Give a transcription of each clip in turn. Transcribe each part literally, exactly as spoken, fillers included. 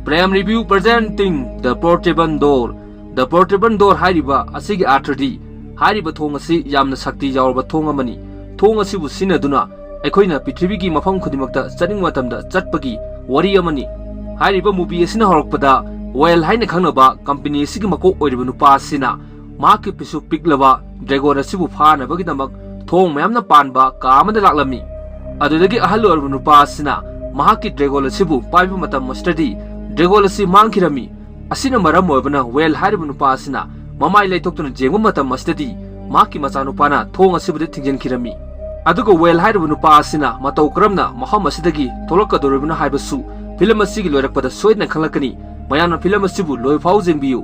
Prem Review presenting The Portable Door. The Portable Door ꯍꯥꯏꯔꯤꯕ ꯑꯁꯤꯒꯤ ꯑꯥꯔꯊꯗꯤ, ꯍꯥꯏꯔꯤꯕ ꯊꯣꯡ ꯑꯁꯤ ꯌꯥꯝꯅ ꯁꯛꯇꯤ ꯌꯥꯎꯔꯕ ꯊꯣꯡ ꯑꯃꯅꯤ꯫ ꯊꯣꯡ ꯑꯁꯤꯕꯨ ꯁꯤꯖꯤꯟꯅꯗꯨꯅ ꯑꯩꯈꯣꯏꯅ ꯄ꯭ꯔꯤꯊꯤꯕꯤꯒꯤ ꯃꯐꯝ ꯈꯨꯗꯤꯡꯃꯛꯇ ꯆꯠꯅꯤꯡꯕ ꯃꯇꯝꯗ ꯆꯠꯄꯒꯤ ꯋꯥꯔꯤ ꯑꯃꯅꯤ꯫ ꯍꯥꯏꯔꯤꯕ movie ꯑꯁꯤꯅ ꯍꯧꯔꯛꯄꯗ ꯋꯦꯜ ꯍꯥꯏꯅ ꯈꯪꯅꯕ ꯀꯝꯄꯅꯤ ꯑꯁꯤꯒꯤ ꯃꯀꯣꯛ ꯑꯣꯏꯔꯤꯕ ꯅꯨꯄꯥ ꯑꯁꯤꯅ ꯃꯍꯥꯛꯀꯤ ꯄꯤꯁꯨ ꯄꯤꯛꯂꯕ ꯗ꯭ꯔꯦꯒꯣꯟ ꯑꯁꯤꯕꯨ ꯐꯥꯅꯕꯒꯤꯗꯃꯛ ꯊꯣꯡ ꯃꯌꯥꯝꯅ ꯄꯥꯟꯕ ꯀꯥ ꯑꯃꯗ ꯂꯥꯛꯂꯝꯃꯤ꯫ ꯑꯗꯨꯗꯒꯤ ꯑꯍꯜ ꯑꯣꯏꯔꯕ ꯅꯨꯄꯥ ꯑꯁꯤꯅ ꯃꯍꯥꯛꯀꯤ ꯗ꯭ꯔꯦꯒꯣꯟ ꯑꯁꯤꯕꯨ ꯄꯥꯏꯕ ꯃꯇꯝ ꯑꯁꯤꯗꯗꯤ ꯗ꯭ꯔꯦꯒꯣꯟ ꯑꯁꯤ ꯃꯥꯡꯈꯤꯔꯝꯃꯤ꯫ ꯑꯁꯤꯅ ꯃꯔꯝ ꯑꯣꯏꯕꯅ ꯋꯦꯜ ꯍꯥꯏꯔꯤꯕ ꯅꯨꯄꯥ ꯑꯁꯤꯅ ꯃꯃꯥꯏ ꯂꯩꯊꯣꯛꯇꯨꯅ ꯌꯦꯡꯕ ꯃꯇꯝ ꯑꯁꯤꯗꯗꯤ ꯃꯍꯥꯛꯀꯤ ꯃꯆꯥꯅꯨꯄꯥꯅ ꯊꯣꯡ ꯑꯁꯤꯕꯨꯗꯤ ꯊꯤꯡꯖꯤꯟꯈꯤꯔꯝꯃꯤ꯫ ꯑꯗꯨꯒ ꯋꯦꯜ ꯍꯥꯏꯔꯤꯕ ꯅꯨꯄꯥ ꯑꯁꯤꯅ ꯃꯇꯧ ꯀꯔꯝꯅ ꯃꯐꯝ ꯑꯁꯤꯗꯒꯤ ꯊꯣꯛꯂꯛꯀꯗꯧꯔꯤꯕꯅꯣ ꯍꯥꯏꯕꯁꯨ ꯐꯤꯂꯝ ꯑꯁꯤꯒꯤ ꯂꯣꯏꯔꯛꯄꯗ ꯁꯣꯏꯗꯅ ꯈꯪꯂꯛꯀꯅꯤ꯫ ꯃꯌꯥꯝꯅ ꯐꯤꯂꯝ ꯑꯁꯤꯕꯨ ꯂꯣꯏꯐꯥꯎ ꯌꯦꯡꯕꯤꯌꯨ꯫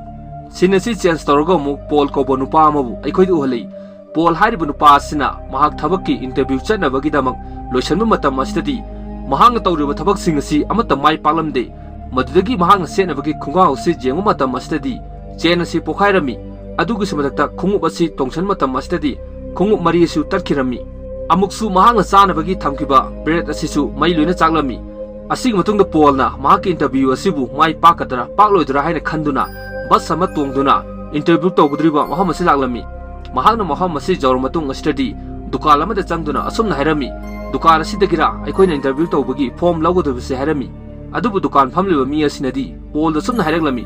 Scene ꯑꯁꯤ change ꯇꯧꯔꯒ ꯑꯃꯨꯛ ꯄꯣꯜ ꯀꯧꯕ ꯅꯨꯄꯥ ꯑꯃꯕꯨ ꯑꯩꯈꯣꯏꯗ ꯎꯍꯜꯂꯤ꯫ ꯄꯣꯜ ꯍꯥꯏꯔꯤꯕ ꯅꯨꯄꯥ ꯑꯁꯤꯅ ꯃꯍꯥꯛ ꯊꯕꯛꯀꯤ interview ꯆꯠꯅꯕꯒꯤꯗꯃꯛ ꯂꯣꯏꯁꯤꯟꯕ ꯃꯇꯝ ꯑꯁꯤꯗꯗꯤ ꯃꯍꯥꯛꯅ ꯇꯧꯔꯤꯕ ꯊꯕꯛꯁꯤꯡ ꯑꯁꯤ ꯑꯃꯠꯇ ꯃꯥꯏ ꯄꯥꯛꯂꯝꯗꯦ꯫ ꯃꯗꯨꯗꯒꯤ ꯃꯍꯥꯛꯅ ꯁꯦꯠꯅꯕꯒꯤ ꯈꯣꯡꯒ꯭ꯔꯥꯎ ꯑꯁꯤ ꯌꯦꯡꯕ ꯃꯇꯝ ꯑꯁꯤꯗꯗꯤ chain ꯑꯁꯤ ꯄꯣꯈꯥꯏꯔꯝꯃꯤ꯫ ꯑꯗꯨꯒꯤꯁꯨ ꯃꯊꯛꯇ ꯈꯣꯡꯎꯞ ꯑꯁꯤ ꯇꯣꯡꯁꯤꯟꯕ ꯃꯇꯝ ꯑꯁꯤꯗꯗꯤ ꯈꯣꯡꯎꯞ ꯃꯔꯤ ꯑꯁꯤ ꯇꯠꯈꯤꯔꯝꯃꯤ꯫ ꯑꯃꯨꯛꯁꯨ ꯃꯍꯥꯛꯅ ꯆꯥꯅꯕꯒꯤ ꯊꯝꯈꯤꯕ bread ꯑꯁꯤꯁꯨ ꯃꯩ ꯂꯣꯏꯅ ꯆꯥꯛꯂꯝꯃꯤ꯫ ꯑꯁꯤꯒꯤ ꯃꯇꯨꯡꯗ ꯄꯣꯜꯅ ꯃꯍꯥꯛꯀꯤ interview ꯑꯁꯤꯕꯨ ꯃꯥꯏ ꯄꯥꯛꯀꯗ꯭ꯔꯥ ꯄꯥꯛꯂꯣꯏꯗ꯭ꯔꯥ ꯍꯥꯏꯅ ꯈꯟꯗꯨꯅ bus ꯑꯃ ꯇꯣꯡꯗꯨꯅ interview ꯇꯧꯒꯗꯧꯔꯤꯕ ꯃꯐꯝ ꯑꯁꯤ ꯂꯥꯛꯂꯝꯃꯤ꯫ ꯃꯍꯥꯛꯅ ꯃꯐꯝ ꯑꯁꯤ ꯌꯧꯔꯕ ꯃꯇꯨꯡ ꯑꯁꯤꯗꯗꯤ ꯗꯨꯀꯥꯟ ꯑꯃꯗ ꯆꯪꯗꯨꯅ ꯑꯁꯨꯝꯅ ꯍꯥꯏꯔꯝꯃꯤ, "ꯗꯨꯀꯥꯟ ꯑꯁꯤꯗꯒꯤꯔ ꯑꯩꯈꯣꯏꯅ interview ꯇꯧꯕꯒꯤ form ꯂꯧꯒꯗꯧꯔꯤꯕꯁꯦ?" ꯍꯥꯏꯔꯝꯃꯤ꯫ ꯑꯗꯨꯕꯨ ꯗꯨꯀꯥꯟ ꯐꯝꯂꯤꯕ ꯃꯤ ꯑꯁꯤꯅꯗꯤ ꯄꯣꯜꯗ ꯑꯁꯨꯝꯅ ꯍꯥꯏꯔꯛꯂꯝꯃꯤ,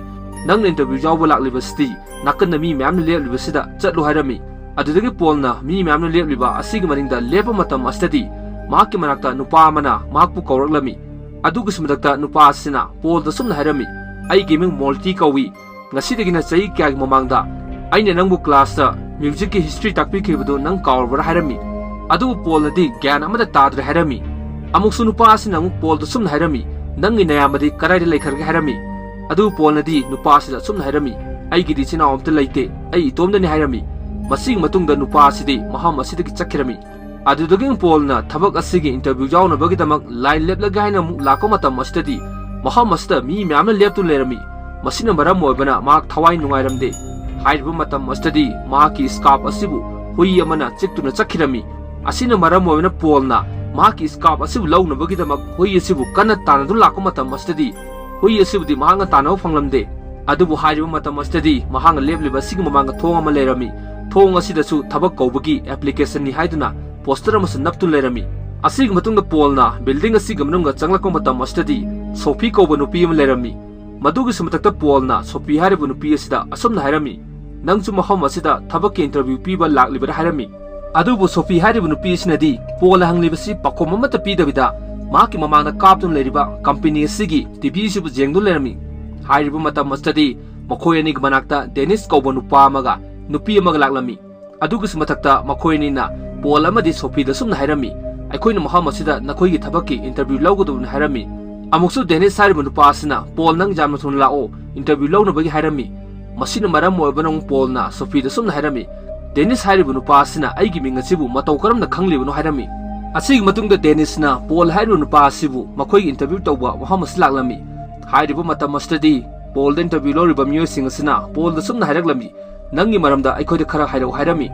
"ꯅꯪꯅ interview ꯌꯥꯎꯕ ꯂꯥꯛꯂꯤꯕꯁꯤꯗꯤ ꯅꯥꯀꯟꯗ ꯃꯤ ꯃꯌꯥꯝꯅ ꯂꯦꯞꯂꯤꯕꯁꯤꯗ ꯆꯠꯂꯨ" ꯍꯥꯏꯔꯝꯃꯤ꯫ ꯑꯗꯨꯗꯒꯤ ꯄꯣꯜꯅ ꯃꯤ ꯃꯌꯥꯝꯅ ꯂꯦꯞꯂꯤꯕ ꯑꯁꯤꯒꯤ ꯃꯅꯤꯡꯗ ꯂꯦꯞꯄ ꯃꯇꯝ ꯑꯁꯤꯗꯗꯤ ꯃꯍꯥꯛꯀꯤ ꯃꯅꯥꯛꯇ ꯅꯨꯄꯥ ꯑꯃꯅ ꯃꯍꯥꯛꯄꯨ ꯀꯧꯔꯛꯂꯝꯃꯤ꯫ ꯑꯗꯨꯒꯤꯁꯨ ꯃꯊꯛꯇ ꯅꯨꯄꯥ ꯑꯁꯤꯅ ꯄꯣꯜꯗ ꯑꯁꯨꯝꯅ ꯍꯥꯏꯔꯝꯃꯤ, "ꯑꯩꯒꯤ ꯃꯤꯡ ꯃꯣꯜꯇꯤ ꯀꯧꯏ꯫ ꯉꯁꯤꯗꯒꯤꯅ ꯆꯍꯤ ꯀꯌꯥꯒꯤ ꯃꯃꯥꯡꯗ ꯑꯩꯅ ꯅꯪꯕꯨ classꯇ musicꯀꯤ history ꯇꯥꯛꯄꯤꯈꯤꯕꯗꯨ ꯅꯪ ꯀꯥꯎꯔꯕ꯭ꯔꯥ?" ꯍꯥꯏꯔꯝꯃꯤ꯫ ꯑꯗꯨꯕꯨ ꯄꯣꯜꯅꯗꯤ ꯒ꯭ꯌꯥꯟ ꯑꯃꯠꯇ ꯇꯥꯗ꯭ꯔꯦ ꯍꯥꯏꯔꯝꯃꯤ꯫ ꯑꯃꯨꯛꯁꯨ ꯅꯨꯄꯥ ꯑꯁꯤꯅ ꯑꯃꯨꯛ ꯄꯣꯜꯗ ꯁꯨꯝꯅ ꯍꯥꯏꯔꯝꯃꯤ, "ꯅꯪꯒꯤ ꯅꯌꯥꯝꯕꯗꯤ ꯀꯗꯥꯏꯗ ꯂꯩꯈ꯭ꯔꯒꯦ?" ꯍꯥꯏꯔꯝꯃꯤ꯫ ꯑꯗꯨꯕꯨ ꯄꯣꯜꯅꯗꯤ ꯅꯨꯄꯥ ꯑꯁꯤꯗ ꯁꯨꯝꯅ ꯍꯥꯏꯔꯝꯃꯤ, "ꯑꯩꯒꯤꯗꯤ ꯏꯆꯤꯟ ꯏꯅꯥꯎ ꯑꯝꯇ ꯂꯩꯇꯦ, ꯑꯩ ꯏꯇꯣꯝꯗꯅꯤ" ꯍꯥꯏꯔꯝꯃꯤ꯫ ꯃꯁꯤꯒꯤ ꯃꯇꯨꯡꯗ ꯅꯨꯄꯥ ꯑꯁꯤꯗꯤ ꯃꯐꯝ ꯑꯁꯤꯗꯒꯤ ꯆꯠꯈꯤꯔꯝꯃꯤ꯫ ꯑꯗꯨꯗꯒꯤ ꯄꯣꯜꯅ ꯊꯕꯛ ꯑꯁꯤꯒꯤ interview ꯌꯥꯎꯅꯕꯒꯤꯗꯃꯛ line ꯂꯦꯞꯂꯒꯦ ꯍꯥꯏꯅ ꯑꯃꯨꯛ ꯂꯥꯛꯄ ꯃꯇꯝ ꯑꯁꯤꯗꯗꯤ ꯃꯐꯝ ꯑꯁꯤꯗ ꯃꯤ ꯃꯌꯥꯝꯅ ꯂꯦꯞꯇꯨꯅ ꯂꯩꯔꯝꯃꯤ꯫ ꯃꯁꯤꯅ ꯃꯔꯝ ꯑꯣꯏꯕꯅ ꯃꯍꯥꯛ ꯊꯋꯥꯏ ꯅꯨꯡꯉꯥꯏꯔꯝꯗꯦ꯫ ꯍꯥꯏꯔꯤꯕ ꯃꯇꯝ ꯑꯁꯤꯗꯗꯤ ꯃꯍꯥꯛꯀꯤ scarf ꯑꯁꯤꯕꯨ ꯍꯨꯏ ꯑꯃꯅ ꯆꯤꯛꯇꯨꯅ ꯆꯠꯈꯤꯔꯝꯃꯤ꯫ ꯑꯁꯤꯅ ꯃꯔꯝ ꯑꯣꯏꯕꯅ ꯄꯣꯜꯅ ꯃꯍꯥꯛꯀꯤ scarf ꯑꯁꯤꯕꯨ ꯂꯧꯅꯕꯒꯤꯗꯃꯛ ꯍꯨꯏ ꯑꯁꯤꯕꯨ ꯀꯟꯅ ꯇꯥꯟꯅꯗꯨꯅ ꯂꯥꯛꯄ ꯃꯇꯝ ꯑꯁꯤꯗꯗꯤ ꯍꯨꯏ ꯑꯁꯤꯕꯨꯗꯤ ꯃꯍꯥꯛꯅ ꯇꯥꯟꯅꯕ ꯐꯪꯂꯝꯗꯦ꯫ ꯑꯗꯨꯕꯨ ꯍꯥꯏꯔꯤꯕ ꯃꯇꯝ ꯑꯁꯤꯗꯗꯤ ꯃꯍꯥꯛꯅ ꯂꯦꯞꯂꯤꯕ ꯑꯁꯤꯒꯤ ꯃꯃꯥꯡꯗ ꯊꯣꯡ ꯑꯃ ꯂꯩꯔꯝꯃꯤ꯫ ꯊꯣꯡ ꯑꯁꯤꯗꯁꯨ ꯊꯕꯛ ꯀꯧꯕꯒꯤ application ꯅꯤ ꯍꯥꯏꯗꯨꯅ poster ꯑꯃꯁꯨ ꯅꯞꯇꯨꯅ ꯂꯩꯔꯝꯃꯤ꯫ ꯑꯁꯤꯒꯤ ꯃꯇꯨꯡꯗ ꯄꯣꯜꯅ building ꯑꯁꯤꯒꯤ ꯃꯅꯨꯡꯗ ꯆꯪꯂꯛꯄ ꯃꯇꯝ ꯑꯁꯤꯗꯗꯤ ꯁꯣꯐꯤ ꯀꯧꯕ ꯅꯨꯄꯤ ꯑꯃ ꯂꯩꯔꯝꯃꯤ꯫ ꯃꯗꯨꯒꯤꯁꯨ ꯃꯊꯛꯇ ꯄꯣꯜꯅ ꯁꯣꯐꯤ ꯍꯥꯏꯔꯤꯕ ꯅꯨꯄꯤ ꯑꯁꯤꯗ ꯑꯁꯨꯝꯅ ꯍꯥꯏꯔꯝꯃꯤ, "ꯅꯪꯁꯨ ꯃꯐꯝ ꯑꯁꯤꯗ ꯊꯕꯛꯀꯤ interview ꯄꯤꯕ ꯂꯥꯛꯂꯤꯕꯔꯥ?" ꯍꯥꯏꯔꯝꯃꯤ꯫ ꯑꯗꯨꯕꯨ ꯁꯣꯐꯤ ꯍꯥꯏꯔꯤꯕ ꯅꯨꯄꯤ ꯑꯁꯤꯅꯗꯤ ꯄꯣꯜꯅ ꯍꯪꯂꯤꯕꯁꯤ ꯄꯥꯎꯈꯨꯝ ꯑꯃꯠꯇ ꯄꯤꯗꯕꯤꯗ ꯃꯍꯥꯛꯀꯤ ꯃꯃꯥꯡꯗ ꯀꯥꯞꯇꯨꯅ ꯂꯩꯔꯤꯕ company ꯑꯁꯤꯒꯤ TV ꯑꯁꯤꯕꯨ ꯌꯦꯡꯗꯨꯅ ꯂꯩꯔꯝꯃꯤ꯫ ꯍꯥꯏꯔꯤꯕ ꯃꯇꯝ ꯑꯁꯤꯗꯗꯤ ꯃꯈꯣꯏ ꯑꯅꯤꯒꯤ ꯃꯅꯥꯛꯇ ꯗꯦꯅꯤꯁ ꯀꯧꯕ ꯅꯨꯄꯥ ꯑꯃꯒ ꯅꯨꯄꯤ ꯑꯃꯒ ꯂꯥꯛꯂꯝꯃꯤ꯫ ꯑꯗꯨꯒꯤꯁꯨ ꯃꯊꯛꯇ ꯃꯈꯣꯏ ꯑꯅꯤꯅ ꯄꯣꯜ ꯑꯃꯗꯤ ꯁꯣꯐꯤꯗ ꯁꯨꯝꯅ ꯍꯥꯏꯔꯝꯃꯤ, "ꯑꯩꯈꯣꯏꯅ ꯃꯐꯝ ꯑꯁꯤꯗ ꯅꯈꯣꯏꯒꯤ ꯊꯕꯛꯀꯤ interview ꯂꯧꯒꯗꯕꯅꯤ" ꯍꯥꯏꯔꯝꯃꯤ꯫ ꯑꯃꯨꯛꯁꯨ ꯗꯦꯅꯤꯁ ꯍꯥꯏꯔꯤꯕ ꯅꯨꯄꯥ ꯑꯁꯤꯅ, "ꯄꯣꯜ, ꯅꯪ ꯌꯥꯝꯅ ꯊꯨꯅ ꯂꯥꯛꯑꯣ, interview ꯂꯧꯅꯕꯒꯤ" ꯍꯥꯏꯔꯝꯃꯤ꯫ ꯃꯁꯤꯅ ꯃꯔꯝ ꯑꯣꯏꯕꯅ ꯑꯃꯨꯛ ꯄꯣꯜꯅ ꯁꯣꯐꯤꯗ ꯁꯨꯝꯅ ꯍꯥꯏꯔꯝꯃꯤ, "ꯗꯦꯅꯤꯁ ꯍꯥꯏꯔꯤꯕ ꯅꯨꯄꯥ ꯑꯁꯤꯅ ꯑꯩꯒꯤ ꯃꯤꯡ ꯑꯁꯤꯕꯨ ꯃꯇꯧ ꯀꯔꯝꯅ ꯈꯪꯂꯤꯕꯅꯣ?" ꯍꯥꯏꯔꯝꯃꯤ꯫ ꯑꯁꯤꯒꯤ ꯃꯇꯨꯡꯗ ꯗꯦꯅꯤꯁꯅ ꯄꯣꯜ ꯍꯥꯏꯔꯤꯕ ꯅꯨꯄꯥ ꯑꯁꯤꯕꯨ ꯃꯈꯣꯏꯒꯤ interview ꯇꯧꯕ ꯃꯐꯝ ꯑꯁꯤ ꯂꯥꯛꯂꯝꯃꯤ꯫ ꯍꯥꯏꯔꯤꯕ ꯃꯇꯝ ꯑꯁꯤꯗꯗꯤ ꯄꯣꯜꯗ interview ꯂꯧꯔꯤꯕ ꯃꯤꯑꯣꯏꯁꯤꯡ ꯑꯁꯤꯅ ꯄꯣꯜꯗ ꯁꯨꯝꯅ ꯍꯥꯏꯔꯛꯂꯝꯃꯤ, "ꯅꯪꯒꯤ ꯃꯔꯝꯗ ꯑꯩꯈꯣꯏꯗ ꯈꯔ ꯍꯥꯏꯔꯛꯎ" ꯍꯥꯏꯔꯝꯃꯤ꯫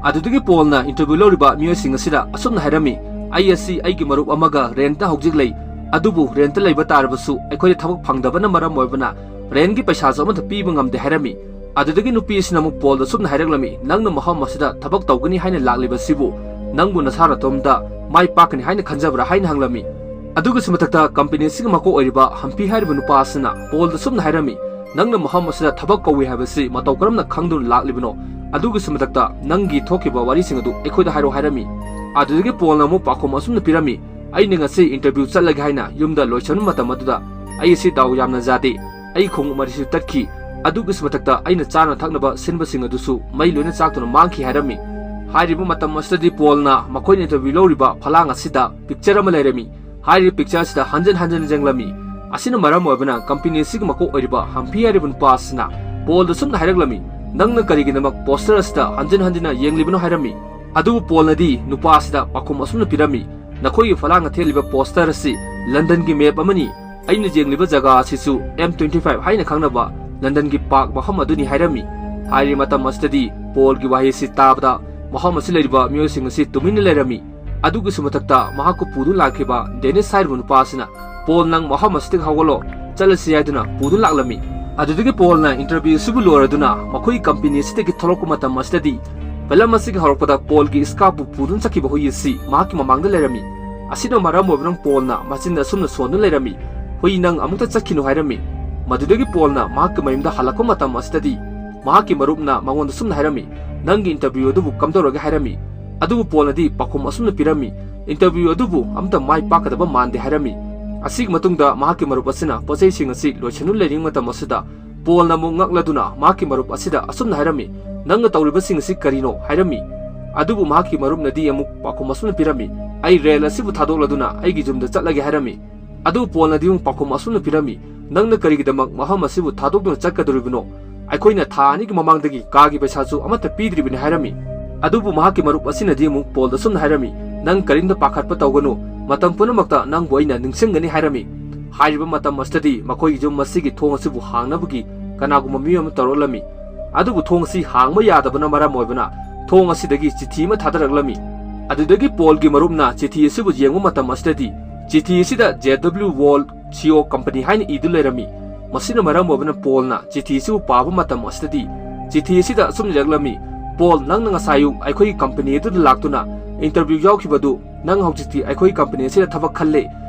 ꯑꯗꯨꯗꯒꯤ ꯄꯣꯜꯅ interview ꯂꯧꯔꯤꯕ ꯃꯤꯑꯣꯏꯁꯤꯡ ꯑꯁꯤꯗ ꯑꯁꯨꯝꯅ ꯍꯥꯏꯔꯝꯃꯤ, "ꯑꯩ ꯑꯁꯤ ꯑꯩꯒꯤ ꯃꯔꯨꯞ ꯑꯃꯒ rent ꯍꯧꯖꯤꯛ ꯂꯩ, ꯑꯗꯨꯕꯨ rent ꯂꯩꯕ ꯇꯥꯔꯕꯁꯨ ꯑꯩꯈꯣꯏꯗ ꯊꯕꯛ ꯐꯪꯗꯕꯅ ꯃꯔꯝ ꯑꯣꯏꯕꯅ rent ꯒꯤ ꯄꯩꯁꯥꯁꯨ ꯑꯃꯠꯇ ꯄꯤꯕ ꯉꯝꯗꯦ" ꯍꯥꯏꯔꯝꯃꯤ꯫ ꯑꯗꯨꯗꯒꯤ ꯅꯨꯄꯤ ꯑꯁꯤꯅ ꯑꯃꯨꯛ ꯄꯣꯜꯗ ꯁꯨꯝꯅ ꯍꯥꯏꯔꯛꯂꯝꯃꯤ, "ꯅꯪꯅ ꯃꯐꯝ ꯑꯁꯤꯗ ꯊꯕꯛ ꯇꯧꯒꯅꯤ ꯍꯥꯏꯅ ꯂꯥꯛꯂꯤꯕꯁꯤꯕꯨ ꯅꯪꯕꯨ ꯅꯁꯥ ꯅꯇꯣꯝꯇ ꯃꯥꯏ ꯄꯥꯛꯀꯅꯤ ꯍꯥꯏꯅ ꯈꯟꯖꯕ꯭ꯔꯥ?" ꯍꯥꯏꯅ ꯍꯪꯂꯝꯃꯤ꯫ ꯑꯗꯨꯒꯤꯁꯨ ꯃꯊꯛꯇ company ꯑꯁꯤꯒꯤ ꯃꯀꯣꯛ ꯑꯣꯏꯔꯤꯕ ꯍꯝꯐꯤ ꯍꯥꯏꯔꯤꯕ ꯅꯨꯄꯥ ꯑꯁꯤꯅ ꯄꯣꯜꯗ ꯁꯨꯝꯅ ꯍꯥꯏꯔꯝꯃꯤ, "ꯅꯪꯅ ꯃꯐꯝ ꯑꯁꯤꯗ ꯊꯕꯛ ꯀꯧꯏ ꯍꯥꯏꯕꯁꯤ ꯃꯇꯧ ꯀꯔꯝꯅ ꯈꯪꯗꯨꯅ ꯂꯥꯛꯂꯤꯕꯅꯣ? ꯑꯗꯨꯒꯤꯁꯨ ꯃꯊꯛꯇ ꯅꯪꯒꯤ ꯊꯣꯛꯈꯤꯕ ꯋꯥꯔꯤꯁꯤꯡ ꯑꯗꯨ ꯑꯩꯈꯣꯏꯗ ꯍꯥꯏꯔꯛꯎ" ꯍꯥꯏꯔꯝꯃꯤ꯫ ꯑꯗꯨꯗꯒꯤ ꯄꯣꯜꯅ ꯑꯃꯨꯛ ꯄꯥꯎꯈꯨꯝ ꯑꯁꯨꯝꯅ ꯄꯤꯔꯝꯃꯤ, "ꯑꯩꯅ ꯉꯁꯤ interview ꯆꯠꯂꯒꯦ ꯍꯥꯏꯅ ꯌꯨꯝꯗ ꯂꯣꯏꯁꯤꯟꯕ ꯃꯇꯝ ꯑꯗꯨꯗ ꯑꯩ ꯑꯁꯤ ꯗꯥꯎ ꯌꯥꯝꯅ ꯌꯥꯗꯦ꯫ ꯑꯩꯒꯤ ꯈꯣꯡꯎꯞ ꯃꯔꯤꯁꯨ ꯇꯠꯈꯤ꯫ ꯑꯗꯨꯒꯤꯁꯨ ꯃꯊꯛꯇ ꯑꯩꯅ ꯆꯥꯅ ꯊꯛꯅꯕ ꯁꯤꯟꯕꯁꯤꯡ ꯑꯗꯨꯁꯨ ꯃꯩ ꯂꯣꯏꯅ ꯆꯥꯛꯇꯨꯅ ꯃꯥꯡꯈꯤ" ꯍꯥꯏꯔꯝꯃꯤ꯫ ꯍꯥꯏꯔꯤꯕ ꯃꯇꯝ ꯑꯁꯤꯗꯗꯤ ꯄꯣꯜꯅ ꯃꯈꯣꯏꯅ interview ꯂꯧꯔꯤꯕ ꯐꯂꯥꯡ ꯑꯁꯤꯗ picture ꯑꯃ ꯂꯩꯔꯝꯃꯤ꯫ ꯍꯥꯏꯔꯤꯕ picture ꯑꯁꯤꯗ ꯍꯟꯖꯤꯟ ꯍꯟꯖꯤꯟ ꯌꯦꯡꯂꯝꯃꯤ꯫ ꯑꯁꯤꯅ ꯃꯔꯝ ꯑꯣꯏꯕꯅ company ꯑꯁꯤꯒꯤ ꯃꯀꯣꯛ ꯑꯣꯏꯔꯤꯕ ꯍꯝꯐꯤ ꯍꯥꯏꯔꯤꯕ ꯅꯨꯄꯥ ꯑꯁꯤꯅ ꯄꯣꯜꯗ ꯁꯨꯝꯅ ꯍꯥꯏꯔꯛꯂꯝꯃꯤ, "ꯅꯪꯅ ꯀꯔꯤꯒꯤꯗꯃꯛ poster ꯑꯁꯤꯗ ꯍꯟꯖꯤꯟ ꯍꯟꯖꯤꯟꯅ ꯌꯦꯡꯂꯤꯕꯅꯣ?" ꯍꯥꯏꯔꯝꯃꯤ꯫ ꯑꯗꯨꯕꯨ ꯄꯣꯜꯅꯗꯤ ꯅꯨꯄꯥ ꯑꯁꯤꯗ ꯄꯥꯎꯈꯨꯝ ꯑꯁꯨꯝꯅ ꯄꯤꯔꯝꯃꯤ, "ꯅꯈꯣꯏꯒꯤ ꯐꯂꯥꯡ ꯑꯊꯦꯜꯂꯤꯕ poster ꯑꯁꯤ London ꯒꯤ map ꯑꯃꯅꯤ꯫ ꯑꯩꯅ ꯌꯦꯡꯂꯤꯕ ꯖꯒꯥ ꯑꯁꯤꯁꯨ M twenty five ꯍꯥꯏꯅ ꯈꯪꯅꯕ London ꯒꯤ park ꯃꯐꯝ ꯑꯗꯨꯅꯤ" ꯍꯥꯏꯔꯝꯃꯤ꯫ ꯍꯥꯏꯔꯤꯕ ꯃꯇꯝ ꯑꯁꯤꯗꯗꯤ ꯄꯣꯜꯒꯤ ꯋꯥꯍꯩ ꯑꯁꯤ ꯇꯥꯕꯗ ꯃꯐꯝ ꯑꯁꯤ ꯂꯩꯔꯤꯕ ꯃꯤꯑꯣꯏꯁꯤꯡ ꯑꯁꯤ ꯇꯨꯃꯤꯟꯅ ꯂꯩꯔꯝꯃꯤ꯫ ꯑꯗꯨꯒꯤꯁꯨ ꯃꯊꯛꯇ ꯃꯍꯥꯛꯄꯨ ꯄꯨꯗꯨꯅ ꯂꯥꯛꯈꯤꯕ ꯗꯦꯅꯤꯁ ꯍꯥꯏꯔꯤꯕ ꯅꯨꯄꯥ ꯑꯁꯤꯅ, "ꯄꯣꯜ, ꯅꯪ ꯃꯐꯝ ꯑꯁꯤꯗꯒꯤ ꯍꯧꯒꯠꯂꯣ, ꯆꯠꯂꯁꯤ ꯍꯥꯏꯗꯨꯅ ꯄꯨꯗꯨꯅ ꯂꯥꯛꯂꯝꯃꯤ꯫ ꯑꯗꯨꯗꯒꯤ ꯄꯣꯜꯅ ꯏꯟꯇꯔꯚ꯭ꯌꯨ ꯑꯁꯤꯕꯨ ꯂꯣꯏꯔꯗꯨꯅ ꯃꯈꯣꯏꯒꯤ ꯀꯝꯄꯦꯅꯤ ꯑꯁꯤꯗꯒꯤ ꯊꯣꯛꯂꯛꯄ ꯃꯇꯝ ꯑꯁꯤꯗꯗꯤ ꯐꯤꯂꯝ ꯑꯁꯤꯒꯤ ꯍꯧꯔꯛꯄꯗ ꯄꯣꯜꯒꯤ ꯏꯁꯀꯥꯔꯞꯄꯨ ꯄꯨꯗꯨꯅ ꯆꯠꯈꯤꯕ ꯍꯨꯏ ꯑꯁꯤ ꯃꯍꯥꯛꯀꯤ ꯃꯃꯥꯡꯗ ꯂꯩꯔꯝꯃꯤ꯫ ꯑꯁꯤꯅ ꯃꯔꯝ ꯑꯣꯏꯕꯅ ꯄꯣꯜꯅ ꯃꯆꯤꯟꯗ ꯑꯁꯨꯝꯅ ꯁꯣꯟꯗꯨꯅ ꯂꯩꯔꯝꯃꯤ, "ꯍꯨꯏ, ꯅꯪ ꯑꯃꯨꯛꯇ ꯆꯠꯈꯤꯅꯨ" ꯍꯥꯏꯔꯝꯃꯤ꯫ ꯃꯗꯨꯗꯒꯤ ꯄꯣꯜꯅ ꯃꯍꯥꯛꯀꯤ ꯃꯌꯨꯝꯗ ꯍꯜꯂꯛꯄ ꯃꯇꯝ ꯑꯁꯤꯗꯗꯤ ꯃꯍꯥꯛꯀꯤ ꯃꯔꯨꯞꯅ ꯃꯉꯣꯟꯗ ꯁꯨꯝꯅ ꯍꯥꯏꯔꯝꯃꯤ, "ꯅꯪꯒꯤ ꯏꯟꯇꯔꯚ꯭ꯌꯨ ꯑꯗꯨꯕꯨ ꯀꯝꯗꯧꯔꯒꯦ?" ꯍꯥꯏꯔꯝꯃꯤ꯫ ꯑꯗꯨꯕꯨ ꯄꯣꯜꯅꯗꯤ ꯄꯥꯎꯈꯨꯝ ꯑꯁꯨꯝꯅ ꯄꯤꯔꯝꯃꯤ, "ꯏꯟꯇꯔꯚ꯭ꯌꯨ ꯑꯗꯨꯕꯨ ꯑꯃꯠꯇ ꯃꯥꯏ ꯄꯥꯛꯀꯗꯕ ꯃꯥꯟꯗꯦ" ꯍꯥꯏꯔꯝꯃꯤ꯫ ꯑꯁꯤꯒꯤ ꯃꯇꯨꯡꯗ ꯃꯍꯥꯛꯀꯤ ꯃꯔꯨꯞ ꯑꯁꯤꯅ ꯄꯣꯠꯆꯩꯁꯤꯡ ꯑꯁꯤ ꯂꯣꯏꯁꯤꯟꯗꯨꯅ ꯂꯩꯔꯤꯉꯩ ꯃꯇꯝ ꯑꯁꯤꯗ ꯄꯣꯜꯅ ꯑꯃꯨꯛ ꯉꯛꯂꯗꯨꯅ ꯃꯍꯥꯛꯀꯤ ꯃꯔꯨꯞ ꯑꯁꯤꯗ ꯑꯁꯨꯝꯅ ꯍꯥꯏꯔꯝꯃꯤ, "ꯅꯪꯅ ꯇꯧꯔꯤꯕꯁꯤꯡ ꯑꯁꯤ ꯀꯔꯤꯅꯣ?" ꯍꯥꯏꯔꯝꯃꯤ꯫ ꯑꯗꯨꯕꯨ ꯃꯍꯥꯛꯀꯤ ꯃꯔꯨꯞꯅꯗꯤ ꯑꯃꯨꯛ ꯄꯥꯎꯈꯨꯝ ꯑꯁꯨꯝꯅ ꯄꯤꯔꯝꯃꯤ, "ꯑꯩ ꯔꯦꯜ ꯑꯁꯤꯕꯨ ꯊꯥꯗꯣꯛꯂꯗꯨꯅ ꯑꯩꯒꯤ ꯌꯨꯝꯗ ꯆꯠꯂꯒꯦ" ꯍꯥꯏꯔꯝꯃꯤ꯫ ꯑꯗꯨꯕꯨ ꯄꯣꯜꯅꯗꯤ ꯑꯃꯨꯛ ꯄꯥꯎꯈꯨꯝ ꯑꯁꯨꯝꯅ ꯄꯤꯔꯝꯃꯤ, "ꯅꯪꯅ ꯀꯔꯤꯒꯤꯗꯃꯛ ꯃꯐꯝ ꯑꯁꯤꯕꯨ ꯊꯥꯗꯣꯛꯇꯨꯅ ꯆꯠꯀꯗꯧꯔꯤꯕꯅꯣ? ꯑꯩꯈꯣꯏꯅ ꯊꯥ ꯑꯅꯤꯒꯤ ꯃꯃꯥꯡꯗꯒꯤ ꯀꯥꯒꯤ ꯄꯩꯁꯥꯁꯨ ꯑꯃꯠꯇ ꯄꯤꯗ꯭ꯔꯤꯕꯅꯤ" ꯍꯥꯏꯔꯝꯃꯤ꯫ ꯑꯗꯨꯕꯨ ꯃꯍꯥꯛꯀꯤ ꯃꯔꯨꯞ ꯑꯁꯤꯅꯗꯤ ꯑꯃꯨꯛ ꯄꯣꯜꯗ ꯁꯨꯝꯅ ꯍꯥꯏꯔꯝꯃꯤ, "ꯅꯪ ꯀꯔꯤꯝꯇ ꯄꯥꯈꯠꯄ ꯇꯧꯒꯅꯨ, ꯃꯇꯝ ꯄꯨꯝꯅꯃꯛꯇ ꯅꯪꯕꯨ ꯑꯩꯅ ꯅꯤꯡꯁꯤꯡꯒꯅꯤ" ꯍꯥꯏꯔꯝꯃꯤ꯫ ꯍꯥꯏꯔꯤꯕ ꯃꯇꯝ ꯑꯁꯤꯗꯗꯤ ꯃꯈꯣꯏꯒꯤ ꯌꯨꯝ ꯑꯁꯤꯒꯤ ꯊꯣꯡ ꯑꯁꯤꯕꯨ ꯍꯥꯡꯅꯕꯒꯤ ꯀꯅꯥꯒꯨꯝꯕ ꯃꯤꯑꯣꯏ ꯑꯃ ꯇꯧꯔꯛꯂꯝꯃꯤ꯫ ꯑꯗꯨꯕꯨ ꯊꯣꯡ ꯑꯁꯤ ꯍꯥꯡꯕ ꯌꯥꯗꯕꯅ ꯃꯔꯝ ꯑꯣꯏꯕꯅ ꯊꯣꯡ ꯑꯁꯤꯗꯒꯤ ꯆꯤꯊꯤ ꯑꯃ ꯊꯥꯗꯔꯛꯂꯝꯃꯤ꯫ ꯑꯗꯨꯗꯒꯤ ꯄꯣꯜꯒꯤ ꯃꯔꯨꯞꯅ ꯆꯤꯊꯤ ꯑꯁꯤꯕꯨ ꯌꯦꯡꯕ ꯃꯇꯝ ꯑꯁꯤꯗꯗꯤ ꯆꯤꯊꯤ ꯑꯁꯤꯗ "ꯖꯦ ꯗꯕ꯭ꯂꯤꯎ ꯋꯥꯔꯜꯗ ꯁꯤ ꯏ ꯑꯣ ꯀꯝꯄꯅꯤ" ꯍꯥꯏꯅ ꯏꯗꯨꯅ ꯂꯩꯔꯝꯃꯤ꯫ ꯃꯁꯤꯅ ꯃꯔꯝ ꯑꯣꯏꯕꯅ ꯄꯣꯜꯅ ꯆꯤꯊꯤ ꯑꯁꯤꯕꯨ ꯄꯥꯕ ꯃꯇꯝ ꯑꯁꯤꯗꯗꯤ ꯆꯤꯊꯤ ꯑꯁꯤꯗ ꯑꯁꯨꯝꯅ ꯏꯔꯛꯂꯝꯃꯤ, "ꯄꯣꯜ, ꯅꯪꯅ ꯉꯁꯥꯏ ꯑꯌꯨꯛ ꯑꯩꯈꯣꯏꯒꯤ ꯀꯝꯄꯅꯤ ꯑꯗꯨꯗ ꯂꯥꯛꯇꯨꯅ ꯏꯟꯇꯔꯚ꯭ꯌꯨ ꯌꯥꯎꯈꯤꯕꯗꯨ, ꯅꯪ ꯍꯧꯖꯤꯛꯇꯤ ꯑꯩꯈꯣꯏꯒꯤ ꯀꯝꯄꯅꯤ ꯑꯁꯤꯗ ꯊꯕꯛ ꯈꯜꯂꯦ꯫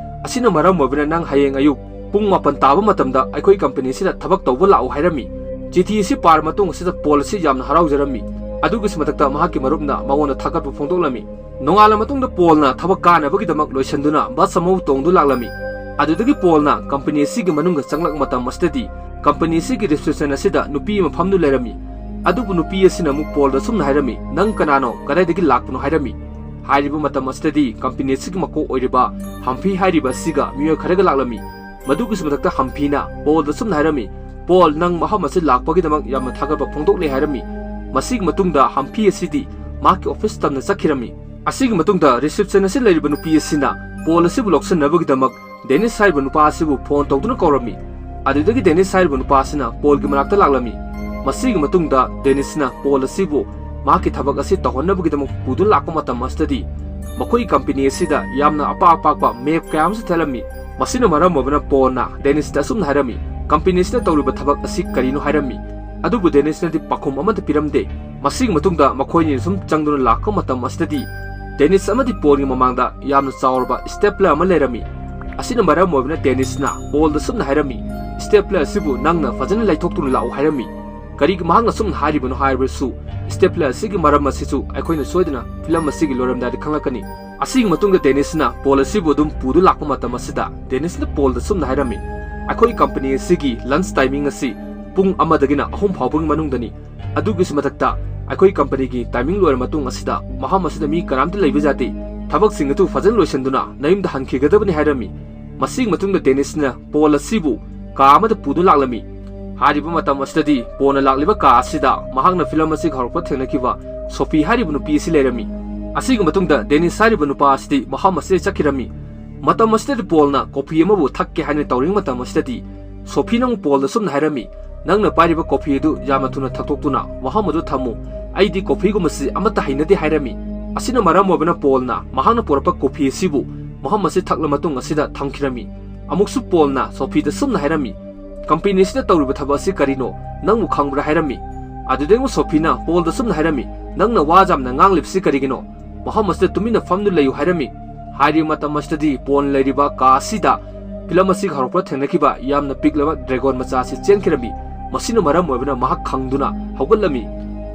ꯑꯁꯤꯅ ꯃꯔꯝ ꯑꯣꯏꯕꯅ ꯅꯪ ꯍꯌꯦꯡ ꯑꯌꯨꯛ ꯄꯨꯡ ꯃꯥꯄꯟ ꯇꯥꯕ ꯃꯇꯝꯗ ꯑꯩꯈꯣꯏ ꯀꯝꯄꯅꯤ ꯑꯁꯤꯗ ꯊꯕꯛ ꯇꯧꯕ ꯂꯥꯛꯎ" ꯍꯥꯏꯔꯝꯃꯤ꯫ ꯆꯤꯊꯤ ꯑꯁꯤ ꯄꯥꯔ ꯃꯇꯨꯡ ꯑꯁꯤꯗ ꯄꯣꯜ ꯑꯁꯤ ꯌꯥꯝꯅ ꯍꯔꯥꯎꯖꯔꯝꯃꯤ꯫ ꯑꯗꯨꯒꯤꯁꯨ ꯃꯊꯛꯇ ꯃꯍꯥꯛꯀꯤ ꯃꯔꯨꯞꯅ ꯃꯉꯣꯟꯗ ꯊꯥꯒꯠꯄ ꯐꯣꯡꯗꯣꯛꯂꯝꯃꯤ꯫ ꯅꯣꯡꯉꯥꯜꯂ ꯃꯇꯨꯡꯗ ꯄꯣꯜꯅ ꯊꯕꯛ ꯀꯥꯅꯕꯒꯤꯗꯃꯛ ꯂꯣꯏꯁꯤꯟꯗꯨꯅ ꯕꯁ ꯑꯃꯕꯨ ꯇꯣꯡꯗꯨ ꯂꯥꯛꯂꯝꯃꯤ꯫ ꯑꯗꯨꯗꯒꯤ ꯄꯣꯜꯅ ꯀꯝꯄꯅꯤ ꯑꯁꯤꯒꯤ ꯃꯅꯨꯡꯗ ꯆꯪꯂꯛꯄ ꯃꯇꯝ ꯑꯁꯤꯗꯗꯤ ꯀꯝꯄꯅꯤ ꯑꯁꯤꯒꯤ ꯔꯤꯁꯦꯞꯁꯟ ꯑꯁꯤꯗ ꯅꯨꯄꯤ ꯑꯃ ꯐꯝꯗꯨ ꯂꯩꯔꯝꯃꯤ꯫ ꯑꯗꯨꯕꯨ ꯅꯨꯄꯤ ꯑꯁꯤꯅ ꯑꯃꯨꯛ ꯄꯣꯜꯗ ꯁꯨꯝꯅ ꯍꯥꯏꯔꯝꯃꯤ, "ꯅꯪ ꯀꯅꯥꯅꯣ? ꯀꯗꯥꯏꯗꯒꯤ ꯂꯥꯛꯄꯅꯣ?" ꯍꯥꯏꯔꯝꯃꯤ꯫ ꯍꯥꯏꯔꯤꯕ ꯃꯇꯝ ꯑꯁꯤꯗꯗꯤ ꯀꯝꯄꯅꯤ ꯑꯁꯤꯒꯤ ꯃꯀꯣꯛ ꯑꯣꯏꯔꯤꯕ ꯍꯝꯐꯤ ꯍꯥꯏꯔꯤꯕ ꯑꯁꯤꯒ ꯃꯤꯑꯣꯏ ꯈꯔꯒ ꯂꯥꯛꯂꯝꯃꯤ꯫ ꯃꯗꯨꯒꯤꯁꯨ ꯃꯊꯛꯇ ꯍꯝꯐꯤꯅ ꯄꯣꯜꯗ ꯁꯨꯝꯅ ꯍꯥꯏꯔꯝꯃꯤ, "ꯄꯣꯜ, ꯅꯪ ꯃꯐꯝ ꯑꯁꯤ ꯂꯥꯛꯄꯒꯤꯗꯃꯛ ꯌꯥꯝꯅ ꯊꯥꯒꯠꯄ ꯐꯣꯡꯗꯣꯛꯂꯤ" ꯍꯥꯏꯔꯝꯃꯤ꯫ ꯃꯁꯤꯒꯤ ꯃꯇꯨꯡꯗ ꯍꯝꯐꯤ ꯑꯁꯤꯗꯤ ꯃꯍꯥꯛꯀꯤ ꯑꯣꯐꯤꯁ ꯇꯝꯅ ꯆꯠꯈꯤꯔꯝꯃꯤ꯫ ꯑꯁꯤꯒꯤ ꯃꯇꯨꯡꯗ ꯔꯤꯁꯦꯞꯁꯟ ꯑꯁꯤ ꯂꯩꯔꯤꯕ ꯅꯨꯄꯤ ꯑꯁꯤꯅ ꯄꯣꯜ ꯑꯁꯤꯕꯨ ꯂꯧꯁꯤꯟꯅꯕꯒꯤꯗꯃꯛ ꯗꯦꯅꯤꯁ ꯍꯥꯏꯔꯤꯕ ꯅꯨꯄꯥ ꯑꯁꯤꯕꯨ ꯐꯣꯟ ꯇꯧꯗꯨꯅ ꯀꯧꯔꯝꯃꯤ꯫ ꯑꯗꯨꯗꯒꯤ ꯗꯦꯅꯤꯁ ꯍꯥꯏꯔꯤꯕ ꯅꯨꯄꯥ ꯑꯁꯤꯅ ꯄꯣꯜꯒꯤ ꯃꯅꯥꯛꯇ ꯂꯥꯛꯂꯝꯃꯤ꯫ ꯃꯁꯤꯒꯤ ꯃꯇꯨꯡꯗ ꯗꯦꯅꯤꯁꯅ ꯄꯣꯜ ꯑꯁꯤꯕꯨ ꯃꯍꯥꯛꯀꯤ ꯊꯕꯛ ꯑꯁꯤ ꯇꯧꯍꯟꯅꯕꯒꯤꯗꯃꯛ ꯄꯨꯗꯨꯅ ꯂꯥꯛꯄ ꯃꯇꯝ ꯑꯁꯤꯗꯗꯤ ꯃꯈꯣꯏꯒꯤ ꯀꯝꯄꯦꯅꯤ ꯑꯁꯤꯗ ꯌꯥꯝꯅ ꯑꯄꯥꯛ ꯑꯄꯥꯛꯄ ꯃꯦꯞ ꯀꯌꯥ ꯑꯃꯁꯨ ꯊꯦꯠꯂꯝꯃꯤ꯫ ꯃꯁꯤꯅ ꯃꯔꯝ ꯑꯣꯏꯕꯅ ꯄꯣꯜꯅ ꯗꯦꯅꯤꯁꯇ ꯑꯁꯨꯝꯅ ꯍꯥꯏꯔꯝꯃꯤ, "ꯀꯝꯄꯦꯅꯤꯁꯤꯅ ꯇꯧꯔꯤꯕ ꯊꯕꯛ ꯑꯁꯤ ꯀꯔꯤꯅꯣ?" ꯍꯥꯏꯔꯝꯃꯤ꯫ ꯑꯗꯨꯕꯨ ꯗꯦꯅꯤꯁꯅꯗꯤ ꯄꯥꯎꯈꯨꯝ ꯑꯃꯠꯇ ꯄꯤꯔꯝꯗꯦ꯫ ꯃꯁꯤꯒꯤ ꯃꯇꯨꯡꯗ ꯃꯈꯣꯏꯅꯤ ꯁꯨꯝ ꯆꯪꯗꯨꯅ ꯂꯥꯛꯄ ꯃꯇꯝ ꯑꯁꯤꯗꯗꯤ ꯗꯦꯅꯤꯁ ꯑꯃꯗꯤ ꯄꯣꯜꯒꯤ ꯃꯃꯥꯡꯗ ꯌꯥꯝꯅ ꯆꯥꯎꯔꯕ ꯁ꯭ꯇꯦꯄ꯭ꯂꯔ ꯑꯃ ꯂꯩꯔꯝꯃꯤ꯫ ꯑꯁꯤꯅ ꯃꯔꯝ ꯑꯣꯏꯕꯅ ꯗꯦꯅꯤꯁꯅ ꯄꯣꯜꯗ ꯁꯨꯝꯅ ꯍꯥꯏꯔꯝꯃꯤ, "ꯁ꯭ꯇꯦꯄ꯭ꯂꯔ ꯑꯁꯤꯕꯨ ꯅꯪꯅ ꯐꯖꯅ ꯂꯩꯊꯣꯛꯇꯨꯅ ꯂꯥꯛꯎ" ꯍꯥꯏꯔꯝꯃꯤ꯫ ꯀꯔꯤꯒꯤ ꯃꯍꯥꯛꯅ ꯁꯨꯝꯅ ꯍꯥꯏꯔꯤꯕꯅꯣ ꯍꯥꯏꯔꯕꯁꯨ, ꯁ꯭ꯇꯦꯄ꯭ꯂꯔ ꯑꯁꯤꯒꯤ ꯃꯔꯝ ꯑꯁꯤꯁꯨ ꯑꯩꯈꯣꯏꯅ ꯁꯣꯏꯗꯅ ꯐꯤꯂꯝ ꯑꯁꯤꯒꯤ ꯂꯣꯏꯔꯝꯗꯥꯏꯗ ꯈꯪꯂꯛꯀꯅꯤ꯫ ꯑꯁꯤꯒꯤ ꯃꯇꯨꯡꯗ ꯗꯦꯅꯤꯁꯅ ꯄꯣꯜ ꯑꯁꯤꯕꯨ ꯑꯗꯨꯝ ꯄꯨꯗꯨꯅ ꯂꯥꯛꯄ ꯃꯇꯝ ꯑꯁꯤꯗ ꯗꯦꯅꯤꯁꯅ ꯄꯣꯜꯗ ꯁꯨꯝꯅ ꯍꯥꯏꯔꯝꯃꯤ, "ꯑꯩꯈꯣꯏ ꯀꯝꯄꯅꯤ ꯑꯁꯤꯒꯤ ꯂꯟꯆ ꯇꯥꯏꯃꯤꯡ ꯑꯁꯤ ꯄꯨꯡ ꯑꯃꯗꯒꯤꯅ ꯑꯍꯨꯝ ꯐꯥꯎꯕꯒꯤ ꯃꯅꯨꯡꯗꯅꯤ꯫ ꯑꯗꯨꯒꯤꯁꯨ ꯃꯊꯛꯇ ꯑꯩꯈꯣꯏ ꯀꯝꯄꯅꯤꯒꯤ ꯇꯥꯏꯃꯤꯡ ꯂꯣꯏꯔ ꯃꯇꯨꯡ ꯑꯁꯤꯗ ꯃꯐꯝ ꯑꯁꯤꯗ ꯃꯤ ꯀꯅꯥꯝꯇ ꯂꯩꯕ ꯌꯥꯗꯦ꯫ ꯊꯕꯛꯁꯤꯡ ꯑꯗꯨ ꯐꯖꯅ ꯂꯣꯏꯁꯤꯟꯗꯨꯅ ꯅꯌꯨꯝꯗ ꯍꯟꯈꯤꯒꯗꯕꯅꯤ" ꯍꯥꯏꯔꯝꯃꯤ꯫ ꯃꯁꯤꯒꯤ ꯃꯇꯨꯡꯗ ꯗꯦꯅꯤꯁꯅ ꯄꯣꯜ ꯑꯁꯤꯕꯨ ꯀꯥ ꯑꯃꯗ ꯄꯨꯗꯨꯅ ꯂꯥꯛꯂꯝꯃꯤ꯫ ꯍꯥꯏꯔꯤꯕ ꯃꯇꯝ ꯑꯁꯤꯗꯗꯤ ꯄꯣꯜꯅ ꯂꯥꯛꯂꯤꯕ ꯀꯥ ꯑꯁꯤꯗ ꯃꯍꯥꯛꯅ ꯐꯤꯂꯝ ꯑꯁꯤꯒꯤ ꯍꯧꯔꯛꯄ ꯊꯦꯡꯅꯈꯤꯕ ꯁꯣꯐꯤ ꯍꯥꯏꯔꯤꯕ ꯅꯨꯄꯤ ꯑꯁꯤ ꯂꯩꯔꯝꯃꯤ꯫ ꯑꯁꯤꯒꯤ ꯃꯇꯨꯡꯗ ꯗꯦꯅꯤꯁ ꯍꯥꯏꯔꯤꯕ ꯅꯨꯄꯥ ꯑꯁꯤꯗꯤ ꯃꯐꯝ ꯑꯁꯤꯗ ꯆꯠꯈꯤꯔꯝꯃꯤ꯫ ꯃꯇꯝ ꯑꯁꯤꯗꯗꯤ ꯄꯣꯜꯅ ꯀꯣꯐꯤ ꯑꯃꯕꯨ ꯊꯛꯀꯦ ꯍꯥꯏꯅ ꯇꯧꯔꯤꯉꯩ ꯃꯇꯝ ꯑꯁꯤꯗꯗꯤ ꯁꯣꯐꯤꯅ ꯑꯃꯨꯛ ꯄꯣꯜꯗ ꯁꯨꯝꯅ ꯍꯥꯏꯔꯝꯃꯤ, "ꯅꯪꯅ ꯄꯥꯏꯔꯤꯕ ꯀꯣꯐꯤ ꯑꯗꯨ ꯌꯥꯝꯅ ꯊꯨꯅ ꯊꯛꯇꯣꯛꯇꯨꯅ ꯃꯐꯝ ꯑꯗꯨ ꯊꯝꯃꯨ꯫ ꯑꯩꯗꯤ ꯀꯣꯐꯤꯒꯨꯝꯕꯁꯤ ꯑꯃꯠꯇ ꯍꯩꯅꯗꯦ" ꯍꯥꯏꯔꯝꯃꯤ꯫ ꯑꯁꯤꯅ ꯃꯔꯝ ꯑꯣꯏꯕꯅ ꯄꯣꯜꯅ ꯃꯍꯥꯛꯅ ꯄꯨꯔꯛꯄ ꯀꯣꯐꯤ ꯑꯁꯤꯕꯨ ꯃꯐꯝ ꯑꯁꯤ ꯊꯛꯂ ꯃꯇꯨꯡ ꯑꯁꯤꯗ ꯊꯝꯈꯤꯔꯝꯃꯤ꯫ ꯑꯃꯨꯛꯁꯨ ꯄꯣꯜꯅ ꯁꯣꯐꯤꯗ ꯁꯨꯝꯅ ꯍꯥꯏꯔꯝꯃꯤ, "ꯀꯝꯄꯦꯅꯤ ꯑꯁꯤꯗ ꯇꯧꯔꯤꯕ ꯊꯕꯛ ꯑꯁꯤ ꯀꯔꯤꯅꯣ? ꯅꯪꯕꯨ ꯈꯪꯕ꯭ꯔꯥ?" ꯍꯥꯏꯔꯝꯃꯤ꯫ ꯑꯗꯨꯗꯩ ꯑꯃꯨꯛ ꯁꯣꯐꯤꯅ ꯄꯣꯜꯗ ꯁꯨꯝꯅ ꯍꯥꯏꯔꯝꯃꯤ, "ꯅꯪꯅ ꯋꯥ ꯌꯥꯝꯅ ꯉꯥꯡꯂꯤꯕꯁꯤ ꯀꯔꯤꯒꯤꯅꯣ? ꯃꯐꯝ ꯑꯁꯤꯗ ꯇꯨꯃꯤꯟꯅ ꯐꯝꯗꯨꯅ ꯂꯩꯌꯨ" ꯍꯥꯏꯔꯝꯃꯤ꯫ ꯍꯥꯏꯔꯤꯕ ꯃꯇꯝ ꯑꯁꯤꯗꯗꯤ ꯄꯣꯜ ꯂꯩꯔꯤꯕ ꯀꯥ ꯑꯁꯤꯗ ꯐꯤꯂꯝ ꯑꯁꯤꯒꯤ ꯍꯧꯔꯛꯄꯗ ꯊꯦꯡꯅꯈꯤꯕ ꯌꯥꯝꯅ ꯄꯤꯛꯂꯕ ꯗ꯭ꯔꯦꯒꯣꯟ ꯃꯆꯥ ꯑꯁꯤ ꯆꯦꯟꯈꯤꯔꯝꯃꯤ꯫ ꯃꯁꯤꯅ ꯃꯔꯝ ꯑꯣꯏꯕꯅ ꯃꯍꯥꯛ ꯈꯪꯗꯨꯅ ꯍꯧꯒꯠꯂꯝꯃꯤ꯫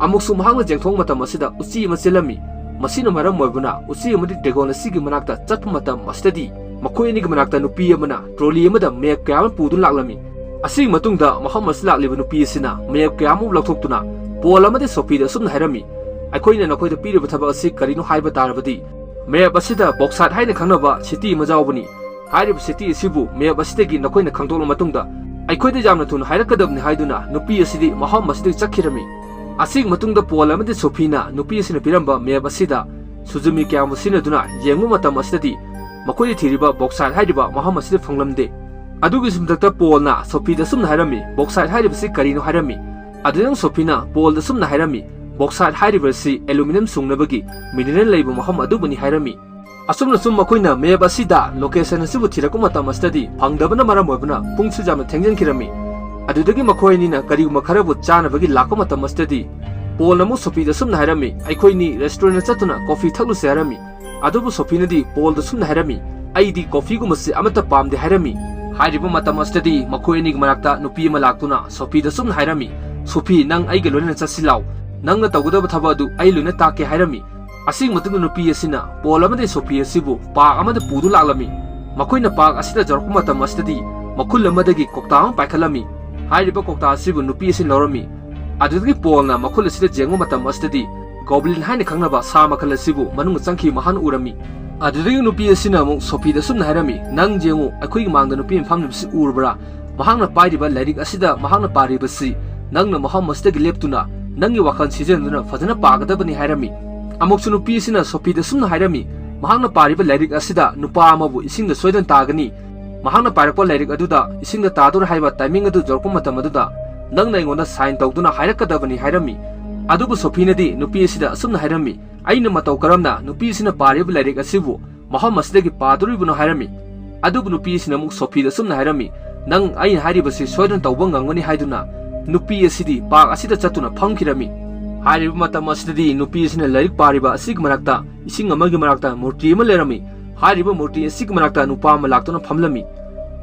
ꯑꯃꯨꯛꯁꯨ ꯃꯍꯥꯛꯅ ꯌꯦꯡꯊꯣꯛꯄ ꯃꯇꯝ ꯑꯁꯤꯗ ꯎꯆꯤ ꯑꯃ ꯆꯦꯜꯂꯝꯃꯤ꯫ ꯃꯁꯤꯅ ꯃꯔꯝ ꯑꯣꯏꯕꯅ ꯎꯆꯤ ꯑꯃꯗꯤ ꯗ꯭ꯔꯦꯒꯣꯟ ꯑꯁꯤꯒꯤ ꯃꯅꯥꯛꯇ ꯆꯠꯄ ꯃꯇꯝ ꯑꯁꯤꯗꯗꯤ ꯃꯈꯣꯏ ꯑꯅꯤꯒꯤ ꯃꯅꯥꯛꯇ ꯅꯨꯄꯤ ꯑꯃꯅ ꯇ꯭ꯔꯣꯂꯤ ꯑꯃꯗ ꯃꯦꯞ ꯀꯌꯥ ꯑꯃ ꯄꯨꯗꯨꯅ ꯂꯥꯛꯂꯝꯃꯤ꯫ ꯑꯁꯤꯒꯤ ꯃꯇꯨꯡꯗ ꯃꯐꯝ ꯑꯁꯤꯗ ꯂꯥꯛꯂꯤꯕ ꯅꯨꯄꯤ ꯑꯁꯤꯅ ꯃꯦꯞ ꯀꯌꯥ ꯑꯃ ꯂꯧꯊꯣꯛꯇꯨꯅ ꯄꯣꯜ ꯑꯃꯗꯤ ꯁꯣꯐꯤꯗ ꯑꯁꯨꯝꯅ ꯍꯥꯏꯔꯝꯃꯤ, "ꯑꯩꯈꯣꯏꯅ ꯅꯈꯣꯏꯗ ꯄꯤꯔꯤꯕ ꯊꯕꯛ ꯑꯁꯤ ꯀꯔꯤꯅꯣ ꯍꯥꯏꯕ ꯇꯥꯔꯕꯗꯤ, ꯃꯦꯞ ꯑꯁꯤꯗ ꯕꯣꯛꯁꯥꯏꯠ ꯍꯥꯏꯅ ꯈꯪꯅꯕ ꯁꯤꯇꯤ ꯑꯃ ꯌꯥꯎꯕꯅꯤ꯫ ꯍꯥꯏꯔꯤꯕ ꯁꯤꯇꯤ ꯑꯁꯤꯕꯨ ꯃꯦꯞ ꯑꯁꯤꯗꯒꯤ ꯅꯈꯣꯏꯅ ꯈꯪꯗꯣꯛꯂ ꯃꯇꯨꯡꯗ ꯑꯩꯈꯣꯏꯗ ꯌꯥꯝꯅ ꯊꯨꯅ ꯍꯥꯏꯔꯛꯀꯗꯕꯅꯤ" ꯍꯥꯏꯗꯨꯅ ꯅꯨꯄꯤ ꯑꯁꯤꯗꯤ ꯃꯐꯝ ꯑꯁꯤꯗꯒꯤ ꯆꯠꯈꯤꯔꯝꯃꯤ꯫ ꯑꯁꯤꯒꯤ ꯃꯇꯨꯡꯗ ꯄꯣꯜ ꯑꯃꯗꯤ ꯁꯣꯐꯤꯅ ꯅꯨꯄꯤ ꯑꯁꯤꯅ ꯄꯤꯔꯝꯕ ꯃꯦꯞ ꯑꯁꯤꯗ ꯁꯨꯖꯨꯃꯤ ꯀꯌꯥ ꯑꯃ ꯁꯤꯖꯤꯟꯅꯗꯨꯅ ꯌꯦꯡꯕ ꯃꯇꯝ ꯑꯁꯤꯗꯗꯤ ꯃꯈꯣꯏꯅ ꯊꯤꯔꯤꯕ ꯕꯣꯛꯁꯥꯏꯠ ꯍꯥꯏꯔꯤꯕ ꯃꯐꯝ ꯑꯁꯤꯗ ꯐꯪꯂꯝꯗꯦ꯫ ꯑꯗꯨꯒꯤꯁꯨ ꯃꯊꯛꯇ ꯄꯣꯜꯅ ꯁꯣꯐꯤꯗ ꯑꯁꯨꯝꯅ ꯍꯥꯏꯔꯝꯃꯤ, "ꯕꯣꯛꯁꯥꯏꯠ ꯍꯥꯏꯔꯤꯕꯁꯤ ꯀꯔꯤꯅꯣ?" ꯍꯥꯏꯔꯝꯃꯤ꯫ ꯑꯗꯨꯗ ꯁꯣꯐꯤꯅ ꯄꯣꯜꯗ ꯑꯁꯨꯝꯅ ꯍꯥꯏꯔꯝꯃꯤ, "ꯕꯣꯛꯁꯥꯏꯠ ꯍꯥꯏꯔꯤꯕꯁꯤ ꯑꯦꯂꯨꯃꯤꯅꯤꯌꯝ ꯁꯨꯡꯅꯕꯒꯤ ꯃꯤꯅꯔꯦꯜ ꯂꯩꯕ ꯃꯐꯝ ꯑꯗꯨꯕꯨꯅꯤ" ꯍꯥꯏꯔꯝꯃꯤ꯫ ꯑꯁꯨꯝꯅ ꯁꯨꯝ ꯃꯈꯣꯏꯅ ꯃꯦꯞ ꯑꯁꯤꯗ ꯂꯣꯀꯦꯁꯟ ꯑꯁꯤꯕꯨ ꯊꯤꯔꯛꯄ ꯃꯇꯝ ꯑꯁꯤꯗꯗꯤ ꯐꯪꯗꯕꯅ ꯃꯔꯝ ꯑꯣꯏꯕꯅ ꯄꯨꯡꯁꯨ ꯌꯥꯝꯅ ꯊꯦꯡꯖꯤꯟꯈꯤꯔꯝꯃꯤ꯫ ꯑꯗꯨꯗꯒꯤ ꯃꯈꯣꯏ ꯑꯅꯤꯅ ꯀꯔꯤꯒꯨꯝꯕ ꯈꯔꯕꯨ ꯆꯥꯅꯕꯒꯤ ꯂꯥꯛꯄ ꯃꯇꯝ ꯑꯁꯤꯗꯗꯤ ꯄꯣꯜꯅ ꯑꯃꯨꯛ ꯁꯣꯐꯤꯗ ꯑꯁꯨꯝꯅ ꯍꯥꯏꯔꯝꯃꯤ, "ꯑꯩꯈꯣꯏꯅꯤ ꯔꯦꯁꯇꯨꯔꯦꯟꯗ ꯆꯠꯇꯨꯅ ꯀꯣꯐꯤ ꯊꯛꯂꯨꯁꯦ" ꯍꯥꯏꯔꯝꯃꯤ꯫ ꯑꯗꯨꯕꯨ ꯁꯣꯐꯤꯅꯗꯤ ꯄꯣꯜꯗ ꯑꯁꯨꯝꯅ ꯍꯥꯏꯔꯝꯃꯤ, "ꯑꯩꯗꯤ ꯀꯣꯐꯤꯒꯨꯝꯕꯁꯤ ꯑꯃꯠꯇ ꯄꯥꯝꯗꯦ" ꯍꯥꯏꯔꯝꯃꯤ꯫ ꯍꯥꯏꯔꯤꯕ ꯃꯇꯝ ꯑꯁꯤꯗꯗꯤ ꯃꯈꯣꯏ ꯑꯅꯤꯒꯤ ꯃꯔꯛꯇ ꯅꯨꯄꯤ ꯑꯃ ꯂꯥꯛꯇꯨꯅ ꯁꯣꯐꯤꯗ ꯑꯁꯨꯝꯅ ꯍꯥꯏꯔꯝꯃꯤ, "ꯁꯣꯐꯤ, ꯅꯪ ꯑꯩꯒ ꯂꯣꯏꯅꯅ ꯆꯠꯁꯤ ꯂꯥꯎ꯫ ꯅꯪꯅ ꯇꯧꯒꯗꯕ ꯊꯕꯛ ꯑꯗꯨ ꯑꯩ ꯂꯣꯏꯅ ꯇꯥꯛꯀꯦ" ꯍꯥꯏꯔꯝꯃꯤ꯫ ꯑꯁꯤꯒꯤ ꯃꯇꯨꯡꯗ ꯅꯨꯄꯤ ꯑꯁꯤꯅ ꯄꯣꯜ ꯑꯃꯗꯤ ꯁꯣꯐꯤ ꯑꯁꯤꯕꯨ ꯄꯥꯔꯛ ꯑꯃꯗ ꯄꯨꯗꯨꯅ ꯂꯥꯛꯂꯝꯃꯤ꯫ ꯃꯈꯣꯏꯅ ꯄꯥꯔꯛ ꯑꯁꯤꯗ ꯌꯧꯔꯛꯄ ꯃꯇꯝ ꯑꯁꯤꯗꯗꯤ ꯃꯈꯨꯜ ꯑꯃꯗꯒꯤ ꯀꯧꯇꯥ ꯑꯃ ꯄꯥꯏꯈꯠꯂꯝꯃꯤ꯫ ꯍꯥꯏꯔꯤꯕ ꯀꯧꯇꯥ ꯑꯁꯤꯕꯨ ꯅꯨꯄꯤ ꯑꯁꯤꯅ ꯂꯧꯔꯝꯃꯤ꯫ ꯑꯗꯨꯗꯒꯤ ꯄꯣꯜꯅ ꯃꯈꯨꯜ ꯑꯁꯤꯗ ꯌꯦꯡꯕ ꯃꯇꯝ ꯑꯁꯤꯗꯗꯤ ꯒꯣꯕ꯭ꯂꯤꯟ ꯍꯥꯏꯅ ꯈꯪꯅꯕ ꯁꯥ ꯃꯈꯜ ꯑꯁꯤꯕꯨ ꯃꯅꯨꯡꯗ ꯆꯪꯈꯤ ꯃꯍꯥꯛꯅ ꯎꯔꯝꯃꯤ꯫ ꯑꯗꯨꯗꯒꯤ ꯅꯨꯄꯤ ꯑꯁꯤꯅ ꯑꯃꯨꯛ ꯁꯣꯐꯤꯗ ꯑꯁꯨꯝꯅ ꯍꯥꯏꯔꯝꯃꯤ, "ꯅꯪ ꯌꯦꯡꯉꯨ, ꯑꯩꯈꯣꯏꯒꯤ ꯃꯥꯡꯗ ꯅꯨꯄꯤ ꯑꯃ ꯐꯝꯂꯤꯕꯁꯤ ꯎꯔꯕ꯭ꯔꯥ? ꯃꯍꯥꯛꯅ ꯄꯥꯏꯔꯤꯕ ꯂꯥꯏꯔꯤꯛ ꯑꯁꯤꯗ ꯃꯍꯥꯛꯅ ꯄꯥꯔꯤꯕꯁꯤ ꯅꯪꯅ ꯃꯐꯝ ꯑꯁꯤꯗꯒꯤ ꯂꯦꯞꯇꯨꯅ ꯅꯪꯒꯤ ꯋꯥꯈꯜ ꯁꯤꯖꯤꯟꯅꯗꯨꯅ ꯐꯖꯅ ꯄꯥꯒꯗꯕꯅꯤ" ꯍꯥꯏꯔꯝꯃꯤ꯫ ꯑꯃꯨꯛꯁꯨ ꯅꯨꯄꯤ ꯑꯁꯤꯅ ꯁꯣꯐꯤꯗ ꯑꯁꯨꯝꯅ ꯍꯥꯏꯔꯝꯃꯤ, "ꯃꯍꯥꯛꯅ ꯄꯥꯔꯤꯕ ꯂꯥꯏꯔꯤꯛ ꯑꯁꯤꯗ ꯅꯨꯄꯥ ꯑꯃꯕꯨ ꯏꯁꯤꯡꯗ ꯁꯣꯏꯗꯅ ꯇꯥꯒꯅꯤ꯫ ꯃꯍꯥꯛꯅ ꯄꯥꯏꯔꯛꯄ ꯂꯥꯏꯔꯤꯛ ꯑꯗꯨꯗ ꯏꯁꯤꯡꯗ ꯇꯥꯗꯣꯔꯦ ꯍꯥꯏꯕ ꯇꯥꯏꯃꯤꯡ ꯑꯗꯨ ꯌꯧꯔꯛꯄ ꯃꯇꯝ ꯑꯗꯨꯗ ꯅꯪꯅ ꯑꯩꯉꯣꯟꯗ ꯁꯥꯏꯟ ꯇꯧꯗꯨꯅ ꯍꯥꯏꯔꯛꯀꯗꯕꯅꯤ" ꯍꯥꯏꯔꯝꯃꯤ꯫ ꯑꯗꯨꯕꯨ ꯁꯣꯐꯤꯅꯗꯤ ꯅꯨꯄꯤ ꯑꯁꯤꯗ ꯑꯁꯨꯝꯅ ꯍꯥꯏꯔꯝꯃꯤ, "ꯑꯩꯅ ꯃꯇꯧ ꯀꯔꯝꯅ ꯅꯨꯄꯤ ꯑꯁꯤꯅ ꯄꯥꯔꯤꯕ ꯂꯥꯏꯔꯤꯛ ꯑꯁꯤꯕꯨ ꯃꯐꯝ ꯑꯁꯤꯗꯒꯤ ꯄꯥꯗꯣꯔꯤꯕꯅꯣ?" ꯍꯥꯏꯔꯝꯃꯤ꯫ ꯑꯗꯨꯕꯨ ꯅꯨꯄꯤ ꯑꯁꯤꯅ ꯑꯃꯨꯛ ꯁꯣꯐꯤꯗ ꯑꯁꯨꯝꯅ ꯍꯥꯏꯔꯝꯃꯤ, "ꯅꯪ ꯑꯩꯅ ꯍꯥꯏꯔꯤꯕꯁꯤ ꯁꯣꯏꯗꯅ ꯇꯧꯕ ꯉꯝꯒꯅꯤ" ꯍꯥꯏꯗꯨꯅ ꯅꯨꯄꯤ ꯑꯁꯤꯗꯤ ꯄꯥꯔꯛ ꯑꯁꯤꯗ ꯆꯠꯇꯨꯅ ꯐꯝꯈꯤꯔꯝꯃꯤ꯫ ꯍꯥꯏꯔꯤꯕ ꯃꯇꯝ ꯑꯁꯤꯗꯗꯤ ꯅꯨꯄꯤ ꯑꯁꯤꯅ ꯂꯥꯏꯔꯤꯛ ꯄꯥꯔꯤꯕ ꯑꯁꯤꯒꯤ ꯃꯔꯛꯇ ꯏꯁꯤꯡ ꯑꯃꯒꯤ ꯃꯔꯛꯇ ꯃꯨꯔꯇꯤ ꯑꯃ ꯂꯩꯔꯝꯃꯤ꯫ ꯍꯥꯏꯔꯤꯕ ꯃꯨꯔꯇꯤ ꯑꯁꯤꯒꯤ ꯃꯅꯥꯛꯇ ꯅꯨꯄꯥ ꯑꯃ ꯂꯥꯛꯇꯨꯅ ꯐꯝꯂꯝꯃꯤ꯫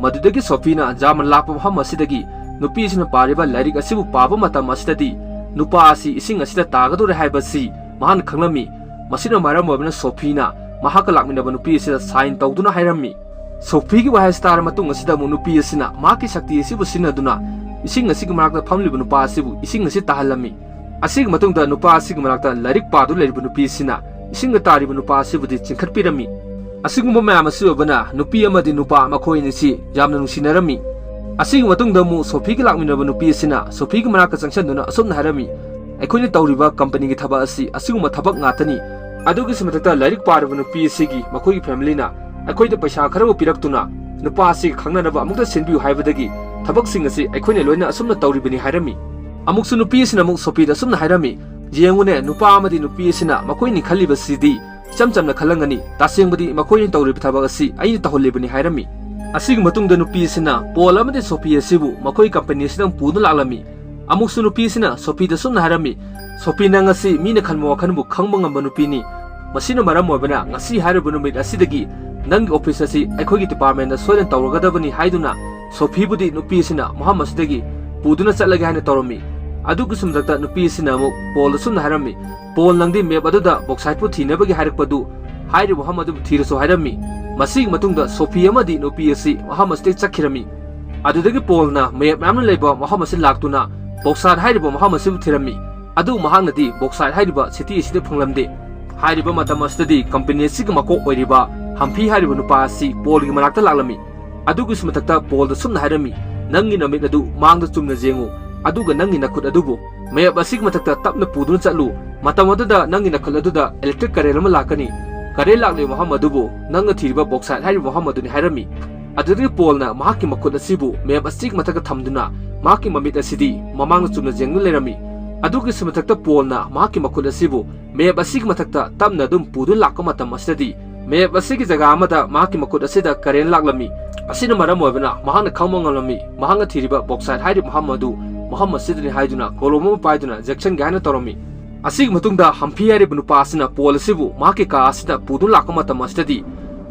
ꯃꯗꯨꯗꯒꯤ ꯁꯣꯐꯤꯅ ꯌꯥꯝꯅ ꯂꯥꯞꯄ ꯃꯐꯝ ꯑꯁꯤꯗꯒꯤ ꯅꯨꯄꯤ ꯑꯁꯤꯅ ꯄꯥꯔꯤꯕ ꯂꯥꯏꯔꯤꯛ ꯑꯁꯤꯕꯨ ꯄꯥꯕ ꯃꯇꯝ ꯑꯁꯤꯗꯗꯤ ꯅꯨꯄꯥ ꯑꯁꯤ ꯏꯁꯤꯡ ꯑꯁꯤꯗ ꯇꯥꯒꯗꯧꯔꯦ ꯍꯥꯏꯕꯁꯤ ꯃꯍꯥꯛꯅ ꯈꯪꯂꯝꯃꯤ꯫ ꯃꯁꯤꯅ ꯃꯔꯝ ꯑꯣꯏꯕꯅ ꯁꯣꯐꯤꯅ ꯃꯍꯥꯛꯀ ꯂꯥꯛꯃꯤꯟꯅꯕ ꯅꯨꯄꯤ ꯑꯁꯤꯗ ꯁꯥꯏꯟ ꯇꯧꯗꯨꯅ ꯍꯥꯏꯔꯝꯃꯤ꯫ ꯁꯣꯐꯤꯒꯤ ꯋꯥꯍꯩ ꯑꯁꯤ ꯇꯥꯔꯕ ꯃꯇꯨꯡ ꯑꯁꯤꯗ ꯑꯃꯨꯛ ꯅꯨꯄꯤ ꯑꯁꯤꯅ ꯃꯍꯥꯛꯀꯤ ꯁꯛꯇꯤ ꯑꯁꯤꯕꯨ ꯁꯤꯖꯤꯟꯅꯗꯨꯅ ꯏꯁꯤꯡ ꯑꯁꯤꯒꯤ ꯃꯅꯥꯛꯇ ꯐꯝꯂꯤꯕ ꯅꯨꯄꯥ ꯑꯁꯤꯕꯨ ꯏꯁꯤꯡ ꯑꯁꯤ ꯇꯥꯍꯜꯂꯝꯃꯤ꯫ ꯑꯁꯤꯒꯤ ꯃꯇꯨꯡꯗ ꯅꯨꯄꯥ ꯑꯁꯤꯒꯤ ꯃꯅꯥꯛꯇ ꯂꯥꯏꯔꯤꯛ ꯄꯥꯗꯨꯅ ꯂꯩꯔꯤꯕ ꯅꯨꯄꯤ ꯑꯁꯤꯅ ꯏꯁꯤꯡꯗ ꯇꯥꯔꯤꯕ ꯅꯨꯄꯥ ꯑꯁꯤꯕꯨꯗꯤ ꯆꯤꯡꯈꯠꯄꯤꯔꯝꯃꯤ꯫ ꯑꯁꯤꯒꯨꯝꯕ ꯃꯌꯥꯝ ꯑꯁꯤ ꯑꯣꯏꯕꯅ ꯅꯨꯄꯤ ꯑꯃꯗꯤ ꯅꯨꯄꯥ ꯃꯈꯣꯏ ꯑꯅꯤꯁꯤ ꯌꯥꯝꯅ ꯅꯨꯡꯁꯤꯅꯔꯝꯃꯤ꯫ ꯑꯁꯤꯒꯤ ꯃꯇꯨꯡꯗ ꯑꯃꯨꯛ ꯁꯣꯐꯤꯒ ꯂꯥꯛꯃꯤꯟꯅꯕ ꯅꯨꯄꯤ ꯑꯁꯤꯅ ꯁꯣꯐꯤꯒꯤ ꯃꯅꯥꯛꯇ ꯆꯪꯁꯤꯟꯗꯨꯅ ꯑꯁꯨꯝꯅ ꯍꯥꯏꯔꯝꯃꯤ, "ꯑꯩꯈꯣꯏꯅ ꯇꯧꯔꯤꯕ ꯀꯝꯄꯅꯤꯒꯤ ꯊꯕꯛ ꯑꯁꯤ ꯑꯁꯤꯒꯨꯝꯕ ꯊꯕꯛ ꯉꯥꯛꯇꯅꯤ꯫ ꯑꯗꯨꯒꯤꯁꯨ ꯃꯊꯛꯇ ꯂꯥꯏꯔꯤꯛ ꯄꯥꯔꯤꯕ ꯅꯨꯄꯤ ꯑꯁꯤꯒꯤ ꯃꯈꯣꯏꯒꯤ ꯐꯦꯃꯤꯂꯤꯅ ꯑꯩꯈꯣꯏꯗ ꯄꯩꯁꯥ ꯈꯔꯕꯨ ꯄꯤꯔꯛꯇꯨꯅ ꯅꯨꯄꯥ ꯑꯁꯤꯒ ꯈꯪꯅꯅꯕ ꯑꯃꯨꯛꯇ ꯁꯤꯟꯕꯤꯌꯨ ꯍꯥꯏꯕꯗꯒꯤ ꯊꯕꯛꯁꯤꯡ ꯑꯁꯤ ꯑꯩꯈꯣꯏꯅ ꯂꯣꯏꯅ ꯑꯁꯨꯝꯅ ꯇꯧꯔꯤꯕꯅꯤ" ꯍꯥꯏꯔꯝꯃꯤ꯫ ꯑꯃꯨꯛꯁꯨ ꯅꯨꯄꯤ ꯑꯁꯤꯅ ꯑꯃꯨꯛ ꯁꯣꯐꯤꯗ ꯑꯁꯨꯝꯅ ꯍꯥꯏꯔꯝꯃꯤ, "ꯌꯦꯡꯉꯨꯅꯦ, ꯅꯨꯄꯥ ꯑꯃꯗꯤ ꯅꯨꯄꯤ ꯑꯁꯤꯅ ꯃꯈꯣꯏꯅꯤ ꯈꯜꯂꯤꯕꯁꯤꯗꯤ ꯏꯆꯝ ꯆꯝꯅ ꯈꯜꯂꯝꯒꯅꯤ, ꯇꯁꯦꯡꯕꯗꯤ ꯃꯈꯣꯏꯅ ꯇꯧꯔꯤꯕ ꯊꯕꯛ ꯑꯁꯤ ꯑꯩꯅ ꯇꯧꯍꯜꯂꯤꯕꯅꯤ ꯍꯥꯏꯔꯝꯃꯤ꯫ ꯑꯁꯤꯒꯤ ꯃꯇꯨꯡꯗ ꯅꯨꯄꯤ ꯑꯁꯤꯅ ꯄꯣꯜ ꯑꯃꯗꯤ ꯁꯣꯐꯤ ꯑꯁꯤꯕꯨ ꯃꯈꯣꯏ ꯀꯝꯄꯅꯤ ꯑꯁꯤꯗ ꯄꯨꯗꯨꯅ ꯂꯥꯛꯂꯝꯃꯤ꯫ ꯑꯃꯨꯛꯁꯨ ꯅꯨꯄꯤ ꯑꯁꯤꯅ ꯁꯣꯐꯤꯗ ꯁꯨꯝꯅ ꯍꯥꯏꯔꯝꯃꯤ, "ꯁꯣꯐꯤ, ꯅꯪ ꯑꯁꯤ ꯃꯤꯅ ꯈꯟꯕ ꯋꯥꯈꯜꯕꯨ ꯈꯪꯕ ꯉꯝꯕ ꯅꯨꯄꯤꯅꯤ꯫ ꯃꯁꯤꯅ ꯃꯔꯝ ꯑꯣꯏꯕꯅ ꯉꯁꯤ ꯍꯥꯏꯔꯤꯕ ꯅꯨꯃꯤꯠ ꯑꯁꯤꯗꯒꯤ ꯅꯪꯒꯤ ꯑꯣꯐꯤꯁ ꯑꯁꯤ ꯑꯩꯈꯣꯏꯒꯤ ꯗꯤꯄꯥꯔꯠꯃꯦꯟꯗ ꯁꯣꯏꯗꯅ ꯇꯧꯔꯒꯗꯕꯅꯤ" ꯍꯥꯏꯗꯨꯅ ꯁꯣꯐꯤꯕꯨꯗꯤ ꯅꯨꯄꯤ ꯑꯁꯤꯅ ꯃꯐꯝ ꯑꯁꯤꯗꯒꯤ ꯄꯨꯗꯨꯅ ꯆꯠꯂꯒꯦ ꯍꯥꯏꯅ ꯇꯧꯔꯝꯃꯤ꯫ ꯑꯗꯨꯒꯤꯁꯨ ꯃꯊꯛꯇ ꯅꯨꯄꯤ ꯑꯁꯤꯅ ꯑꯃꯨꯛ ꯄꯣꯜꯗ ꯁꯨꯝꯅ ꯍꯥꯏꯔꯝꯃꯤ, "ꯄꯣꯜ, ꯅꯪꯗꯤ ꯃꯦꯞ ꯑꯗꯨꯗ ꯕꯣꯛꯁꯥꯏꯠꯄꯨ ꯊꯤꯅꯕꯒꯤ ꯍꯥꯏꯔꯛꯄꯗꯨ ꯍꯥꯏꯔꯤꯕ ꯃꯐꯝ ꯑꯗꯨꯕꯨ ꯊꯤꯔꯁꯨ" ꯍꯥꯏꯔꯝꯃꯤ꯫ ꯃꯁꯤꯒꯤ ꯃꯇꯨꯡꯗ ꯁꯣꯐꯤ ꯑꯃꯗꯤ ꯅꯨꯄꯤ ꯑꯁꯤ ꯃꯐꯝ ꯑꯁꯤꯗꯒꯤ ꯆꯠꯈꯤꯔꯝꯃꯤ꯫ ꯑꯗꯨꯗꯒꯤ ꯄꯣꯜꯅ ꯃꯦꯞ ꯃꯌꯥꯝꯅ ꯂꯩꯕ ꯃꯐꯝ ꯑꯁꯤ ꯂꯥꯛꯇꯨꯅ ꯕꯣꯛꯁꯥꯏꯠ ꯍꯥꯏꯔꯤꯕ ꯃꯐꯝ ꯑꯁꯤꯕꯨ ꯊꯤꯔꯝꯃꯤ꯫ ꯑꯗꯨꯕꯨ ꯃꯍꯥꯛꯅꯗꯤ ꯕꯣꯛꯁꯥꯏꯠ ꯍꯥꯏꯔꯤꯕ ꯁꯤꯇꯤ ꯑꯁꯤꯗ ꯐꯪꯂꯝꯗꯦ꯫ ꯍꯥꯏꯔꯤꯕ ꯃꯇꯝ ꯑꯁꯤꯗꯗꯤ ꯀꯝꯄꯅꯤ ꯑꯁꯤꯒꯤ ꯃꯀꯣꯛ ꯑꯣꯏꯔꯤꯕ ꯍꯝꯐꯤ ꯍꯥꯏꯔꯤꯕ ꯅꯨꯄꯥ ꯑꯁꯤ ꯄꯣꯜꯒꯤ ꯃꯅꯥꯛꯇ ꯂꯥꯛꯂꯝꯃꯤ꯫ ꯑꯗꯨꯒꯤꯁꯨ ꯃꯊꯛꯇ ꯄꯣꯜꯗ ꯁꯨꯝꯅ ꯍꯥꯏꯔꯝꯃꯤ, "ꯅꯪꯒꯤ ꯅꯃꯤꯠ ꯑꯗꯨ ꯃꯥꯡꯗ ꯆꯨꯝꯅ ꯌꯦꯡꯉꯨ, ꯑꯗꯨꯒ ꯅꯪꯒꯤ ꯅꯈꯨꯠ ꯑꯗꯨꯕꯨ ꯃꯦꯞ ꯑꯁꯤꯒꯤ ꯃꯊꯛꯇ ꯇꯞꯅ ꯄꯨꯗꯨꯅ ꯆꯠꯂꯨ꯫ ꯃꯇꯝ ꯑꯗꯨꯗ ꯅꯪꯒꯤ ꯅꯈꯨꯠ ꯑꯗꯨꯗ ꯏꯂꯦꯛꯇ꯭ꯔꯤꯛ ꯀꯔꯦꯟ ꯑꯃ ꯂꯥꯛꯀꯅꯤ꯫ ꯀꯔꯦꯟ ꯂꯥꯛꯂꯤꯕ ꯃꯐꯝ ꯑꯗꯨꯕꯨ ꯅꯪꯅ ꯊꯤꯔꯤꯕ ꯕꯣꯛꯁꯥꯏꯠ ꯍꯥꯏꯔꯤꯕ ꯃꯐꯝ ꯑꯗꯨꯅꯤ" ꯍꯥꯏꯔꯝꯃꯤ꯫ ꯑꯗꯨꯗꯒꯤ ꯄꯣꯜꯅ ꯃꯍꯥꯛꯀꯤ ꯃꯈꯨꯠ ꯑꯁꯤꯕꯨ ꯃꯦꯞ ꯑꯁꯤꯒꯤ ꯃꯊꯛꯇ ꯊꯝꯗꯨꯅ ꯃꯍꯥꯛꯀꯤ ꯃꯃꯤꯠ ꯑꯁꯤꯗꯤ ꯃꯃꯥꯡꯗ ꯆꯨꯝꯅ ꯌꯦꯡꯗꯨꯅ ꯂꯩꯔꯝꯃꯤ꯫ ꯑꯗꯨꯒꯤꯁꯨ ꯃꯊꯛꯇ ꯄꯣꯜꯅ ꯃꯍꯥꯛꯀꯤ ꯃꯈꯨꯠ ꯑꯁꯤꯕꯨ ꯃꯦꯞ ꯑꯁꯤꯒꯤ ꯃꯊꯛꯇ ꯇꯞꯅ ꯑꯗꯨꯝ ꯄꯨꯗꯨꯅ ꯂꯥꯛꯄ ꯃꯇꯝ ꯑꯁꯤꯗꯗꯤ ꯃꯦꯞ ꯑꯁꯤꯒꯤ ꯖꯒꯥ ꯑꯃꯗ ꯃꯍꯥꯛꯀꯤ ꯃꯈꯨꯠ ꯑꯁꯤꯗ ꯀꯔꯦꯟ ꯂꯥꯛꯂꯝꯃꯤ꯫ ꯑꯁꯤꯅ ꯃꯔꯝ ꯑꯣꯏꯕꯅ ꯃꯍꯥꯛꯅ ꯈꯪꯕ ꯉꯝꯂꯝꯃꯤ, ꯃꯍꯥꯛꯅ ꯊꯤꯔꯤꯕ ꯕꯣꯛꯁꯥꯏꯠ ꯍꯥꯏꯔꯤꯕ ꯃꯐꯝ ꯑꯗꯨ ꯃꯐꯝ ꯑꯁꯤꯗꯅꯤ ꯍꯥꯏꯗꯨꯅ ꯀꯣꯂꯣꯝ ꯑꯃ ꯄꯥꯏꯗꯨꯅ ꯖꯦꯛꯁꯟꯒꯦ ꯍꯥꯏꯅ ꯇꯧꯔꯝꯃꯤ꯫ ꯑꯁꯤꯒꯤ ꯃꯇꯨꯡꯗ ꯍꯝꯐꯤ ꯍꯥꯏꯔꯤꯕ ꯅꯨꯄꯥ ꯑꯁꯤꯅ ꯄꯣꯜ ꯑꯁꯤꯕꯨ ꯃꯍꯥꯛꯀꯤ ꯀꯥ ꯑꯁꯤꯗ ꯄꯨꯗꯨꯅ ꯂꯥꯛꯄ ꯃꯇꯝ ꯑꯁꯤꯗꯗꯤ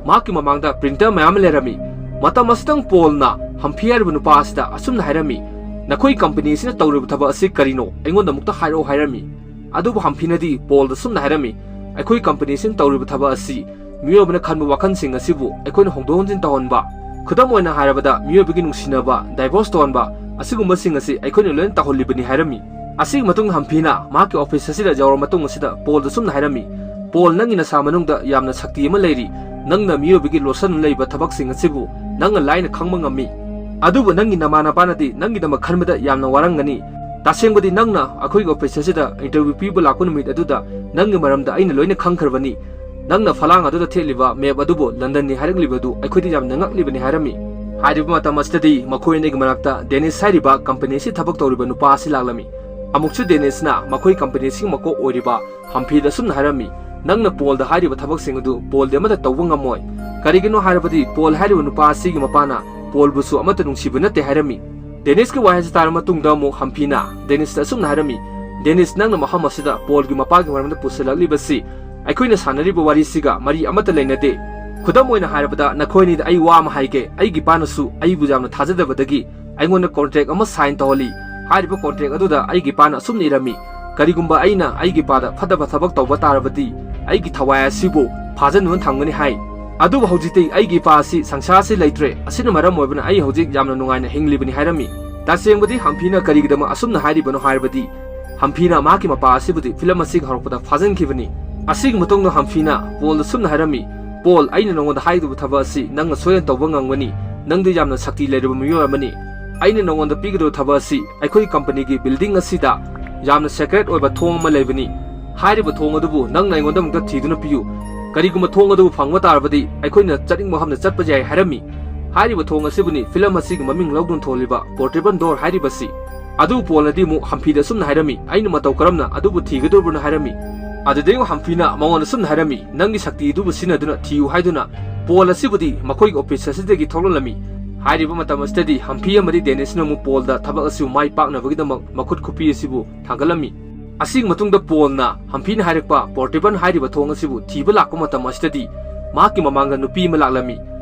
ꯃꯍꯥꯛꯀꯤ ꯃꯃꯥꯡꯗ ꯄ꯭ꯔꯤꯟꯇꯔ ꯃꯌꯥꯝ ꯑꯃ ꯂꯩꯔꯝꯃꯤ꯫ ꯃꯇꯝ ꯑꯁꯤꯗꯪ ꯄꯣꯜꯅ ꯍꯝꯐꯤ ꯍꯥꯏꯔꯤꯕ ꯅꯨꯄꯥ ꯑꯁꯤꯗ ꯑꯁꯨꯝꯅ ꯍꯥꯏꯔꯝꯃꯤ, "ꯅꯈꯣꯏ ꯀꯝꯄꯅꯤ ꯑꯁꯤꯅ ꯇꯧꯔꯤꯕ ꯊꯕꯛ ꯑꯁꯤ ꯀꯔꯤꯅꯣ? ꯑꯩꯉꯣꯟꯗ ꯑꯃꯨꯛꯇ ꯍꯥꯏꯔꯛꯑꯣ" ꯍꯥꯏꯔꯝꯃꯤ꯫ ꯑꯗꯨꯕꯨ ꯍꯝꯐꯤꯅꯗꯤ ꯄꯣꯜꯗ ꯁꯨꯝꯅ ꯍꯥꯏꯔꯝꯃꯤ, "ꯑꯩꯈꯣꯏ ꯀꯝꯄꯅꯤ ꯑꯁꯤꯅ ꯇꯧꯔꯤꯕ ꯊꯕꯛ ꯑꯁꯤ ꯃꯤꯑꯣꯏꯕꯅ ꯈꯟꯕ ꯋꯥꯈꯜꯁꯤꯡ ꯑꯁꯤꯕꯨ ꯑꯩꯈꯣꯏꯅ ꯍꯣꯡꯗꯣꯛ ꯍꯣꯡꯖꯤꯟ ꯇꯧꯍꯟꯕ, ꯈꯨꯗꯝ ꯑꯣꯏꯅ ꯍꯥꯏꯔꯕꯗ ꯃꯤꯑꯣꯏꯕꯒꯤ ꯅꯨꯡꯁꯤꯅꯕ, ꯗꯥꯏꯚꯣꯔꯁ ꯇꯧꯍꯟꯕ, ꯑꯁꯤꯒꯨꯝꯕꯁꯤꯡ ꯑꯁꯤ ꯑꯩꯈꯣꯏꯅ ꯂꯣꯏꯅ ꯇꯧꯍꯜꯂꯤꯕꯅꯤ" ꯍꯥꯏꯔꯝꯃꯤ꯫ ꯑꯁꯤꯒꯤ ꯃꯇꯨꯡꯗ ꯍꯝꯐꯤꯅ ꯃꯍꯥꯛꯀꯤ ꯑꯣꯐꯤꯁ ꯑꯁꯤꯗ ꯌꯧꯔꯕ ꯃꯇꯨꯡ ꯑꯁꯤꯗ ꯄꯣꯜꯗ ꯁꯨꯝꯅ ꯍꯥꯏꯔꯝꯃꯤ, "ꯄꯣꯜ, ꯅꯪꯒꯤ ꯅꯁꯥ ꯃꯅꯨꯡꯗ ꯌꯥꯝꯅ ꯁꯛꯇꯤ ꯑꯃ ꯂꯩꯔꯤ꯫ ꯅꯪꯅ ꯃꯤꯑꯣꯏꯕꯒꯤ ꯂꯣꯠꯁꯟꯗꯨꯅ ꯂꯩꯕ ꯊꯕꯛꯁꯤꯡ ꯑꯁꯤꯕꯨ ꯅꯪꯅ ꯂꯥꯏꯅ ꯈꯪꯕ ꯉꯝꯃꯤ꯫ ꯑꯗꯨꯕꯨ ꯅꯪꯒꯤ ꯅꯃꯥꯟꯅꯕꯅꯗꯤ ꯅꯪꯒꯤꯗꯃꯛ ꯈꯟꯕꯗ ꯌꯥꯝꯅ ꯋꯥꯔꯝꯒꯅꯤ꯫ ꯇꯁꯦꯡꯕꯗꯤ ꯅꯪꯅ ꯑꯩꯈꯣꯏꯒꯤ ꯑꯣꯐꯤꯁ ꯑꯁꯤꯗ ꯏꯟꯇꯔꯚ꯭ꯌꯨ ꯄꯤꯕ ꯂꯥꯛꯄ ꯅꯨꯃꯤꯠ ꯑꯗꯨꯗ ꯅꯪꯒꯤ ꯃꯔꯝꯗ ꯑꯩꯅ ꯂꯣꯏꯅ ꯈꯪꯈ꯭ꯔꯕꯅꯤ꯫ ꯅꯪꯅ ꯐꯂꯥꯡ ꯑꯗꯨꯗ ꯊꯦꯠꯂꯤꯕ ꯃꯦꯞ ꯑꯗꯨꯕꯨ ꯂꯟꯗꯟꯅꯤ ꯍꯥꯏꯔꯛꯂꯤꯕꯗꯨ ꯑꯩꯈꯣꯏꯗꯤ ꯌꯥꯝꯅ ꯉꯛꯂꯤꯕꯅꯤ" ꯍꯥꯏꯔꯝꯃꯤ꯫ ꯍꯥꯏꯔꯤꯕ ꯃꯇꯝ ꯑꯁꯤꯗꯗꯤ ꯃꯈꯣꯏ ꯑꯅꯤꯒꯤ ꯃꯔꯛꯇ ꯗꯦꯅꯤꯁ ꯍꯥꯏꯔꯤꯕ ꯀꯝꯄꯅꯤ ꯑꯁꯤ ꯊꯕꯛ ꯇꯧꯔꯤꯕ ꯅꯨꯄꯥ ꯑꯁꯤ ꯂꯥꯛꯂꯝꯃꯤ꯫ ꯑꯃꯨꯛꯁꯨ ꯗꯦꯅꯤꯁꯅ ꯃꯈꯣꯏ ꯀꯝꯄꯅꯤ ꯑꯁꯤꯒꯤ ꯃꯀꯣꯛ ꯑꯣꯏꯔꯤꯕ ꯍꯝꯐꯤꯗ ꯑꯁꯨꯝꯅ ꯍꯥꯏꯔꯝꯃꯤ, "ꯅꯪꯅ ꯄꯣꯜꯗ ꯍꯥꯏꯔꯤꯕ ꯊꯕꯛꯁꯤꯡ ꯑꯗꯨ ꯄꯣꯜꯗꯤ ꯑꯃꯠꯇ ꯇꯧꯕ ꯉꯝꯃꯣꯏ꯫ ꯀꯔꯤꯒꯤꯅꯣ ꯍꯥꯏꯔꯕꯗꯤ ꯄꯣꯜ ꯍꯥꯏꯔꯤꯕ ꯅꯨꯄꯥ ꯑꯁꯤꯒꯤ ꯃꯄꯥꯅ ꯄꯣꯜꯕꯨꯁꯨ ꯑꯃꯠꯇ ꯅꯨꯡꯁꯤꯕ ꯅꯠꯇꯦ" ꯍꯥꯏꯔꯝꯃꯤ꯫ ꯗꯦꯅꯤꯁꯀꯤ ꯋꯥꯍꯩ ꯑꯁꯤ ꯇꯥꯔꯕ ꯃꯇꯨꯡꯗ ꯑꯃꯨꯛ ꯍꯝꯐꯤꯅ ꯗꯦꯅꯤꯁꯇ ꯑꯁꯨꯝꯅ ꯍꯥꯏꯔꯝꯃꯤ, "ꯗꯦꯅꯤꯁ, ꯅꯪꯅ ꯃꯐꯝ ꯑꯁꯤꯗ ꯄꯣꯜꯒꯤ ꯃꯄꯥꯒꯤ ꯃꯔꯝꯗ ꯄꯨꯁꯤꯜꯂꯛꯂꯤꯕꯁꯤ ꯑꯩꯈꯣꯏꯅ ꯁꯥꯟꯅꯔꯤꯕ ꯋꯥꯔꯤꯁꯤꯒ ꯃꯔꯤ ꯑꯃꯠꯇ ꯂꯩꯅꯗꯦ꯫ ꯈꯨꯗꯝ ꯑꯣꯏꯅ ꯍꯥꯏꯔꯕꯗ, ꯅꯈꯣꯏ ꯑꯅꯤꯗ ꯑꯩ ꯋꯥ ꯑꯃ ꯍꯥꯏꯒꯦ, ꯑꯩꯒꯤ ꯏꯄꯥꯅꯁꯨ ꯑꯩꯕꯨ ꯌꯥꯝꯅ ꯊꯥꯖꯗꯕꯗꯒꯤ ꯑꯩꯉꯣꯟꯗ ꯀꯣꯟꯇ꯭ꯔꯦꯛ ꯑꯃ ꯁꯥꯏꯟ ꯇꯧꯍꯜꯂꯤ꯫ ꯍꯥꯏꯔꯤꯕ ꯀꯣꯟꯇ꯭ꯔꯦꯛ ꯑꯗꯨꯗ ꯑꯩꯒꯤ ꯏꯄꯥꯅ ꯑꯁꯨꯝꯅ ꯏꯔꯝꯃꯤ, ꯀꯔꯤꯒꯨꯝꯕ ꯑꯩꯅ ꯑꯩꯒꯤ ꯏꯄꯥꯗ ꯐꯠꯇꯕ ꯊꯕꯛ ꯇꯧꯕ ꯇꯥꯔꯕꯗꯤ ꯑꯩꯒꯤ ꯊꯋꯥꯏ ꯑꯁꯤꯕꯨ ꯐꯥꯖꯤꯟꯗꯨꯅ ꯊꯝꯒꯅꯤ ꯍꯥꯏ꯫ ꯑꯗꯨꯕꯨ ꯍꯧꯖꯤꯛꯇꯤ ꯑꯩꯒꯤ ꯏꯄꯥ ꯑꯁꯤ ꯁꯪꯁꯥꯔꯁꯤ ꯂꯩꯇ꯭ꯔꯦ, ꯑꯁꯤꯅ ꯃꯔꯝ ꯑꯣꯏꯕꯅ ꯑꯩ ꯍꯧꯖꯤꯛ ꯌꯥꯝꯅ ꯅꯨꯡꯉꯥꯏꯅ ꯍꯤꯡꯂꯤꯕꯅꯤ" ꯍꯥꯏꯔꯝꯃꯤ꯫ ꯇꯁꯦꯡꯕꯗꯤ ꯍꯝꯐꯤꯅ ꯀꯔꯤꯒꯤꯗꯃꯛ ꯑꯁꯨꯝꯅ ꯍꯥꯏꯔꯤꯕꯅꯣ ꯍꯥꯏꯔꯕꯗꯤ, ꯍꯝꯐꯤꯅ ꯃꯍꯥꯛꯀꯤ ꯃꯄꯥ ꯑꯁꯤꯕꯨꯗꯤ ꯐꯤꯂꯝ ꯑꯁꯤꯒꯤ ꯍꯧꯔꯛꯄꯗ ꯐꯥꯖꯤꯟꯈꯤꯕꯅꯤ꯫ ꯑꯁꯤꯒꯤ ꯃꯇꯨꯡꯗ ꯍꯝꯐꯤꯅ ꯄꯣꯜꯗ ꯁꯨꯝꯅ ꯍꯥꯏꯔꯝꯃꯤ, "ꯄꯣꯜ, ꯑꯩꯅ ꯅꯉꯣꯟꯗ ꯍꯥꯏꯒꯗꯕ ꯊꯕꯛ ꯑꯁꯤ ꯅꯪꯅ ꯁꯣꯏꯗꯅ ꯇꯧꯕ ꯉꯝꯒꯅꯤ꯫ ꯅꯪꯗꯤ ꯌꯥꯝꯅ ꯁꯛꯇꯤ ꯂꯩꯔꯕ ꯃꯤꯑꯣꯏ ꯑꯃꯅꯤ꯫ ꯑꯩꯅ ꯅꯉꯣꯟꯗ ꯄꯤꯒꯗꯕ ꯊꯕꯛ ꯑꯁꯤ ꯑꯩꯈꯣꯏ ꯀꯝꯄꯅꯤꯒꯤ ꯕꯤꯜꯗꯤꯡ ꯑꯁꯤꯗ ꯌꯥꯝꯅ ꯁꯦꯀ꯭ꯔꯦꯠ ꯑꯣꯏꯕ ꯊꯣꯡ ꯑꯃ ꯂꯩꯕꯅꯤ꯫ ꯍꯥꯏꯔꯤꯕ ꯊꯣꯡ ꯑꯗꯨꯕꯨ ꯅꯪꯅ ꯑꯩꯉꯣꯟꯗ ꯑꯃꯨꯛꯇ ꯊꯤꯗꯨꯅ ꯄꯤꯌꯨ꯫ ꯀꯔꯤꯒꯨꯝꯕ ꯊꯣꯡ ꯑꯗꯨꯕꯨ ꯐꯪꯕ ꯇꯥꯔꯕꯗꯤ ꯑꯩꯈꯣꯏꯅ ꯆꯠꯅꯤꯡꯕ ꯃꯐꯝꯗ ꯆꯠꯄ ꯌꯥꯏ" ꯍꯥꯏꯔꯝꯃꯤ꯫ ꯍꯥꯏꯔꯤꯕ ꯊꯣꯡ ꯑꯁꯤꯕꯨꯅꯤ ꯐꯤꯂꯝ ꯑꯁꯤꯒꯤ ꯃꯃꯤꯡ ꯂꯧꯗꯨꯅ ꯊꯣꯜꯂꯤꯕ ꯄꯣꯔꯇꯦꯕꯜ ꯗꯣꯔ ꯍꯥꯏꯔꯤꯕꯁꯤ꯫ ꯑꯗꯨꯕꯨ ꯄꯣꯜꯅꯗꯤ ꯑꯃꯨꯛ ꯍꯝꯐꯤꯗ ꯑꯁꯨꯝꯅ ꯍꯥꯏꯔꯝꯃꯤ, "ꯑꯩꯅ ꯃꯇꯧ ꯀꯔꯝꯅ ꯑꯗꯨꯕꯨ ꯊꯤꯒꯗꯧꯔꯤꯕꯅꯣ?" ꯍꯥꯏꯔꯝꯃꯤ꯫ ꯑꯗꯨꯗꯩ ꯑꯃꯨꯛ ꯍꯝꯐꯤꯅ ꯃꯉꯣꯟꯗ ꯑꯁꯨꯝꯅ ꯍꯥꯏꯔꯝꯃꯤ, "ꯅꯪꯒꯤ ꯁꯛꯇꯤ ꯑꯗꯨꯕꯨ ꯁꯤꯖꯤꯟꯅꯗꯨꯅ ꯊꯤꯌꯨ" ꯍꯥꯏꯗꯨꯅ ꯄꯣꯜ ꯑꯁꯤꯕꯨꯗꯤ ꯃꯈꯣꯏꯒꯤ ꯑꯣꯐꯤꯁ ꯑꯁꯤꯗꯒꯤ ꯊꯣꯛꯂꯛꯂꯝꯃꯤ꯫ ꯍꯥꯏꯔꯤꯕ ꯃꯇꯝ ꯑꯁꯤꯗꯗꯤ ꯍꯝꯐꯤ ꯑꯃꯗꯤ ꯗꯦꯅꯤꯁꯅ ꯑꯃꯨꯛ ꯄꯣꯜꯗ ꯊꯕꯛ ꯑꯁꯤꯕꯨ ꯃꯥꯏ ꯄꯥꯛꯅꯕꯒꯤꯗꯃꯛ ꯃꯈꯨꯠ ꯈꯨꯄꯤ ꯑꯁꯤꯕꯨ ꯊꯥꯡꯒꯠꯂꯝꯃꯤ꯫ ꯑꯁꯤꯒꯤ ꯃꯇꯨꯡꯗ ꯄꯣꯜꯅ ꯍꯝꯐꯤꯅ ꯍꯥꯏꯔꯛꯄ ꯄꯣꯔꯇꯦꯕꯜ ꯍꯥꯏꯔꯤꯕ ꯊꯣꯡ ꯑꯁꯤꯕꯨ ꯊꯤꯕ ꯂꯥꯛꯄ ꯃꯇꯝ ꯑꯁꯤꯗꯗꯤ ꯃꯍꯥꯛꯀꯤ ꯃꯃꯥꯡꯗ ꯅꯨꯄꯤ ꯑꯃ ꯂꯥꯛꯂꯝꯃꯤ꯫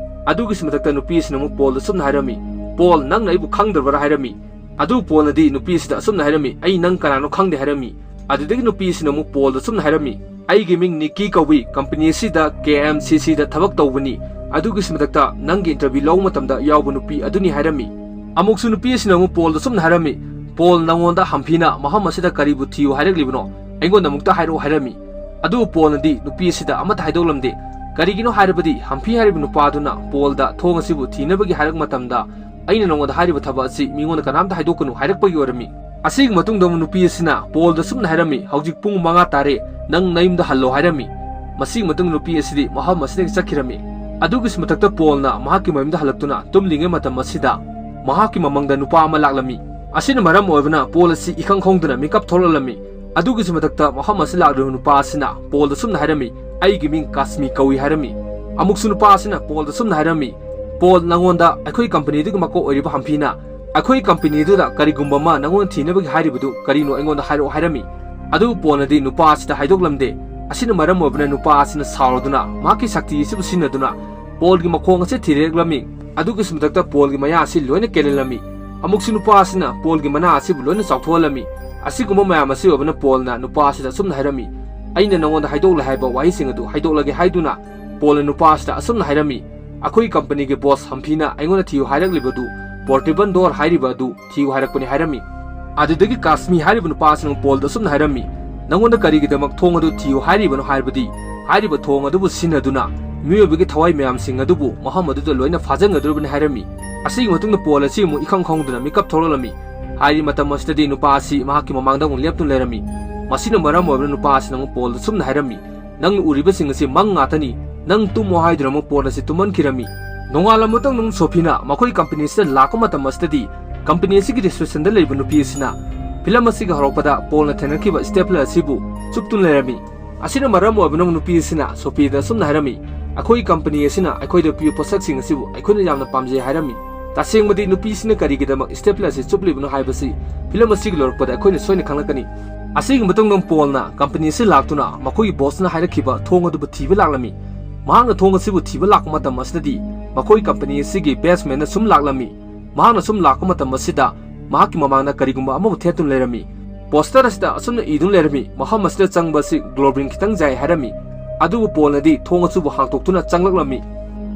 ꯑꯗꯨꯒꯤꯁꯨ ꯃꯊꯛꯇ ꯅꯨꯄꯤ ꯑꯁꯤꯅ ꯑꯃꯨꯛ ꯄꯣꯜꯗ ꯑꯁꯨꯝꯅ ꯍꯥꯏꯔꯝꯃꯤ, "ꯄꯣꯜ, ꯅꯪꯅ ꯑꯩꯕꯨ ꯈꯪꯗ꯭ꯔꯕꯔꯥ?" ꯍꯥꯏꯔꯝꯃꯤ꯫ ꯑꯗꯨ ꯄꯣꯜꯅꯗꯤ ꯅꯨꯄꯤ ꯑꯁꯤꯗ ꯑꯁꯨꯝꯅ ꯍꯥꯏꯔꯝꯃꯤ, "ꯑꯩ ꯅꯪ ꯀꯅꯥꯅꯣ ꯈꯪꯗꯦ" ꯍꯥꯏꯔꯝꯃꯤ꯫ ꯑꯗꯨꯗꯒꯤ ꯅꯨꯄꯤ ꯑꯁꯤꯅ ꯑꯃꯨꯛ ꯄꯣꯜꯗ ꯑꯁꯨꯝꯅ ꯍꯥꯏꯔꯝꯃꯤ, "ꯑꯩꯒꯤ ꯃꯤꯡ ꯅꯤꯛꯀꯤ ꯀꯧꯏ, ꯀꯝꯄꯅꯤ ꯑꯁꯤꯗ, ꯀꯦ ꯑꯦꯝ ꯁꯤ ꯁꯤꯗ ꯊꯕꯛ ꯇꯧꯕꯅꯤ꯫ ꯑꯗꯨꯒꯤꯁꯨ ꯃꯊꯛꯇ ꯅꯪꯒꯤ ꯏꯟꯇꯔꯚ꯭ꯌꯨ ꯂꯧꯕ ꯃꯇꯝꯗ ꯌꯥꯎꯕ ꯅꯨꯄꯤ ꯑꯗꯨꯅꯤ" ꯍꯥꯏꯔꯝꯃꯤ꯫ ꯑꯃꯨꯛꯁꯨ ꯅꯨꯄꯤ ꯑꯁꯤꯅ ꯑꯃꯨꯛ ꯄꯣꯜꯗ ꯑꯁꯨꯝꯅ ꯍꯥꯏꯔꯝꯃꯤ, "ꯄꯣꯜ, ꯅꯉꯣꯟꯗ ꯍꯝꯐꯤꯅ ꯃꯐꯝ ꯑꯁꯤꯗ ꯀꯔꯤꯕꯨ ꯊꯤꯌꯨ ꯍꯥꯏꯔꯛꯂꯤꯕꯅꯣ? ꯑꯩꯉꯣꯟꯗ ꯑꯃꯨꯛꯇ ꯍꯥꯏꯔꯛꯎ" ꯍꯥꯏꯔꯝꯃꯤ꯫ ꯑꯗꯨꯕꯨ ꯄꯣꯜꯅꯗꯤ ꯅꯨꯄꯤ ꯑꯁꯤꯗ ꯑꯃꯠꯇ ꯍꯥꯏꯗꯣꯛꯂꯝꯗꯦ꯫ ꯀꯔꯤꯒꯤꯅꯣ ꯍꯥꯏꯔꯕꯗꯤ ꯍꯝꯐꯤ ꯍꯥꯏꯔꯤꯕ ꯅꯨꯄꯥ ꯑꯗꯨꯅ ꯄꯣꯜꯗ ꯊꯣꯡ ꯑꯁꯤꯕꯨ ꯊꯤꯅꯕꯒꯤ ꯍꯥꯏꯔꯛꯄ ꯃꯇꯝꯗ, "ꯑꯩꯅ ꯅꯉꯣꯟꯗ ꯍꯥꯏꯔꯤꯕ ꯊꯕꯛ ꯑꯁꯤ ꯃꯤꯉꯣꯟꯗ ꯀꯅꯥꯝꯇ ꯍꯥꯏꯗꯣꯛꯀꯅꯨ" ꯍꯥꯏꯔꯛꯄꯒꯤ ꯑꯣꯏꯔꯝꯃꯤ꯫ ꯑꯁꯤꯒꯤ ꯃꯇꯨꯡꯗ ꯑꯃꯨꯛ ꯅꯨꯄꯤ ꯑꯁꯤꯅ ꯄꯣꯜꯗ ꯁꯨꯝꯅ ꯍꯥꯏꯔꯝꯃꯤ, "ꯍꯧꯖꯤꯛ ꯄꯨꯡ ꯃꯉꯥ ꯇꯥꯔꯦ, ꯅꯪ ꯅꯌꯨꯝꯗ ꯍꯜꯂꯣ" ꯍꯥꯏꯔꯝꯃꯤ꯫ ꯃꯁꯤꯒꯤ ꯃꯇꯨꯡꯗ ꯅꯨꯄꯤ ꯑꯁꯤꯗꯤ ꯃꯐꯝ ꯑꯁꯤꯗꯒꯤ ꯆꯠꯈꯤꯔꯝꯃꯤ꯫ ꯑꯗꯨꯒꯤꯁꯨ ꯃꯊꯛꯇ ꯄꯣꯜꯅ ꯃꯍꯥꯛꯀꯤ ꯃꯌꯨꯝꯗ ꯍꯜꯂꯛꯇꯨꯅ ꯇꯨꯝꯂꯤꯉꯩ ꯃꯇꯝ ꯑꯁꯤꯗ ꯃꯍꯥꯛꯀꯤ ꯃꯃꯪꯗ ꯅꯨꯄꯥ ꯑꯃ ꯂꯥꯛꯂꯝꯃꯤ꯫ ꯑꯁꯤꯅ ꯃꯔꯝ ꯑꯣꯏꯕꯅ ꯄꯣꯜ ꯑꯁꯤ ꯏꯈꯪ ꯈꯪꯗꯨꯅ ꯃꯤꯀꯞ ꯊꯣꯛꯂꯛꯂꯝꯃꯤ꯫ ꯑꯗꯨꯒꯤꯁꯨ ꯃꯊꯛꯇ ꯃꯐꯝ ꯑꯁꯤꯗ ꯂꯥꯛꯂꯤꯕ ꯅꯨꯄꯥ ꯑꯁꯤꯅ ꯄꯣꯜꯗ ꯁꯨꯝꯅ ꯍꯥꯏꯔꯝꯃꯤ, "ꯑꯩꯒꯤ ꯃꯤꯡ ꯀꯥꯁꯃꯤ ꯀꯧꯏ" ꯍꯥꯏꯔꯝꯃꯤ꯫ ꯑꯃꯨꯛꯁꯨ ꯅꯨꯄꯥ ꯑꯁꯤꯅ ꯄꯣꯜꯗ ꯁꯨꯝꯅ ꯍꯥꯏꯔꯝꯃꯤ, "ꯄꯣꯜ, ꯅꯉꯣꯟꯗ ꯑꯩꯈꯣꯏ ꯀꯝꯄꯅꯤꯗꯨꯒꯤ ꯃꯀꯣꯛ ꯑꯣꯏꯔꯤꯕ ꯍꯝꯐꯤꯅ ꯑꯩꯈꯣꯏ ꯀꯝꯄꯅꯤꯗꯨꯗ ꯀꯔꯤꯒꯨꯝꯕ ꯑꯃ ꯅꯉꯣꯟꯗ ꯊꯤꯅꯕꯒꯤ ꯍꯥꯏꯔꯤꯕꯗꯨ ꯀꯔꯤꯅꯣ ꯑꯩꯉꯣꯟꯗ ꯍꯥꯏꯔꯛꯑꯣ" ꯍꯥꯏꯔꯝꯃꯤ꯫ ꯑꯗꯨꯕꯨ ꯄꯣꯜꯅꯗꯤ ꯅꯨꯄꯥ ꯑꯁꯤꯗ ꯍꯥꯏꯗꯣꯛꯂꯝꯗꯦ꯫ ꯑꯁꯤꯅ ꯃꯔꯝ ꯑꯣꯏꯕꯅ ꯅꯨꯄꯥ ꯑꯁꯤꯅ ꯁꯥꯎꯔꯗꯨꯅ ꯃꯍꯥꯛꯀꯤ ꯁꯛꯇꯤ ꯑꯁꯤꯕꯨ ꯁꯤꯖꯤꯟꯅꯗꯨꯅ ꯄꯣꯜꯒꯤ ꯃꯈꯣꯡ ꯑꯁꯤ ꯊꯤꯔꯦꯛꯂꯝꯃꯤ꯫ ꯑꯗꯨꯒꯤꯁꯨ ꯃꯊꯛꯇ ꯄꯣꯜꯒꯤ ꯃꯌꯥ ꯑꯁꯤ ꯂꯣꯏꯅ ꯀꯦꯜꯍꯜꯂꯝꯃꯤ꯫ ꯑꯃꯨꯛꯁꯨ ꯅꯨꯄꯥ ꯑꯁꯤꯅ ꯄꯣꯜꯒꯤ ꯃꯅꯥ ꯑꯁꯤꯕꯨ ꯂꯣꯏꯅ ꯆꯥꯎꯊꯣꯛꯍꯜꯂꯝꯃꯤ꯫ ꯑꯁꯤꯒꯨꯝꯕ ꯃꯌꯥꯝ ꯑꯁꯤ ꯑꯣꯏꯕꯅ ꯄꯣꯜꯅ ꯅꯨꯄꯥ ꯑꯁꯤꯗ ꯑꯁꯨꯝꯅ ꯍꯥꯏꯔꯝꯃꯤ, "ꯑꯩꯅ ꯅꯉꯣꯟꯗ ꯍꯥꯏꯗꯣꯛꯂꯦ ꯍꯥꯏꯕ ꯋꯥꯍꯩꯁꯤꯡ ꯑꯗꯨ ꯍꯥꯏꯗꯣꯛꯂꯒꯦ" ꯍꯥꯏꯗꯨꯅ ꯄꯣꯜꯅ ꯅꯨꯄꯥ ꯑꯁꯤꯗ ꯑꯁꯨꯝꯅ ꯍꯥꯏꯔꯝꯃꯤ, "ꯑꯩꯈꯣꯏ ꯀꯝꯄꯅꯤꯒꯤ ꯕꯣꯁ ꯍꯝꯐꯤꯅ ꯑꯩꯉꯣꯟꯗ ꯊꯤꯌꯨ ꯍꯥꯏꯔꯛꯂꯤꯕꯗꯨ ꯄꯣꯔꯇꯦꯕꯜ ꯗꯣꯔ ꯍꯥꯏꯔꯤꯕ ꯑꯗꯨ ꯊꯤꯌꯨ ꯍꯥꯏꯔꯛꯄꯅꯤ" ꯍꯥꯏꯔꯝꯃꯤ꯫ ꯑꯗꯨꯗꯒꯤ ꯀꯥꯁꯃꯤ ꯍꯥꯏꯔꯤꯕ ꯅꯨꯄꯥ ꯑꯁꯤꯅ ꯄꯣꯜꯗ ꯑꯁꯨꯝꯅ ꯍꯥꯏꯔꯝꯃꯤ, "ꯅꯉꯣꯟꯗ ꯀꯔꯤꯒꯤꯗꯃꯛ ꯊꯣꯡ ꯑꯗꯨ ꯊꯤꯌꯨ ꯍꯥꯏꯔꯤꯕꯅꯣ ꯍꯥꯏꯕꯗꯤ, ꯍꯥꯏꯔꯤꯕ ꯊꯣꯡ ꯑꯗꯨꯕꯨ ꯁꯤꯖꯤꯟꯅꯗꯨꯅ ꯃꯤꯑꯣꯏꯕꯒꯤ ꯊꯋꯥꯏ ꯃꯌꯥꯝꯁꯤꯡ ꯑꯗꯨꯕꯨ ꯃꯐꯝ ꯑꯗꯨꯗ ꯂꯣꯏꯅ ꯐꯥꯖꯤꯟꯒꯗꯧꯔꯤꯕꯅꯤ" ꯍꯥꯏꯔꯝꯃꯤ꯫ ꯑꯁꯤꯒꯤ ꯃꯇꯨꯡꯗ ꯄꯣꯜ ꯑꯁꯤ ꯑꯃꯨꯛ ꯏꯈꯪ ꯈꯪꯍꯧꯗꯅ ꯃꯤꯀꯞ ꯊꯣꯛꯂꯛꯂꯝꯃꯤ꯫ ꯍꯥꯏꯔꯤꯕ ꯃꯇꯝ ꯑꯁꯤꯗꯗꯤ ꯅꯨꯄꯥ ꯑꯁꯤ ꯃꯍꯥꯛꯀꯤ ꯃꯃꯥꯡꯗ ꯑꯃꯨꯛ ꯂꯦꯞꯇꯨꯅ ꯂꯩꯔꯝꯃꯤ꯫ ꯃꯁꯤꯅ ꯃꯔꯝ ꯑꯣꯏꯔꯒ ꯅꯨꯄꯥ ꯑꯁꯤꯅ ꯑꯃꯨꯛ ꯄꯣꯜꯗ ꯁꯨꯝꯅ ꯍꯥꯏꯔꯝꯃꯤ, "ꯅꯪꯅ ꯎꯔꯤꯕꯁꯤꯡ ꯑꯁꯤ ꯃꯪ ꯉꯥꯛꯇꯅꯤ꯫ ꯅꯪ ꯇꯨꯝꯃꯣ" ꯍꯥꯏꯗꯨꯅ ꯑꯃꯨꯛ ꯄꯣꯜ ꯑꯁꯤ ꯇꯨꯝꯍꯟꯈꯤꯔꯝꯃꯤ꯫ ꯅꯣꯡꯉꯥꯜꯂ ꯃꯇꯨꯡꯗ ꯑꯃꯨꯛ ꯁꯣꯐꯤꯅ ꯃꯈꯣꯏ ꯀꯝꯄꯅꯤ ꯑꯁꯤꯗ ꯂꯥꯛꯄ ꯃꯇꯝ ꯑꯁꯤꯗꯗꯤ ꯀꯝꯄꯅꯤ ꯑꯁꯤꯒꯤ ꯔꯤꯁꯦꯞꯁꯟꯗ ꯂꯩꯔꯤꯕ ꯅꯨꯄꯤ ꯑꯁꯤꯅ ꯐꯤꯂꯝ ꯑꯁꯤꯒꯤ ꯍꯧꯔꯛꯄꯗ ꯄꯣꯜꯅ ꯊꯦꯡꯅꯈꯤꯕ ꯁ꯭ꯇꯦꯄ꯭ꯂꯔ ꯑꯁꯤꯕꯨ ꯆꯨꯞꯇꯨꯅ ꯂꯩꯔꯝꯃꯤ꯫ ꯑꯁꯤꯅ ꯃꯔꯝ ꯑꯣꯏꯕꯅ ꯅꯨꯄꯤ ꯑꯁꯤꯅ ꯁꯣꯐꯤꯗ ꯑꯁꯨꯝꯅ ꯍꯥꯏꯔꯝꯃꯤ, "ꯑꯩꯈꯣꯏꯒꯤ ꯀꯝꯄꯅꯤ ꯑꯁꯤꯅ ꯑꯩꯈꯣꯏꯗ ꯄꯤꯕ ꯄꯣꯠꯁꯛꯁꯤꯡ ꯑꯁꯤꯕꯨ ꯑꯩꯈꯣꯏꯅ ꯌꯥꯝꯅ ꯄꯥꯝꯖꯩ" ꯍꯥꯏꯔꯝꯃꯤ꯫ ꯇꯁꯦꯡꯕꯗꯤ ꯅꯨꯄꯤ ꯑꯁꯤꯅ ꯀꯔꯤꯒꯤꯗꯃꯛ ꯁ꯭ꯇꯦꯄ꯭ꯂꯔ ꯑꯁꯤ ꯆꯨꯞꯂꯤꯕꯅꯣ ꯍꯥꯏꯕꯁꯤ ꯐꯤꯂꯝ ꯑꯁꯤꯒꯤ ꯂꯣꯏꯔꯛꯄꯗ ꯑꯩꯈꯣꯏꯅ ꯁꯣꯏꯅ ꯈꯪꯂꯛꯀꯅꯤ꯫ ꯑꯁꯤꯒꯤ ꯃꯇꯨꯡꯗ ꯄꯣꯜꯅ ꯀꯝꯄꯅꯤ ꯑꯁꯤ ꯂꯥꯛꯇꯨꯅ ꯃꯈꯣꯏꯒꯤ ꯕꯣꯁꯅ ꯍꯥꯏꯔꯛꯈꯤꯕ ꯊꯣꯡ ꯑꯗꯨꯕꯨ ꯊꯤꯕ ꯂꯥꯛꯂꯝꯃꯤ꯫ ꯃꯍꯥꯛꯅ ꯊꯣꯡ ꯑꯁꯤꯕꯨ ꯊꯤꯕ ꯂꯥꯛꯄ ꯃꯇꯝ ꯑꯁꯤꯗꯗꯤ ꯃꯈꯣꯏ ꯀꯝꯄꯅꯤ ꯑꯁꯤꯒꯤ ꯕꯦꯁꯃꯦꯟꯗ ꯁꯨꯝ ꯂꯥꯛꯂꯝꯃꯤ꯫ ꯃꯍꯥꯛꯅ ꯁꯨꯝ ꯂꯥꯛꯄ ꯃꯇꯝ ꯑꯁꯤꯗ ꯃꯍꯥꯛꯀꯤ ꯃꯃꯥꯡꯗ ꯀꯔꯤꯒꯨꯝꯕ ꯑꯃꯕꯨ ꯊꯦꯠꯇꯨꯅ ꯂꯩꯔꯝꯃꯤ꯫ ꯄꯣꯁꯇꯔ ꯑꯁꯤꯗ ꯑꯁꯨꯝꯅ ꯏꯗꯨꯅ ꯂꯩꯔꯝꯃꯤ, "ꯃꯐꯝ ꯑꯁꯤꯗ ꯆꯪꯕ ꯑꯁꯤ ꯒ꯭ꯂꯣꯕ꯭ꯂꯤꯟ ꯈꯤꯇꯪ ꯌꯥꯏ" ꯍꯥꯏꯔꯝꯃꯤ꯫ ꯑꯗꯨꯕꯨ ꯄꯣꯜꯅꯗꯤ ꯊꯣꯡ ꯑꯁꯤꯕꯨ ꯍꯥꯡꯇꯣꯛꯇꯨꯅ ꯆꯪꯂꯛꯂꯝꯃꯤ꯫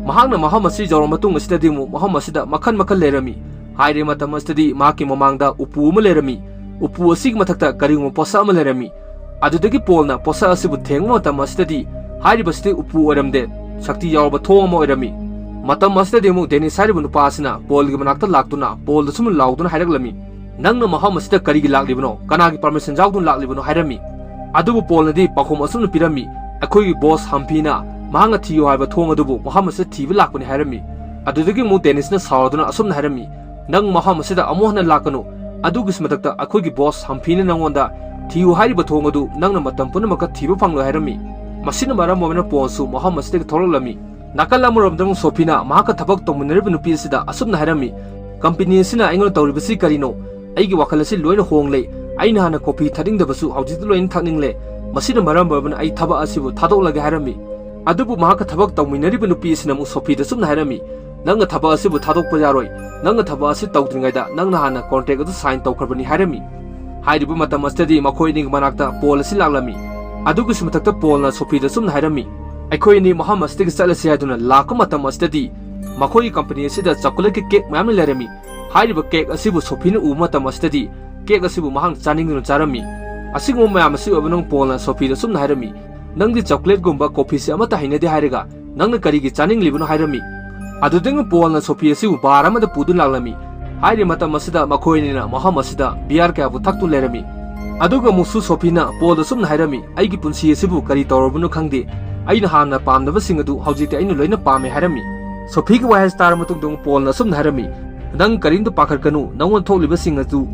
ꯃꯍꯥꯛꯅ ꯃꯐꯝ ꯑꯁꯤ ꯌꯧꯔꯕ ꯃꯇꯨꯡ ꯑꯁꯤꯗꯗꯤ ꯑꯃꯨꯛ ꯃꯐꯝ ꯑꯁꯤꯗ ꯃꯈꯜ ꯃꯈꯜ ꯂꯩꯔꯝꯃꯤ꯫ ꯍꯥꯏꯔꯤꯕ ꯃꯇꯝ ꯑꯁꯤꯗꯗꯤ ꯃꯍꯥꯛꯀꯤ ꯃꯃꯥꯡꯗ ꯎꯄꯨ ꯑꯃ ꯂꯩꯔꯝꯃꯤ꯫ ꯎꯄꯨ ꯑꯁꯤꯒꯤ ꯃꯊꯛꯇ ꯀꯔꯤꯒꯨꯝꯕ ꯄꯣꯠꯁꯛ ꯑꯃ ꯂꯩꯔꯝꯃꯤ꯫ ꯑꯗꯨꯗꯒꯤ ꯄꯣꯜꯅ ꯄꯣꯠꯁꯛ ꯑꯁꯤꯕꯨ ꯊꯦꯡꯕ ꯃꯇꯝ ꯑꯁꯤꯗꯗꯤ ꯍꯥꯏꯔꯤꯕꯁꯤꯗꯤ ꯎꯄꯨ ꯑꯣꯏꯔꯝꯗꯦ, ꯁꯛꯇꯤ ꯌꯥꯎꯔꯕ ꯊꯣꯡ ꯑꯃ ꯑꯣꯏꯔꯝꯃꯤ꯫ ꯃꯇꯝ ꯑꯁꯤꯗꯗꯤ ꯑꯃꯨꯛ ꯗꯦꯅꯤꯁ ꯍꯥꯏꯔꯤꯕ ꯅꯨꯄꯥ ꯑꯁꯤꯅ ꯄꯣꯜꯒꯤ ꯃꯅꯥꯛꯇ ꯂꯥꯛꯇꯨꯅ ꯄꯣꯜꯗ ꯁꯨꯝꯅ ꯂꯥꯎꯗꯨꯅ ꯍꯥꯏꯔꯛꯂꯝꯃꯤ, "ꯅꯪꯅ ꯃꯐꯝ ꯑꯁꯤꯗ ꯀꯔꯤꯒꯤ ꯂꯥꯛꯂꯤꯕꯅꯣ? ꯀꯅꯥꯒꯤ ꯄꯔꯃꯤꯁꯟ ꯌꯥꯎꯗꯨꯅ ꯂꯥꯛꯂꯤꯕꯅꯣ?" ꯍꯥꯏꯔꯝꯃꯤ꯫ ꯑꯗꯨꯕꯨ ꯄꯣꯜꯅꯗꯤ ꯄꯥꯎꯈꯨꯝ ꯑꯁꯨꯝꯅ ꯄꯤꯔꯝꯃꯤ, "ꯑꯩꯈꯣꯏꯒꯤ ꯕꯣꯁ ꯍꯝꯐꯤꯅ ꯃꯍꯥꯛꯅ ꯊꯤꯌꯨ ꯍꯥꯏꯕ ꯊꯣꯡ ꯑꯗꯨꯕꯨ ꯃꯐꯝ ꯑꯁꯤꯗ ꯊꯤꯕ ꯂꯥꯛꯄꯅꯤ" ꯍꯥꯏꯔꯝꯃꯤ꯫ ꯑꯗꯨꯗꯒꯤ ꯑꯃꯨꯛ ꯗꯦꯅꯤꯁꯅ ꯁꯥꯎꯔꯗꯨꯅ ꯑꯁꯨꯝꯅ ꯍꯥꯏꯔꯝꯃꯤ, "ꯅꯪ ꯃꯐꯝ ꯑꯁꯤꯗ ꯑꯃꯨꯛ ꯍꯟꯅ ꯂꯥꯛꯀꯅꯨ꯫ ꯑꯗꯨꯒꯤꯁꯨ ꯃꯊꯛꯇ ꯑꯩꯈꯣꯏꯒꯤ ꯕꯣꯁ ꯍꯝꯐꯤꯅ ꯅꯪꯉꯣꯟꯗ ꯊꯤꯌꯨ ꯍꯥꯏꯔꯤꯕ ꯊꯣꯡ ꯑꯗꯨ ꯅꯪꯅ ꯃꯇꯝ ꯄꯨꯝꯅꯃꯛꯇ ꯊꯤꯕ ꯐꯪꯂꯣꯏ" ꯍꯥꯏꯔꯝꯃꯤ꯫ ꯃꯁꯤꯅ ꯃꯔꯝ ꯑꯣꯏꯗꯨꯅ ꯄꯣꯜꯁꯨ ꯃꯐꯝ ꯑꯁꯤꯗꯒꯤ ꯊꯣꯛꯂꯛꯂꯝꯃꯤ꯫ ꯅꯥꯀꯜ ꯑꯃꯔꯣꯝꯗ ꯑꯃꯨꯛ ꯁꯣꯐꯤꯅ ꯃꯍꯥꯛꯀ ꯊꯕꯛ ꯇꯧꯃꯤꯟꯅꯔꯤꯕ ꯅꯨꯄꯤ ꯑꯁꯤꯗ ꯑꯁꯨꯝꯅ ꯍꯥꯏꯔꯝꯃꯤ, "ꯀꯝꯄꯦꯅꯤ ꯑꯁꯤꯅ ꯑꯩꯉꯣꯟꯗ ꯇꯧꯔꯤꯕꯁꯤ ꯀꯔꯤꯅꯣ? ꯑꯩꯒꯤ ꯋꯥꯈꯜ ꯑꯁꯤ ꯂꯣꯏꯅ ꯍꯣꯡꯂꯦ꯫ ꯑꯩꯅ ꯍꯥꯟꯅ ꯀꯣꯐꯤ ꯊꯛꯅꯤꯡꯗꯕꯁꯨ ꯍꯧꯖꯤꯛꯇꯤ ꯂꯣꯏꯅ ꯊꯛꯅꯤꯡꯂꯦ꯫ ꯃꯁꯤꯅ ꯃꯔꯝ ꯑꯣꯏꯔꯕꯅ ꯑꯩ ꯊꯕꯛ ꯑꯁꯤꯕꯨ ꯊꯥꯗꯣꯛꯂꯒꯦ" ꯍꯥꯏꯔꯝꯃꯤ꯫ ꯑꯗꯨꯕꯨ ꯃꯍꯥꯛꯀ ꯊꯕꯛ ꯇꯧꯃꯤꯟꯅꯔꯤꯕ ꯅꯨꯄꯤ ꯑꯁꯤꯅ ꯑꯃꯨꯛ ꯁꯣꯐꯤꯗ ꯑꯁꯨꯝꯅ ꯍꯥꯏꯔꯝꯃꯤ, "ꯅꯪꯅ ꯊꯕꯛ ꯑꯁꯤꯕꯨ ꯊꯥꯗꯣꯛꯄ ꯌꯥꯔꯣꯏ꯫ ꯅꯪꯅ ꯊꯕꯛ ꯑꯁꯤ ꯇꯧꯗ꯭ꯔꯤꯉꯩꯗ ꯅꯪꯅ ꯍꯥꯟꯅ ꯀꯣꯟꯇ꯭ꯔꯦꯛ ꯑꯗꯨ ꯁꯥꯏꯟ ꯇꯧꯈ꯭ꯔꯕꯅꯤ" ꯍꯥꯏꯔꯝꯃꯤ꯫ ꯍꯥꯏꯔꯤꯕ ꯃꯇꯝ ꯑꯁꯤꯗꯗꯤ ꯃꯈꯣꯏ ꯑꯅꯤꯒꯤ ꯃꯅꯥꯛꯇ ꯄꯣꯜ ꯑꯁꯤ ꯂꯥꯛꯂꯝꯃꯤ꯫ ꯑꯗꯨꯒꯤꯁꯨ ꯃꯊꯛꯇ ꯄꯣꯜꯅ ꯁꯣꯐꯤꯗ ꯑꯁꯨꯝꯅ ꯍꯥꯏꯔꯝꯃꯤ, "ꯑꯩꯈꯣꯏ ꯑꯅꯤ ꯃꯐꯝ ꯑꯁꯤꯗꯒꯤ ꯆꯠꯂꯁꯤ" ꯍꯥꯏꯗꯨꯅ ꯂꯥꯛꯄ ꯃꯇꯝ ꯑꯁꯤꯗꯗꯤ ꯃꯈꯣꯏꯒꯤ ꯀꯝꯄꯦꯅꯤ ꯑꯁꯤꯗ ꯆꯣꯀꯣꯂꯦꯠꯀꯤ ꯀꯦꯛ ꯃꯌꯥꯝꯅ ꯂꯩꯔꯝꯃꯤ꯫ ꯍꯥꯏꯔꯤꯕ ꯀꯦꯛ ꯑꯁꯤꯕꯨ ꯁꯣꯐꯤꯅ ꯎꯕ ꯃꯇꯝ ꯑꯁꯤꯗꯗꯤ ꯀꯦꯛ ꯑꯁꯤꯕꯨ ꯃꯍꯥꯛ ꯆꯥꯅꯤꯡꯗꯨꯅ ꯆꯥꯔꯝꯃꯤ꯫ ꯑꯁꯤꯒꯨꯝꯕ ꯃꯌꯥꯝ ꯑꯁꯤ ꯑꯣꯏꯕꯅ ꯄꯣꯜꯅ ꯁꯣꯐꯤꯗ ꯑꯁꯨꯝꯅ ꯍꯥꯏꯔꯝꯃꯤ, "ꯅꯪꯗꯤ ꯆꯣꯀꯣꯂꯦꯠꯀꯨꯝꯕ ꯀꯣꯐꯤꯁꯤ ꯑꯃꯠꯇ ꯍꯩꯅꯗꯦ ꯍꯥꯏꯔꯒ ꯅꯪꯅ ꯀꯔꯤꯒꯤ ꯆꯥꯅꯤꯡꯂꯤꯕꯅꯣ?" ꯍꯥꯏꯔꯝꯃꯤ꯫ ꯑꯗꯨꯗꯒꯤ ꯄꯣꯜꯅ ꯁꯣꯐꯤ ꯑꯁꯤꯕꯨ ꯕꯥꯔ ꯑꯃꯗ ꯄꯨꯗꯨꯅ ꯂꯥꯛꯂꯝꯃꯤ꯫ ꯍꯥꯏꯔꯤꯕ ꯃꯇꯝ ꯑꯁꯤꯗ ꯃꯈꯣꯏ ꯑꯅꯤꯅ ꯃꯐꯝ ꯑꯁꯤꯗ ꯕꯤꯌꯥꯔ ꯀꯌꯥꯕꯨ ꯊꯛꯇꯨꯅ ꯂꯩꯔꯝꯃꯤ꯫ ꯑꯗꯨꯒ ꯑꯃꯨꯛꯁꯨ ꯁꯣꯐꯤꯅ ꯄꯣꯜꯗ ꯑꯁꯨꯝꯅ ꯍꯥꯏꯔꯝꯃꯤ, "ꯑꯩꯒꯤ ꯄꯨꯟꯁꯤ ꯑꯁꯤꯕꯨ ꯀꯔꯤ ꯇꯧꯔꯕꯅꯣ ꯈꯪꯗꯦ꯫ ꯑꯩꯅ ꯍꯥꯟꯅ ꯄꯥꯝꯗꯕꯁꯤꯡ ꯑꯗꯨ ꯍꯧꯖꯤꯛꯇꯤ ꯑꯩꯅ ꯂꯣꯏꯅ ꯄꯥꯝꯃꯦ" ꯍꯥꯏꯔꯝꯃꯤ꯫ ꯁꯣꯐꯤꯒꯤ ꯋꯥꯍꯩ ꯑꯁꯤ ꯇꯥꯔꯕ ꯃꯇꯨꯡꯗ ꯑꯃꯨꯛ ꯄꯣꯜꯅ ꯑꯁꯨꯝꯅ ꯍꯥꯏꯔꯝꯃꯤ, "ꯅꯪ ꯀꯔꯤꯝꯇ ꯄꯥꯈꯠꯀꯅꯨ, ꯅꯪꯉꯣꯟꯗ ꯊꯣꯛꯂꯤꯕꯁꯤꯡ ꯑꯗꯨ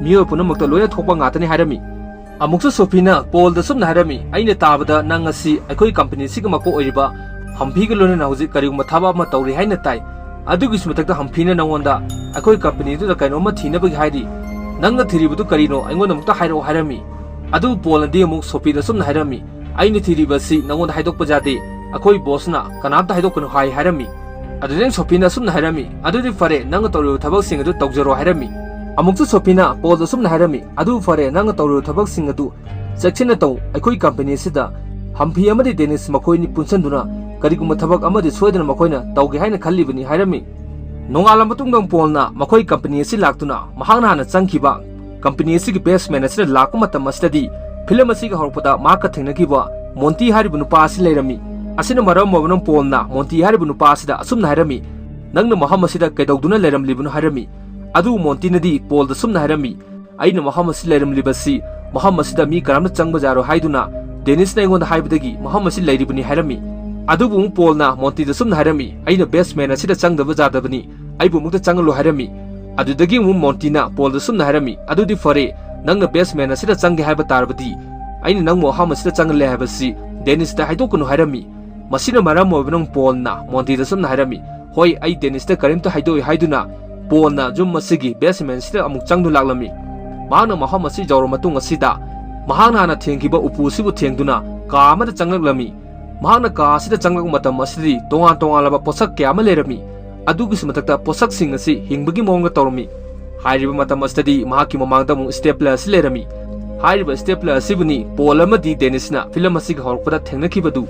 ꯃꯤꯑꯣꯏ ꯄꯨꯝꯅꯃꯛꯇ ꯂꯣꯏꯅ ꯊꯣꯛꯄ ꯉꯥꯛꯇꯅꯤ" ꯍꯥꯏꯔꯝꯃꯤ꯫ ꯑꯃꯨꯛꯁꯨ ꯁꯣꯐꯤꯅ ꯄꯣꯜꯗ ꯑꯁꯨꯝꯅ ꯍꯥꯏꯔꯝꯃꯤ, "ꯑꯩꯅ ꯇꯥꯕꯗ ꯅꯪ ꯑꯁꯤ ꯑꯩꯈꯣꯏ ꯀꯝꯄꯦꯅꯤ ꯑꯁꯤꯒꯤ ꯃꯀꯣꯛ ꯑꯣꯏꯔꯤꯕ ꯍꯝꯐꯤꯒ ꯂꯣꯏꯅꯅ ꯍꯧꯖꯤꯛ ꯀꯔꯤꯒꯨꯝꯕ ꯊꯕꯛ ꯑꯃ ꯇꯧꯔꯤ ꯍꯥꯏꯅ ꯇꯥꯏ꯫ ꯑꯗꯨꯒꯤꯁꯨ ꯃꯊꯛꯇ ꯍꯝꯐꯤꯅ ꯅꯪꯉꯣꯟꯗ ꯑꯩꯈꯣꯏ ꯀꯝꯄꯦꯅꯤꯗꯨꯗ ꯀꯩꯅꯣꯝꯃ ꯊꯤꯅꯕꯒꯤ ꯍꯥꯏꯔꯤ꯫ ꯅꯪꯅ ꯊꯤꯔꯤꯕꯗꯨ ꯀꯔꯤꯅꯣ? ꯑꯩꯉꯣꯟꯗ ꯑꯃꯨꯛꯇ ꯍꯥꯏꯔꯛꯑꯣ" ꯍꯥꯏꯔꯝꯃꯤ꯫ ꯑꯗꯨꯕꯨ ꯄꯣꯜꯅꯗꯤ ꯑꯃꯨꯛ ꯁꯣꯐꯤꯗ ꯑꯁꯨꯝꯅ ꯍꯥꯏꯔꯝꯃꯤ, "ꯑꯩꯅ ꯊꯤꯔꯤꯕ ꯑꯁꯤ ꯅꯪꯉꯣꯟꯗ ꯍꯥꯏꯗꯣꯛꯄ ꯌꯥꯗꯦ꯫ ꯑꯩꯈꯣꯏ ꯕꯣꯁꯅ ꯀꯅꯥꯝꯇ ꯍꯥꯏꯗꯣꯛꯀꯅꯨ ꯍꯥꯏ" ꯍꯥꯏꯔꯝꯃꯤ꯫ ꯑꯗꯨꯗꯩ ꯁꯣꯐꯤꯅ ꯑꯁꯨꯝꯅ ꯍꯥꯏꯔꯝꯃꯤ, "ꯑꯗꯨꯗꯤ ꯐꯔꯦ, ꯅꯪꯅ ꯇꯧꯔꯤꯕ ꯊꯕꯛꯁꯤꯡ ꯑꯗꯨ ꯇꯧꯖꯔꯣ" ꯍꯥꯏꯔꯝꯃꯤ꯫ ꯑꯃꯨꯛꯁꯨ ꯁꯣꯐꯤꯅ ꯄꯣꯜꯗ ꯑꯁꯨꯝꯅ ꯍꯥꯏꯔꯝꯃꯤ, "ꯑꯗꯨꯕꯨ ꯐꯔꯦ, ꯅꯪꯅ ꯇꯧꯔꯤꯕ ꯊꯕꯛꯁꯤꯡ ꯑꯗꯨ ꯆꯦꯛꯁꯤꯟꯅ ꯇꯧ꯫ ꯑꯩꯈꯣꯏ ꯀꯝꯄꯦꯅꯤ ꯑꯁꯤꯗ ꯍꯝꯐꯤ ꯑꯃꯗꯤ ꯗꯦꯅꯤꯁ ꯃꯈꯣꯏ ꯑꯅꯤ ꯄꯨꯟꯁꯤꯟꯗꯨꯅ ꯀꯔꯤꯒꯨꯝꯕ ꯊꯕꯛ ꯑꯃꯗꯤ ꯁꯣꯏꯗꯅ ꯃꯈꯣꯏꯅ ꯇꯧꯒꯦ ꯍꯥꯏꯅ ꯈꯜꯂꯤꯕꯅꯤ" ꯍꯥꯏꯔꯝꯃꯤ꯫ ꯅꯣꯡꯉꯥꯜꯂꯕ ꯃꯇꯨꯡꯗ ꯄꯣꯜꯅ ꯃꯈꯣꯏ ꯀꯝꯄꯦꯅꯤ ꯑꯁꯤ ꯂꯥꯛꯇꯨꯅ ꯃꯍꯥꯛꯅ ꯍꯥꯟꯅ ꯆꯪꯈꯤꯕ ꯀꯝꯄꯦꯅꯤ ꯑꯁꯤꯒꯤ ꯕꯦꯁꯃꯦꯟ ꯑꯁꯤꯗ ꯂꯥꯛꯄ ꯃꯇꯝ ꯑꯁꯤꯗꯗꯤ ꯐꯤꯂꯝ ꯑꯁꯤꯒꯤ ꯍꯧꯔꯛꯄꯗ ꯃꯍꯥꯛꯀ ꯊꯦꯡꯅꯈꯤꯕ ꯃꯣꯟꯇꯤ ꯍꯥꯏꯔꯤꯕ ꯅꯨꯄꯥ ꯑꯁꯤ ꯂꯩꯔꯝꯃꯤ꯫ ꯑꯁꯤꯅ ꯃꯔꯝ ꯑꯣꯏꯔꯒ ꯄꯣꯜꯅ ꯃꯣꯟꯇꯤ ꯍꯥꯏꯔꯤꯕ ꯅꯨꯄꯥ ꯑꯁꯤꯗ ꯑꯁꯨꯝꯅ ꯍꯥꯏꯔꯝꯃꯤ, "ꯅꯪꯅ ꯃꯐꯝ ꯑꯁꯤꯗ ꯀꯩꯗꯧꯗꯨꯅ ꯂꯩꯔꯝꯂꯤꯕꯅꯣ?" ꯍꯥꯏꯔꯝꯃꯤ꯫ ꯑꯗꯨꯕꯨ ꯃꯣꯟꯇꯤꯅꯗꯤ ꯄꯣꯜꯗ ꯑꯁꯨꯝꯅ ꯍꯥꯏꯔꯝꯃꯤ, "ꯑꯩꯅ ꯃꯐꯝ ꯑꯁꯤ ꯂꯩꯔꯝꯂꯤꯕꯁꯤ ꯃꯐꯝ ꯑꯁꯤꯗ ꯃꯤ ꯀꯅꯥꯝꯇ ꯆꯪꯕ ꯌꯥꯔꯣꯏ ꯍꯥꯏꯗꯨꯅ ꯗꯦꯅꯤꯁꯅ ꯑꯩꯉꯣꯟꯗ ꯍꯥꯏꯕꯗꯒꯤ ꯃꯐꯝ ꯑꯁꯤ ꯂꯩꯔꯤꯕꯅꯤ" ꯍꯥꯏꯔꯝꯃꯤ꯫ ꯑꯗꯨꯕꯨ ꯑꯃꯨꯛ ꯄꯣꯜꯅ ꯃꯣꯟꯇꯤꯗ ꯑꯁꯨꯝꯅ ꯍꯥꯏꯔꯝꯃꯤ, "ꯑꯩꯅ ꯕꯦꯁꯃꯦꯟ ꯑꯁꯤꯗ ꯆꯪꯗꯕ ꯌꯥꯗꯕꯅꯤ, ꯑꯩꯕꯨ ꯑꯃꯨꯛꯇ ꯆꯪꯍꯜꯂꯨ" ꯍꯥꯏꯔꯝꯃꯤ꯫ ꯑꯗꯨꯗꯒꯤ ꯑꯃꯨꯛ ꯃꯣꯟꯇꯤꯅ ꯄꯣꯜꯗ ꯑꯁꯨꯝꯅ ꯍꯥꯏꯔꯝꯃꯤ, "ꯑꯗꯨꯗꯤ ꯐꯔꯦ, "ꯅꯪꯅ ꯕꯦꯁꯃꯦꯟ ꯑꯁꯤꯗ ꯆꯪꯒꯦ ꯍꯥꯏꯕ ꯇꯥꯔꯕꯗꯤ ꯑꯩꯅ ꯅꯪꯕꯨ ꯃꯐꯝ ꯑꯁꯤꯗ ꯆꯪꯍꯜꯂꯦ ꯍꯥꯏꯕꯁꯤ ꯗꯦꯅꯤꯁꯇ ꯍꯥꯏꯗꯣꯛꯀꯅꯨ" ꯍꯥꯏꯔꯝꯃꯤ꯫ ꯃꯁꯤꯅ ꯃꯔꯝ ꯑꯣꯏꯕꯅ ꯄꯣꯜꯅ ꯃꯣꯟꯇꯤꯗ ꯁꯨꯝꯅ ꯍꯥꯏꯔꯝꯃꯤ, "ꯍꯣꯏ, ꯑꯩ ꯗꯦꯅꯤꯁꯇ ꯀꯔꯤꯝꯇ ꯍꯥꯏꯗꯣꯛꯏ" ꯍꯥꯏꯗꯨꯅ ꯄꯣꯜꯅ ꯌꯨꯝ ꯑꯁꯤꯒꯤ ꯕꯦꯁꯃꯦꯟꯁꯤꯗ ꯑꯃꯨꯛ ꯆꯪꯗꯨꯅ ꯂꯥꯛꯂꯝꯃꯤ꯫ ꯃꯍꯥꯛꯅ ꯃꯐꯝ ꯑꯁꯤ ꯌꯧꯔꯕ ꯃꯇꯨꯡ ꯑꯁꯤꯗ ꯃꯍꯥꯛꯅ ꯍꯥꯟꯅ ꯊꯦꯡꯈꯤꯕ ꯎꯄꯨ ꯑꯁꯤꯕꯨ ꯊꯦꯡꯗꯨꯅ ꯀꯥ ꯑꯃꯗ ꯆꯪꯂꯛꯂꯝꯃꯤ꯫ ꯃꯍꯥꯛꯅ ꯀꯥ ꯑꯁꯤꯗ ꯆꯪꯂꯛꯄ ꯃꯇꯝ ꯑꯁꯤꯗꯗꯤ ꯇꯣꯉꯥꯟ ꯇꯣꯉꯥꯟꯂꯕ ꯄꯣꯠꯁꯛ ꯀꯌꯥ ꯑꯃ ꯂꯩꯔꯝꯃꯤ꯫ ꯑꯗꯨꯒꯤꯁꯨ ꯃꯊꯛꯇ ꯄꯣꯠꯁꯛꯁꯤꯡ ꯑꯁꯤ ꯍꯤꯡꯕꯒꯤ ꯃꯑꯣꯡꯗ ꯇꯧꯔꯝꯃꯤ꯫ ꯍꯥꯏꯔꯤꯕ ꯃꯇꯝ ꯑꯁꯤꯗꯗꯤ ꯃꯍꯥꯛꯀꯤ ꯃꯃꯥꯡꯗ ꯑꯃꯨꯛ ꯁ꯭ꯇꯦꯄ꯭ꯂꯔ ꯑꯁꯤ ꯂꯩꯔꯝꯃꯤ꯫ ꯍꯥꯏꯔꯤꯕ ꯁ꯭ꯇꯦꯄ꯭ꯂꯔ ꯑꯁꯤꯕꯨꯅꯤ ꯄꯣꯜ ꯑꯃꯗꯤ ꯗꯦꯅꯤꯁꯅ ꯐꯤꯂꯝ ꯑꯁꯤꯒꯤ ꯍꯧꯔꯛꯄꯗ ꯊꯦꯡꯅꯈꯤꯕꯗꯨ꯫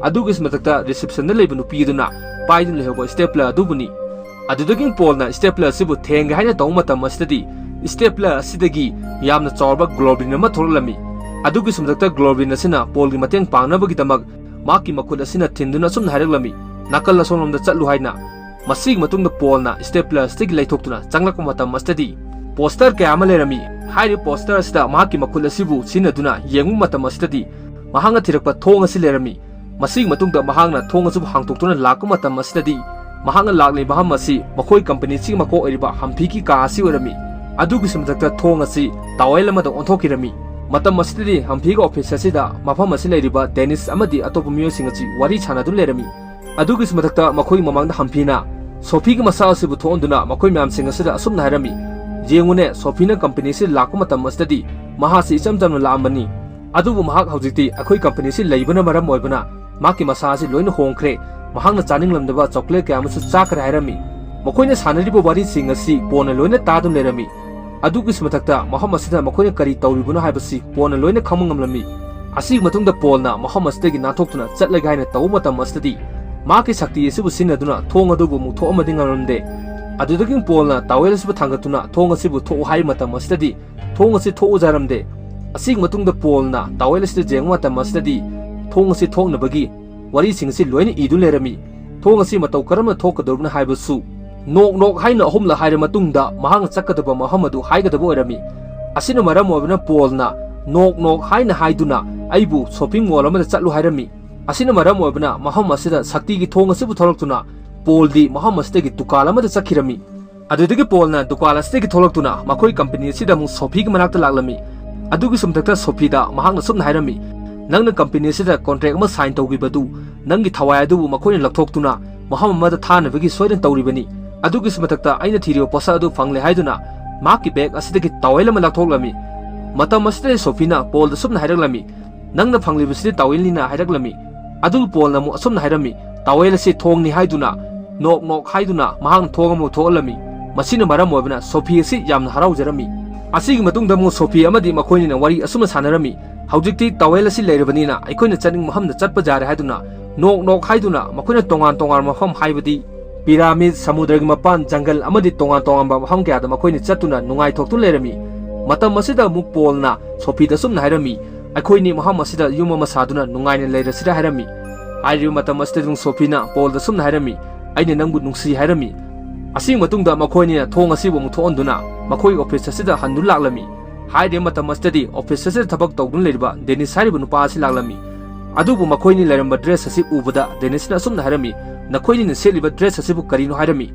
ꯑꯗꯨꯒꯤꯁꯨ ꯃꯊꯛꯇ ꯔꯤꯁꯦꯞꯁꯟꯗ ꯂꯩꯕ ꯅꯨꯄꯤ ꯑꯗꯨꯅ ꯄꯥꯏꯗꯨꯅ ꯂꯩꯍꯧꯕ ꯁ꯭ꯇꯦꯄ꯭ꯂꯔ ꯑꯗꯨꯕꯨꯅꯤ꯫ ꯑꯗꯨꯗꯒꯤ ꯄꯣꯜꯅ ꯁ꯭ꯇꯦꯄ꯭ꯂꯔ ꯑꯁꯤꯕꯨ ꯊꯦꯡꯒꯦ ꯍꯥꯏꯅ ꯇꯧꯕ ꯃꯇꯝ ꯑꯁꯤꯗꯗꯤ ꯁ꯭ꯇꯦꯄ꯭ꯂꯔ ꯑꯁꯤꯗꯒꯤ ꯌꯥꯝꯅ ꯆꯥꯎꯔꯕ ꯒ꯭ꯂꯣꯕ꯭ꯂꯤꯟ ꯑꯃ ꯊꯣꯛꯂꯛꯂꯝꯃꯤ꯫ ꯑꯗꯨꯒꯤꯁꯨ ꯃꯊꯛꯇ ꯒ꯭ꯂꯣꯕ꯭ꯂꯤꯟ ꯑꯁꯤꯅ ꯄꯣꯜꯒꯤ ꯃꯇꯦꯡ ꯄꯥꯡꯅꯕꯒꯤꯗꯃꯛ ꯃꯍꯥꯛꯀꯤ ꯃꯈꯨꯠ ꯑꯁꯤꯅ ꯊꯤꯟꯗꯨꯅ ꯑꯁꯨꯝꯅ ꯍꯥꯏꯔꯛꯂꯝꯃꯤ, "ꯅꯥꯀꯜ ꯑꯁꯣꯝꯂꯣꯝꯗ ꯆꯠꯂꯨ" ꯍꯥꯏꯅ꯫ ꯃꯁꯤꯒꯤ ꯃꯇꯨꯡꯗ ꯄꯣꯜꯅ ꯁ꯭ꯇꯦꯄ꯭ꯂꯔ ꯑꯁꯤꯗꯒꯤ ꯂꯩꯊꯣꯛꯇꯨꯅ ꯆꯪꯂꯛꯄ ꯃꯇꯝ ꯑꯁꯤꯗꯗꯤ ꯄꯣꯁꯇꯔ ꯀꯌꯥ ꯑꯃ ꯂꯩꯔꯝꯃꯤ꯫ ꯍꯥꯏꯔꯤꯕ ꯄꯣꯁꯇꯔ ꯑꯁꯤꯗ ꯃꯍꯥꯛꯀꯤ ꯃꯈꯨꯠ ꯑꯁꯤꯕꯨ ꯁꯤꯖꯤꯟꯅꯗꯨꯅ ꯌꯦꯡꯕ ꯃꯇꯝ ꯑꯁꯤꯗꯗꯤ ꯃꯍꯥꯛꯅ ꯊꯤꯔꯛꯄ ꯊꯣꯡ ꯑꯁꯤ ꯂꯩꯔꯝꯃꯤ꯫ ꯃꯁꯤꯒꯤ ꯃꯇꯨꯡꯗ ꯃꯍꯥꯛꯅ ꯊꯣꯡ ꯑꯁꯤꯕꯨ ꯍꯥꯡꯗꯣꯛꯇꯨꯅ ꯂꯥꯛꯄ ꯃꯇꯝ ꯑꯁꯤꯗꯗꯤ ꯃꯍꯥꯛꯅ ꯂꯥꯛꯂꯤꯕ ꯃꯐꯝ ꯑꯁꯤ ꯃꯈꯣꯏ ꯀꯝꯄꯅꯤ ꯑꯁꯤꯒꯤ ꯃꯀꯣꯛ ꯑꯣꯏꯔꯤꯕ ꯍꯝꯐꯤꯒꯤ ꯀꯥ ꯑꯁꯤ ꯑꯣꯏꯔꯝꯃꯤ꯫ ꯑꯗꯨꯒꯤꯁꯨ ꯃꯊꯛꯇ ꯊꯣꯡ ꯑꯁꯤ ꯇꯥꯋꯦꯜ ꯑꯃꯗ ꯑꯣꯟꯊꯣꯛꯈꯤꯔꯝꯃꯤ꯫ ꯃꯇꯝ ꯑꯁꯤꯗꯗꯤ ꯍꯝꯐꯤꯒꯤ ꯑꯣꯐꯤꯁ ꯑꯁꯤꯗ ꯃꯐꯝ ꯑꯁꯤ ꯂꯩꯔꯤꯕ ꯗꯦꯅꯤꯁ ꯑꯃꯗꯤ ꯑꯇꯣꯞꯄ ꯃꯤꯑꯣꯏꯁꯤꯡ ꯑꯁꯤ ꯋꯥꯔꯤ ꯁꯥꯟꯅꯗꯨꯅ ꯂꯩꯔꯝꯃꯤ꯫ ꯑꯗꯨꯒꯤꯁꯨ ꯃꯊꯛꯇ ꯃꯈꯣꯏꯒꯤ ꯃꯃꯥꯡꯗ ꯍꯝꯐꯤꯅ ꯁꯣꯐꯤꯒꯤ ꯃꯁꯛ ꯑꯁꯤꯕꯨ ꯊꯣꯛꯍꯟꯗꯨꯅ ꯃꯈꯣꯏ ꯃꯌꯥꯝꯁꯤꯡ ꯑꯁꯤꯗ ꯑꯁꯨꯝꯅ ꯍꯥꯏꯔꯝꯃꯤ, "ꯌꯦꯡꯉꯨꯅꯦ, ꯁꯣꯐꯤꯅ ꯀꯝꯄꯅꯤ ꯑꯁꯤꯗ ꯂꯥꯛꯄ ꯃꯇꯝ ꯑꯁꯤꯗꯗꯤ ꯃꯍꯥꯛꯁꯤ ꯏꯆꯝ ꯆꯝꯅ ꯂꯥꯛꯑꯝꯕꯅꯤ꯫ ꯑꯗꯨꯕꯨ ꯃꯍꯥꯛ ꯍꯧꯖꯤꯛꯇꯤ ꯑꯩꯈꯣꯏ ꯀꯝꯄꯅꯤ ꯑꯁꯤ ꯂꯩꯕꯅ ꯃꯔꯝ ꯑꯣꯏꯕꯅ ꯃꯍꯥꯛꯀꯤ ꯃꯁꯥ ꯑꯁꯤ ꯂꯣꯏꯅ ꯍꯣꯡꯈ꯭ꯔꯦ꯫ ꯃꯍꯥꯛꯅ ꯆꯥꯅꯤꯡꯂꯝꯗꯕ ꯆꯣꯀ꯭ꯂꯦꯠ ꯀꯌꯥ ꯑꯃꯁꯨ ꯆꯥꯈ꯭ꯔꯦ" ꯍꯥꯏꯔꯝꯃꯤ꯫ ꯃꯈꯣꯏꯅ ꯁꯥꯟꯅꯔꯤꯕ ꯋꯥꯔꯤꯁꯤꯡ ꯑꯁꯤ ꯄꯣꯜꯅ ꯂꯣꯏꯅ ꯇꯥꯗꯨꯅ ꯂꯩꯔꯝꯃꯤ꯫ ꯑꯗꯨꯒꯤꯁꯨ ꯃꯊꯛꯇ ꯃꯐꯝ ꯑꯁꯤꯗ ꯃꯈꯣꯏꯅ ꯀꯔꯤ ꯇꯧꯔꯤꯕꯅꯣ ꯍꯥꯏꯕꯁꯤ ꯄꯣꯜꯅ ꯂꯣꯏꯅ ꯈꯪꯕ ꯉꯝꯂꯝꯃꯤ꯫ ꯑꯁꯤꯒꯤ ꯃꯇꯨꯡꯗ ꯄꯣꯜꯅ ꯃꯐꯝ ꯑꯁꯤꯗꯒꯤ ꯅꯥꯟꯊꯣꯛꯇꯨꯅ ꯆꯠꯂꯒꯦ ꯍꯥꯏꯅ ꯇꯧꯕ ꯃꯇꯝ ꯑꯁꯤꯗꯗꯤ ꯃꯍꯥꯛꯀꯤ ꯁꯛꯇꯤ ꯑꯁꯤꯕꯨ ꯁꯤꯖꯤꯟꯅꯗꯨꯅ ꯊꯣꯡ ꯑꯗꯨꯕꯨ ꯑꯃꯨꯛ ꯊꯣꯛꯑꯝꯃꯗꯤ ꯉꯝꯂꯝꯗꯦ꯫ ꯑꯗꯨꯗꯒꯤ ꯄꯣꯜꯅ ꯇꯥꯋꯦꯜ ꯑꯁꯤꯕꯨ ꯊꯥꯡꯒꯠꯇꯨꯅ ꯊꯣꯡ ꯑꯁꯤꯕꯨ ꯊꯣꯛꯎ ꯍꯥꯏꯕ ꯃꯇꯝ ꯑꯁꯤꯗꯗꯤ ꯊꯣꯡ ꯑꯁꯤ ꯊꯣꯛꯎ ꯌꯥꯔꯝꯗꯦ꯫ ꯑꯁꯤꯒꯤ ꯃꯇꯨꯡꯗ ꯄꯣꯜꯅ ꯇꯥꯋꯦꯜ ꯑꯁꯤꯗ ꯌꯦꯡꯕ ꯃꯇꯝ ꯑꯁꯤꯗꯗꯤ ꯊꯣꯡ ꯑꯁꯤ ꯊꯣꯛꯅꯕꯒꯤ ꯋꯥꯔꯤꯁꯤꯡ ꯑꯁꯤ ꯂꯣꯏꯅ ꯏꯗꯨꯅ ꯂꯩꯔꯝꯃꯤ꯫ ꯊꯣꯡ ꯑꯁꯤ ꯃꯇꯧ ꯀꯔꯝꯅ ꯊꯣꯛꯀꯗꯧꯔꯤꯕꯅꯣ ꯍꯥꯏꯕꯁꯨ ꯅꯣꯛ ꯅꯣꯛ ꯍꯥꯏꯅ ꯑꯍꯨꯝꯂꯛ ꯍꯥꯏꯔ ꯃꯇꯨꯡꯗ ꯃꯍꯥꯛꯅ ꯆꯠꯀꯗꯕ ꯃꯐꯝ ꯑꯗꯨ ꯍꯥꯏꯒꯗꯕ ꯑꯣꯏꯔꯝꯃꯤ꯫ ꯑꯁꯤꯅ ꯃꯔꯝ ꯑꯣꯏꯕꯅ ꯄꯣꯜꯅ ꯅꯣꯛ ꯅꯣꯛ ꯍꯥꯏꯅ ꯍꯥꯏꯗꯨꯅ ꯑꯩꯕꯨ ꯁꯣꯄꯤꯡ ꯃꯣꯜ ꯑꯃꯗ ꯆꯠꯂꯨ ꯍꯥꯏꯔꯝꯃꯤ꯫ ꯑꯁꯤꯅ ꯃꯔꯝ ꯑꯣꯏꯕꯅ ꯃꯐꯝ ꯑꯁꯤꯗ ꯁꯛꯇꯤꯒꯤ ꯊꯣꯡ ꯑꯁꯤꯕꯨ ꯊꯣꯛꯂꯛꯇꯨꯅ ꯄꯣꯜꯗꯤ ꯃꯐꯝ ꯑꯁꯤꯗꯒꯤ ꯗꯨꯀꯥꯟ ꯑꯃꯗ ꯆꯠꯈꯤꯔꯝꯃꯤ꯫ ꯑꯗꯨꯗꯒꯤ ꯄꯣꯜꯅ ꯗꯨꯀꯥꯟ ꯑꯁꯤꯗꯒꯤ ꯊꯣꯛꯂꯛꯇꯨꯅ ꯃꯈꯣꯏ ꯀꯝꯄꯅꯤ ꯑꯁꯤꯗ ꯑꯃꯨꯛ ꯁꯣꯐꯤꯒꯤ ꯃꯅꯥꯛꯇ ꯂꯥꯛꯂꯝꯃꯤ꯫ ꯑꯗꯨꯒꯤꯁꯨ ꯃꯊꯛꯇ ꯁꯣꯐꯤꯗ ꯃꯍꯥꯛꯅ ꯑꯁꯨꯝꯅ ꯍꯥꯏꯔꯝꯃꯤ, "ꯅꯪꯅ ꯀꯝꯄꯅꯤ ꯑꯁꯤꯗ ꯀꯣꯟꯇ꯭ꯔꯦꯛ ꯑꯃ ꯁꯥꯏꯟ ꯇꯧꯈꯤꯕꯗꯨ ꯅꯪꯒꯤ ꯊꯋꯥꯏ ꯑꯗꯨꯕꯨ ꯃꯈꯣꯏꯅ ꯂꯧꯊꯣꯛꯇꯨꯅ ꯃꯐꯝ ꯑꯃꯗ ꯊꯥꯅꯕꯒꯤ ꯁꯣꯏꯗꯅ ꯇꯧꯔꯤꯕꯅꯤ꯫ ꯑꯗꯨꯒꯤꯁꯨ ꯃꯊꯛꯇ ꯑꯩꯅ ꯊꯤꯔꯤꯕ ꯄꯣꯠꯁꯛ ꯑꯗꯨ ꯐꯪꯂꯦ" ꯍꯥꯏꯗꯨꯅ ꯃꯍꯥꯛꯀꯤ ꯕꯦꯒ ꯑꯁꯤꯗꯒꯤ ꯇꯥꯋꯦꯜ ꯑꯃ ꯂꯧꯊꯣꯛꯂꯝꯃꯤ꯫ ꯃꯇꯝ ꯑꯁꯤꯗ ꯁꯣꯐꯤꯅ ꯄꯣꯜꯗ ꯑꯁꯨꯝꯅ ꯍꯥꯏꯔꯛꯂꯝꯃꯤ, "ꯅꯪꯅ ꯐꯪꯂꯤꯕꯁꯤꯗꯤ ꯇꯥꯋꯦꯜꯅꯤꯅ" ꯍꯥꯏꯔꯛꯂꯝꯃꯤ꯫ ꯑꯗꯨꯕꯨ ꯄꯣꯜꯅ ꯑꯃꯨꯛ ꯑꯁꯨꯝꯅ ꯍꯥꯏꯔꯝꯃꯤ, "ꯇꯥꯋꯦꯜ ꯑꯁꯤ ꯊꯣꯡꯅꯤ" ꯍꯥꯏꯗꯨꯅ ꯅꯣꯛ ꯅꯣꯛ ꯍꯥꯏꯗꯨꯅ ꯃꯍꯥꯛꯅ ꯊꯣꯡ ꯑꯃ ꯊꯣꯛꯍꯜꯂꯝꯃꯤ꯫ ꯃꯁꯤꯅ ꯃꯔꯝ ꯑꯣꯏꯕꯅ ꯁꯣꯐꯤ ꯑꯁꯤ ꯌꯥꯝꯅ ꯍꯔꯥꯎꯖꯔꯝꯃꯤ꯫ ꯑꯁꯤꯒꯤ ꯃꯇꯨꯡꯗ ꯑꯃꯨꯛ ꯁꯣꯐꯤ ꯑꯃꯗꯤ ꯃꯈꯣꯏꯅꯤꯅ ꯋꯥꯔꯤ ꯑꯁꯨꯝꯅ ꯁꯥꯟꯅꯔꯝꯃꯤ, "ꯍꯧꯖꯤꯛꯇꯤ ꯇꯥꯋꯦꯜ ꯑꯁꯤ ꯂꯩꯔꯕꯅꯤꯅ ꯑꯩꯈꯣꯏꯅ ꯆꯠꯅꯤꯡꯕ ꯃꯐꯝꯗ ꯆꯠꯄ ꯌꯥꯔꯦ" ꯍꯥꯏꯗꯨꯅ ꯅꯣꯛ ꯅꯣꯛ ꯍꯥꯏꯗꯨꯅ ꯃꯈꯣꯏꯅ ꯇꯣꯉꯥꯟ ꯇꯣꯉꯥꯟꯕ ꯃꯐꯝ, ꯍꯥꯏꯕꯗꯤ ꯄꯤꯔꯥꯃꯤꯗ, ꯁꯃꯨꯗ꯭ꯔꯒꯤ ꯃꯄꯥꯟ, ꯖꯪꯒꯜ ꯑꯃꯗꯤ ꯇꯣꯉꯥꯟ ꯇꯣꯉꯥꯟꯕ ꯃꯐꯝ ꯀꯌꯥꯗ ꯃꯈꯣꯏꯅ ꯆꯠꯇꯨꯅ ꯅꯨꯡꯉꯥꯏꯊꯣꯛꯇꯨꯅ ꯂꯩꯔꯝꯃꯤ꯫ ꯃꯇꯝ ꯑꯁꯤꯗ ꯑꯃꯨꯛ ꯄꯣꯜꯅ ꯁꯣꯐꯤꯗ ꯑꯁꯨꯝꯅ ꯍꯥꯏꯔꯝꯃꯤ, "ꯑꯩꯈꯣꯏꯅꯤ ꯃꯐꯝ ꯑꯁꯤꯗ ꯌꯨꯝ ꯑꯃ ꯁꯥꯗꯨꯅ ꯅꯨꯡꯉꯥꯏꯅ ꯂꯩꯔꯁꯤꯔꯥ?" ꯍꯥꯏꯔꯝꯃꯤ꯫ ꯍꯥꯏꯔꯤꯕ ꯃꯇꯝ ꯑꯁꯤꯗ ꯑꯗꯨꯝ ꯁꯣꯐꯤꯅ ꯄꯣꯜꯗ ꯑꯁꯨꯝꯅ ꯍꯥꯏꯔꯝꯃꯤ, "ꯑꯩꯅ ꯅꯪꯕꯨ ꯅꯨꯡꯁꯤ" ꯍꯥꯏꯔꯝꯃꯤ꯫ ꯑꯁꯤꯒꯤ ꯃꯇꯨꯡꯗ ꯃꯈꯣꯏꯅꯤꯅ ꯊꯣꯡ ꯑꯁꯤꯕꯨ ꯑꯃꯨꯛ ꯊꯣꯛꯍꯟꯗꯨꯅ ꯃꯈꯣꯏ ꯑꯣꯐꯤꯁ ꯑꯁꯤꯗ ꯍꯟꯗꯨꯅ ꯂꯥꯛꯂꯝꯃꯤ꯫ ꯍꯥꯏꯔꯤꯕ ꯃꯇꯝ ꯑꯁꯤꯗꯗꯤ ꯑꯣꯐꯤꯁ ꯑꯁꯤꯗ ꯊꯕꯛ ꯇꯧꯗꯨꯅ ꯂꯩꯔꯤꯕ ꯗꯦꯅꯤꯁ ꯍꯥꯏꯔꯤꯕ ꯅꯨꯄꯥ ꯑꯁꯤ ꯂꯥꯛꯂꯝꯃꯤ꯫ ꯑꯗꯨꯕꯨ ꯃꯈꯣꯏꯅꯤ ꯂꯩꯔꯝꯕ ꯗ꯭ꯔꯦꯁ ꯑꯁꯤ ꯎꯕꯗ ꯗꯦꯅꯤꯁꯅ ꯑꯁꯨꯝꯅ ꯍꯥꯏꯔꯝꯃꯤ, "ꯅꯈꯣꯏꯅꯤꯅ ꯁꯦꯠꯂꯤꯕ ꯗ꯭ꯔꯦꯁ ꯑꯁꯤꯕꯨ ꯀꯔꯤꯅꯣ?" ꯍꯥꯏꯔꯝꯃꯤ꯫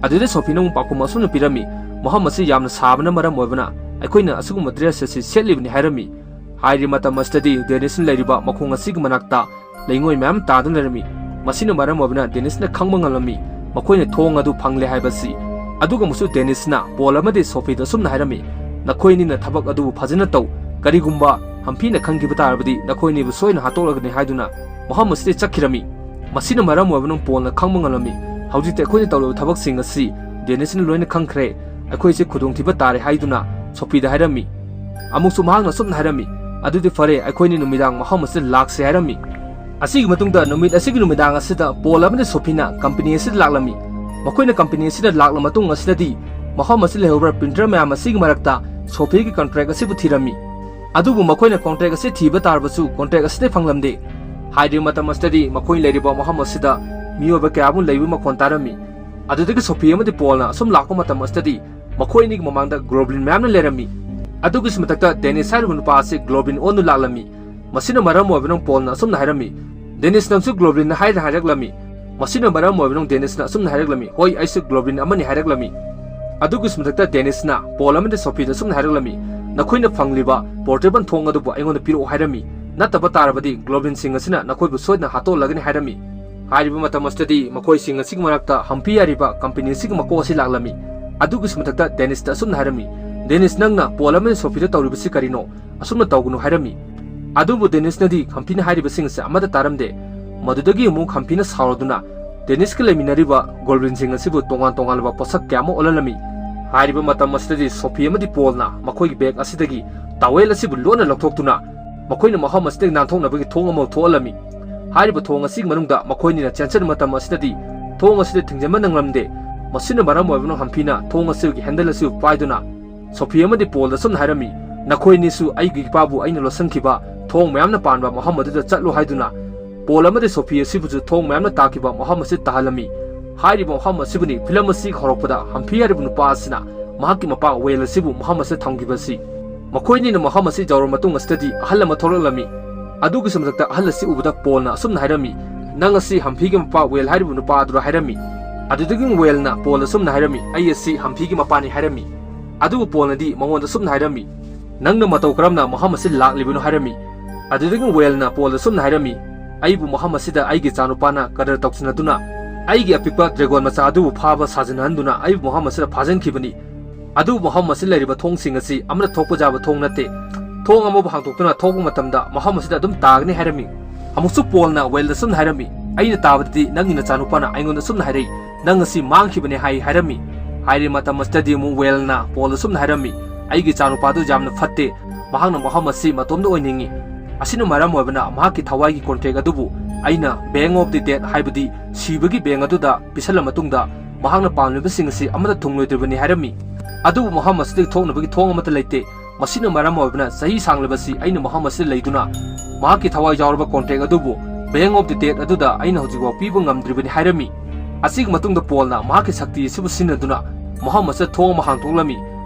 ꯑꯗꯨꯗ ꯁꯣꯐꯤꯅ ꯑꯃꯨꯛ ꯄꯥꯎꯈꯨꯝ ꯑꯁꯨꯝꯅ ꯄꯤꯔꯝꯃꯤ, "ꯃꯐꯝ ꯑꯁꯤ ꯌꯥꯝꯅ ꯁꯥꯕꯅ ꯃꯔꯝ ꯑꯣꯏꯕꯅ ꯑꯩꯈꯣꯏꯅ ꯑꯁꯤꯒꯨꯝꯕ ꯗ꯭ꯔꯦꯁ ꯑꯁꯤ ꯁꯦꯠꯂꯤꯕꯅꯤ" ꯍꯥꯏꯔꯝꯃꯤ꯫ ꯍꯥꯏꯔꯤꯕ ꯃꯇꯝ ꯑꯁꯤꯗꯗꯤ ꯗꯦꯅꯤꯁꯅ ꯂꯩꯔꯤꯕ ꯃꯈꯣꯡ ꯑꯁꯤꯒꯤ ꯃꯅꯥꯛꯇ ꯂꯩꯉꯣꯏ ꯃꯌꯥꯝ ꯇꯥꯗꯨꯅ ꯂꯩꯔꯝꯃꯤ꯫ ꯃꯁꯤꯅ ꯃꯔꯝ ꯑꯣꯏꯕꯅ ꯗꯦꯅꯤꯁꯅ ꯈꯪꯕ ꯉꯝꯂꯝꯃꯤ ꯃꯈꯣꯏꯅ ꯊꯣꯡ ꯑꯗꯨ ꯐꯪꯂꯦ ꯍꯥꯏꯕꯁꯤ꯫ ꯑꯗꯨꯒꯨꯝꯕꯁꯨ ꯗꯦꯅꯤꯁꯅ ꯄꯣꯜ ꯑꯃꯗꯤ ꯁꯣꯐꯤꯗ ꯑꯁꯨꯝꯅ ꯍꯥꯏꯔꯝꯃꯤ, "ꯅꯈꯣꯏꯅꯤꯅ ꯊꯕꯛ ꯑꯗꯨꯕꯨ ꯐꯖꯅ ꯇꯧ, ꯀꯔꯤꯒꯨꯝꯕ ꯍꯝꯐꯤꯅ ꯈꯪꯈꯤꯕ ꯇꯥꯔꯕꯗꯤ ꯅꯈꯣꯏꯅꯤꯕꯨ ꯁꯣꯏꯅ ꯍꯥꯠꯇꯣꯛꯂꯒꯅꯤ" ꯍꯥꯏꯗꯨꯅ ꯃꯐꯝ ꯑꯁꯤꯗ ꯆꯠꯈꯤꯔꯝꯃꯤ꯫ ꯃꯁꯤꯅ ꯃꯔꯝ ꯑꯣꯏꯕꯅ ꯄꯣꯜꯅ ꯈꯪꯕ ꯉꯝꯂꯝꯃꯤ, "ꯍꯧꯖꯤꯛꯇꯤ ꯑꯩꯈꯣꯏꯅ ꯇꯧꯔꯤꯕ ꯊꯕꯛꯁꯤꯡ ꯑꯁꯤ ꯗꯦꯅꯤꯁꯅ ꯂꯣꯏꯅ ꯈꯪꯈ꯭ꯔꯦ, ꯑꯩꯈꯣꯏꯁꯦ ꯈꯨꯗꯣꯡꯊꯤꯕ ꯇꯥꯔꯦ" ꯍꯥꯏꯗꯨꯅ ꯁꯣꯐꯤꯗ ꯍꯥꯏꯔꯝꯃꯤ꯫ ꯑꯃꯨꯛꯁꯨ ꯃꯍꯥꯛꯅ ꯑꯁꯨꯝꯅ ꯍꯥꯏꯔꯝꯃꯤ, "ꯑꯗꯨꯗꯤ ꯐꯔꯦ, ꯑꯩꯈꯣꯏꯅꯤ ꯅꯨꯃꯤꯗꯥꯡ ꯃꯐꯝ ꯑꯁꯤꯗ ꯂꯥꯛꯁꯦ" ꯍꯥꯏꯔꯝꯃꯤ꯫ ꯑꯁꯤꯒꯤ ꯃꯇꯨꯡꯗ ꯅꯨꯃꯤꯠ ꯑꯁꯤꯒꯤ ꯅꯨꯃꯤꯗꯥꯡ ꯑꯁꯤꯗ ꯄꯣꯜ ꯑꯃꯗꯤ ꯁꯣꯐꯤꯅ ꯀꯝꯄꯅꯤ ꯑꯁꯤꯗ ꯂꯥꯛꯂꯝꯃꯤ꯫ ꯃꯈꯣꯏꯅ ꯀꯝꯄꯅꯤ ꯑꯁꯤꯗ ꯂꯥꯛꯂ ꯃꯇꯨꯡ ꯑꯁꯤꯗꯗꯤ ꯃꯐꯝ ꯑꯁꯤꯗ ꯂꯩꯍꯧꯕ ꯄ꯭ꯔꯤꯟꯇꯔ ꯃꯌꯥꯝ ꯑꯁꯤꯒꯤ ꯃꯔꯛꯇ ꯁꯣꯐꯤꯒꯤ ꯀꯣꯟꯇ꯭ꯔꯦꯛ ꯑꯁꯤꯕꯨ ꯊꯤꯔꯝꯃꯤ꯫ ꯑꯗꯨꯕꯨ ꯃꯈꯣꯏꯅ ꯀꯣꯟꯇ꯭ꯔꯦꯛ ꯑꯁꯤ ꯊꯤꯕ ꯇꯥꯔꯕꯁꯨ ꯀꯣꯟꯇ꯭ꯔꯦꯛ ꯑꯁꯤꯗꯤ ꯐꯪꯂꯝꯗꯦ꯫ ꯍꯥꯏꯔꯤꯕ ꯃꯇꯝ ꯑꯁꯤꯗꯗꯤ ꯃꯈꯣꯏ ꯂꯩꯔꯤꯕ ꯃꯐꯝ ꯑꯁꯤꯗ ꯃꯤꯑꯣꯏꯕ ꯀꯌꯥ ꯑꯃ ꯂꯩꯕꯒꯤ ꯃꯈꯣꯟ ꯇꯥꯔꯝꯃꯤ꯫ ꯑꯗꯨꯗꯒꯤ ꯁꯣꯐꯤ ꯑꯃꯗꯤ ꯄꯣꯜꯅ ꯑꯁꯨꯝ ꯂꯥꯛꯄ ꯃꯇꯝ ꯑꯁꯤꯗꯗꯤ ꯃꯈꯣꯏ ꯑꯅꯤꯒꯤ ꯃꯃꯥꯡꯗ ꯒ꯭ꯂꯣꯕ꯭ꯂꯤꯟ ꯃꯌꯥꯝꯅ ꯂꯩꯔꯝꯃꯤ꯫ ꯑꯗꯨꯒꯤꯁꯨ ꯃꯊꯛꯇ ꯗꯦꯅꯤꯁ ꯍꯥꯏꯔꯤꯕ ꯅꯨꯄꯥ ꯑꯁꯤ ꯒ꯭ꯂꯣꯕ꯭ꯂꯤꯟ ꯑꯣꯟꯗꯨꯅ ꯂꯥꯛꯂꯝꯃꯤ꯫ ꯃꯁꯤꯅ ꯃꯔꯝ ꯑꯣꯏꯕꯅ ꯄꯣꯜꯅ ꯑꯁꯨꯝꯅ ꯍꯥꯏꯔꯝꯃꯤ, "ꯗꯦꯅꯤꯁ, ꯅꯪꯁꯨ ꯒ꯭ꯂꯣꯕ꯭ꯂꯤꯟ?" ꯍꯥꯏꯅ ꯍꯥꯏꯔꯛꯂꯝꯃꯤ꯫ ꯃꯁꯤꯅ ꯃꯔꯝ ꯑꯣꯏꯕꯅ ꯗꯦꯅꯤꯁꯅ ꯑꯁꯨꯝꯅ ꯍꯥꯏꯔꯛꯂꯝꯃꯤ, "ꯍꯣꯏ, ꯑꯩꯁꯨ ꯒ꯭ꯂꯣꯕ꯭ꯂꯤꯟ ꯑꯃꯅꯤ" ꯍꯥꯏꯔꯛꯂꯝꯃꯤ꯫ ꯑꯗꯨꯒꯤꯁꯨ ꯃꯊꯛꯇ ꯗꯦꯅꯤꯁꯅ ꯄꯣꯜ ꯑꯃꯗꯤ ꯁꯣꯐꯤꯗ ꯑꯁꯨꯝꯅ ꯍꯥꯏꯔꯛꯂꯝꯃꯤ, "ꯅꯈꯣꯏꯅ ꯐꯪꯂꯤꯕ ꯄꯣꯔꯇꯦꯕꯜ ꯊꯣꯡ ꯑꯗꯨꯕꯨ ꯑꯩꯉꯣꯟꯗ ꯄꯤꯔꯛꯎ" ꯍꯥꯏꯔꯝꯃꯤ, "ꯅꯠꯇꯕ ꯇꯥꯔꯕꯗꯤ ꯒ꯭ꯂꯣꯕ꯭ꯂꯤꯟꯁꯤꯡ ꯑꯁꯤꯅ ꯅꯈꯣꯏꯕꯨ ꯁꯣꯏꯗꯅ ꯍꯥꯠꯇꯣꯛꯂꯒꯅꯤ" ꯍꯥꯏꯔꯝꯃꯤ꯫ ꯍꯥꯏꯔꯤꯕ ꯃꯇꯝ ꯑꯁꯤꯗꯗꯤ ꯃꯈꯣꯏꯁꯤꯡ ꯑꯁꯤꯒꯤ ꯃꯔꯛꯇ ꯍꯝꯐꯤ ꯍꯥꯏꯔꯤꯕ ꯀꯝꯄꯦꯅꯤ ꯑꯁꯤꯒꯤ ꯃꯀꯣꯛ ꯑꯁꯤ ꯂꯥꯛꯂꯝꯃꯤ꯫ ꯑꯗꯨꯒꯤꯁꯨ ꯃꯊꯛꯇ ꯗꯦꯅꯤꯁꯇ ꯑꯁꯨꯝꯅ ꯍꯥꯏꯔꯝꯃꯤ, "ꯗꯦꯅꯤꯁ, ꯅꯪꯅ ꯄꯣꯜ ꯑꯃꯗꯤ ꯁꯣꯐꯤꯗ ꯇꯧꯔꯤꯕꯁꯤ ꯀꯔꯤꯅꯣ? ꯑꯁꯨꯝꯅ ꯇꯧꯒꯅꯨ" ꯍꯥꯏꯔꯝꯃꯤ꯫ ꯑꯗꯨꯕꯨ ꯗꯦꯅꯤꯁꯅꯗꯤ ꯍꯝꯐꯤꯅ ꯍꯥꯏꯔꯤꯕꯁꯤꯡ ꯑꯁꯤ ꯑꯃꯠꯇ ꯇꯥꯔꯝꯗꯦ꯫ ꯃꯗꯨꯗꯒꯤ ꯑꯃꯨꯛ ꯍꯝꯐꯤꯅ ꯁꯥꯎꯔꯗꯨꯅ ꯗꯦꯅꯤꯁꯀ ꯂꯩꯃꯤꯟꯅꯔꯤꯕ ꯒ꯭ꯂꯣꯕ꯭ꯂꯤꯟꯁꯤꯡ ꯑꯁꯤꯕꯨ ꯇꯣꯉꯥꯟ ꯇꯣꯉꯥꯟꯂꯕ ꯄꯣꯠꯁꯛ ꯀꯌꯥ ꯑꯃ ꯑꯣꯜꯍꯜꯂꯝꯃꯤ꯫ ꯍꯥꯏꯔꯤꯕ ꯃꯇꯝ ꯑꯁꯤꯗꯗꯤ ꯁꯣꯐꯤ ꯑꯃꯗꯤ ꯄꯣꯜꯅ ꯃꯈꯣꯏꯒꯤ ꯕꯦꯒ ꯑꯁꯤꯗꯒꯤ ꯇꯥꯋꯦꯜ ꯑꯁꯤꯕꯨ ꯂꯣꯟꯅ ꯂꯧꯊꯣꯛꯇꯨꯅ ꯃꯈꯣꯏꯅ ꯃꯐꯝ ꯑꯁꯤꯗꯒꯤ ꯅꯥꯟꯊꯣꯛꯅꯕꯒꯤ ꯊꯣꯡ ꯑꯃ ꯊꯣꯛꯍꯜꯂꯝꯃꯤ꯫ ꯍꯥꯏꯔꯤꯕ ꯊꯣꯡ ꯑꯁꯤꯒꯤ ꯃꯅꯨꯡꯗ ꯃꯈꯣꯏꯅꯤꯅ ꯆꯦꯟꯁꯤꯟꯕ ꯃꯇꯝ ꯑꯁꯤꯗꯗꯤ ꯊꯣꯡ ꯑꯁꯤꯗ ꯊꯤꯡꯖꯤꯟꯕ ꯅꯪꯂꯝꯗꯦ꯫ ꯃꯁꯤꯅ ꯃꯔꯝ ꯑꯣꯏꯔꯒ ꯍꯝꯐꯤꯅ ꯊꯣꯡ ꯑꯁꯤꯒꯤ ꯍꯦꯟꯗꯜ ꯑꯁꯤ ꯄꯥꯏꯗꯨꯅ ꯁꯣꯐꯤ ꯑꯃꯗꯤ ꯄꯣꯜꯗ ꯑꯁꯨꯝꯅ ꯍꯥꯏꯔꯝꯃꯤ, "ꯅꯈꯣꯏ ꯑꯅꯤꯁꯨ ꯑꯩꯒꯤ ꯏꯄꯥꯕꯨ ꯑꯩꯅ ꯂꯣꯠꯁꯤꯟꯈꯤꯕ ꯊꯣꯡ ꯃꯌꯥꯝꯅ ꯄꯥꯟꯕ ꯃꯐꯝ ꯑꯗꯨꯗ ꯆꯠꯂꯨ" ꯍꯥꯏꯗꯨꯅ ꯄꯣꯜ ꯑꯃꯗꯤ ꯁꯣꯐꯤ ꯑꯁꯤꯕꯨꯁꯨ ꯊꯣꯡ ꯃꯌꯥꯝꯅ ꯇꯥꯛꯈꯤꯕ ꯃꯐꯝ ꯑꯁꯤ ꯇꯥꯍꯜꯂꯝꯃꯤ꯫ ꯍꯥꯏꯔꯤꯕ ꯃꯐꯝ ꯑꯁꯤꯕꯨꯅꯤ ꯐꯤꯂꯝ ꯑꯁꯤꯒꯤ ꯍꯧꯔꯛꯄꯗ ꯍꯝꯐꯤ ꯍꯥꯏꯔꯤꯕ ꯅꯨꯄꯥ ꯑꯁꯤꯅ ꯃꯍꯥꯛꯀꯤ ꯃꯄꯥ ꯋꯦꯜ ꯑꯁꯤꯕꯨ ꯃꯐꯝ ꯑꯁꯤꯗ ꯊꯝꯈꯤꯕ ꯑꯁꯤ꯫ ꯃꯈꯣꯏꯅꯤꯅ ꯃꯐꯝ ꯑꯁꯤ ꯌꯧꯔꯕ ꯃꯇꯨꯡ ꯑꯁꯤꯗꯗꯤ ꯑꯍꯜ ꯑꯃ ꯊꯣꯛꯂꯛꯂꯝꯃꯤ꯫ ꯑꯗꯨꯒꯤꯁꯨ ꯃꯊꯛꯇ ꯑꯍꯜ ꯑꯁꯤ ꯎꯕꯗ ꯄꯣꯜꯅ ꯑꯁꯨꯝꯅ ꯍꯥꯏꯔꯝꯃꯤ, "ꯅꯪ ꯑꯁꯤ ꯍꯝꯐꯤꯒꯤ ꯃꯄꯥ ꯋꯦꯜ ꯍꯥꯏꯔꯤꯕ ꯅꯨꯄꯥ ꯑꯗꯨꯔ?" ꯍꯥꯏꯔꯝꯃꯤ꯫ ꯑꯗꯨꯗꯒꯤ ꯋꯦꯜꯅ ꯄꯣꯜꯗ ꯑꯁꯨꯝꯅ ꯍꯥꯏꯔꯝꯃꯤ, "ꯑꯩ ꯑꯁꯤ ꯍꯝꯐꯤꯒꯤ ꯃꯄꯥꯅꯤ" ꯍꯥꯏꯔꯝꯃꯤ꯫ ꯑꯗꯨꯕꯨ ꯄꯣꯜꯅꯗꯤ ꯃꯉꯣꯟꯗ ꯑꯁꯨꯝꯅ ꯍꯥꯏꯔꯝꯃꯤ, "ꯅꯪꯅ ꯃꯇꯧ ꯀꯔꯝꯅ ꯃꯐꯝ ꯑꯁꯤ ꯂꯥꯛꯂꯤꯕꯅꯣ?" ꯍꯥꯏꯔꯝꯃꯤ꯫ ꯑꯗꯨꯗꯒꯤ ꯋꯦꯜꯅ ꯄꯣꯜꯗ ꯑꯁꯨꯝꯅ ꯍꯥꯏꯔꯝꯃꯤ, "ꯑꯩꯕꯨ ꯃꯐꯝ ꯑꯁꯤꯗ ꯑꯩꯒꯤ ꯏꯆꯥꯅꯨꯄꯥꯅ ꯀꯗꯔ ꯇꯧꯁꯤꯟꯅꯗꯨꯅ ꯑꯩꯒꯤ ꯑꯄꯤꯛꯄ ꯗ꯭ꯔꯦꯒꯣꯟ ꯃꯆꯥ ꯑꯗꯨꯕꯨ ꯐꯥꯕ ꯁꯥꯖꯤꯟꯅꯍꯟꯗꯨꯅ ꯑꯩꯕꯨ ꯃꯐꯝ ꯑꯁꯤꯗ ꯐꯥꯖꯤꯟꯈꯤꯕꯅꯤ꯫ ꯑꯗꯨꯕꯨ ꯃꯐꯝ ꯑꯁꯤꯗ ꯂꯩꯔꯤꯕ ꯊꯣꯡꯁꯤꯡ ꯑꯁꯤ ꯑꯃꯠꯇ ꯊꯣꯛꯄ ꯌꯥꯕ ꯊꯣꯡ ꯅꯠꯇꯦ꯫ ꯊꯣꯡ ꯑꯃꯕꯨ ꯍꯥꯡꯗꯣꯛꯇꯨꯅ ꯊꯣꯛꯄ ꯃꯇꯝꯗ ꯃꯐꯝ ꯑꯁꯤꯗ ꯑꯗꯨꯝ ꯇꯥꯒꯅꯤ" ꯍꯥꯏꯔꯝꯃꯤ꯫ ꯑꯃꯨꯛꯁꯨ ꯄꯣꯜꯅ ꯋꯦꯜꯗ ꯑꯁꯨꯝꯅ ꯍꯥꯏꯔꯝꯃꯤ, "ꯑꯩꯅ ꯇꯥꯕꯗꯗꯤ ꯅꯪꯒꯤ ꯅꯆꯥꯅꯨꯄꯥꯅ ꯑꯩꯉꯣꯟꯗ ꯑꯁꯨꯝꯅ ꯍꯥꯏꯔꯛꯏ, 'ꯅꯪ ꯑꯁꯤ ꯃꯥꯡꯈꯤꯕꯅꯦ' ꯍꯥꯏ" ꯍꯥꯏꯔꯝꯃꯤ꯫ ꯍꯥꯏꯔꯤꯕ ꯃꯇꯝ ꯑꯁꯤꯗꯗꯤ ꯑꯃꯨꯛ ꯋꯦꯜꯅ ꯄꯣꯜꯗ ꯑꯁꯨꯝꯅ ꯍꯥꯏꯔꯝꯃꯤ, "ꯑꯩꯒꯤ ꯏꯆꯥꯅꯨꯄꯥꯗꯨ ꯌꯥꯝꯅ ꯐꯠꯇꯦ, ꯃꯍꯥꯛꯅ ꯃꯐꯝ ꯑꯁꯤ ꯃꯇꯣꯝꯗ ꯑꯣꯏꯅꯤꯡꯏ꯫ ꯑꯁꯤꯅ ꯃꯔꯝ ꯑꯣꯏꯕꯅ ꯃꯍꯥꯛꯀꯤ ꯊꯋꯥꯏꯒꯤ ꯀꯣꯟꯇ꯭ꯔꯦꯛ ꯑꯗꯨꯕꯨ ꯑꯩꯅ ꯕꯦꯡ ꯑꯣꯐ ꯗꯤ ꯗꯦꯠ, ꯍꯥꯏꯕꯗꯤ ꯁꯤꯕꯒꯤ ꯕꯦꯡ ꯑꯗꯨꯗ ꯄꯤꯁꯜꯂ ꯃꯇꯨꯡꯗ ꯃꯍꯥꯛꯅ ꯄꯥꯝꯂꯤꯕꯁꯤꯡ ꯑꯁꯤ ꯑꯃꯠꯇ ꯊꯨꯡꯂꯣꯏꯗ꯭ꯔꯤꯕꯅꯤ" ꯍꯥꯏꯔꯝꯃꯤ꯫ ꯑꯗꯨꯕꯨ ꯃꯐꯝ ꯑꯁꯤꯗꯒꯤ ꯊꯣꯛꯅꯕꯒꯤ ꯊꯣꯡ ꯑꯃꯠꯇ ꯂꯩꯇꯦ꯫ ꯃꯁꯤꯅ ꯃꯔꯝ ꯑꯣꯏꯕꯅ ꯆꯍꯤ ꯁꯥꯡꯂꯕꯁꯤ ꯑꯩꯅ ꯃꯐꯝ ꯑꯁꯤꯗ ꯂꯩꯗꯨꯅ ꯃꯍꯥꯛꯀꯤ ꯊꯋꯥꯏ ꯌꯥꯎꯔꯕ ꯀꯣꯟꯇ꯭ꯔꯦꯛ ꯑꯗꯨꯕꯨ ꯕꯦꯡ ꯑꯣꯐ ꯗꯤ ꯗꯦꯠ ꯑꯗꯨꯗ ꯑꯩꯅ ꯍꯧꯖꯤꯛꯐꯥꯎ ꯄꯤꯕ ꯉꯝꯗ꯭ꯔꯤꯕꯅꯤ ꯍꯥꯏꯔꯝꯃꯤ꯫ ꯑꯁꯤꯒꯤ ꯃꯇꯨꯡꯗ ꯄꯣꯜꯅ ꯃꯍꯥꯛꯀꯤ ꯁꯛꯇꯤ ꯑꯁꯤꯕꯨ ꯁꯤꯖꯤꯟꯅꯗꯨꯅ ꯃꯐꯝ ꯑꯁꯤꯗ ꯊꯣꯡ ꯑꯃ ꯍꯥꯡꯗꯣꯛꯂꯝꯃꯤ꯫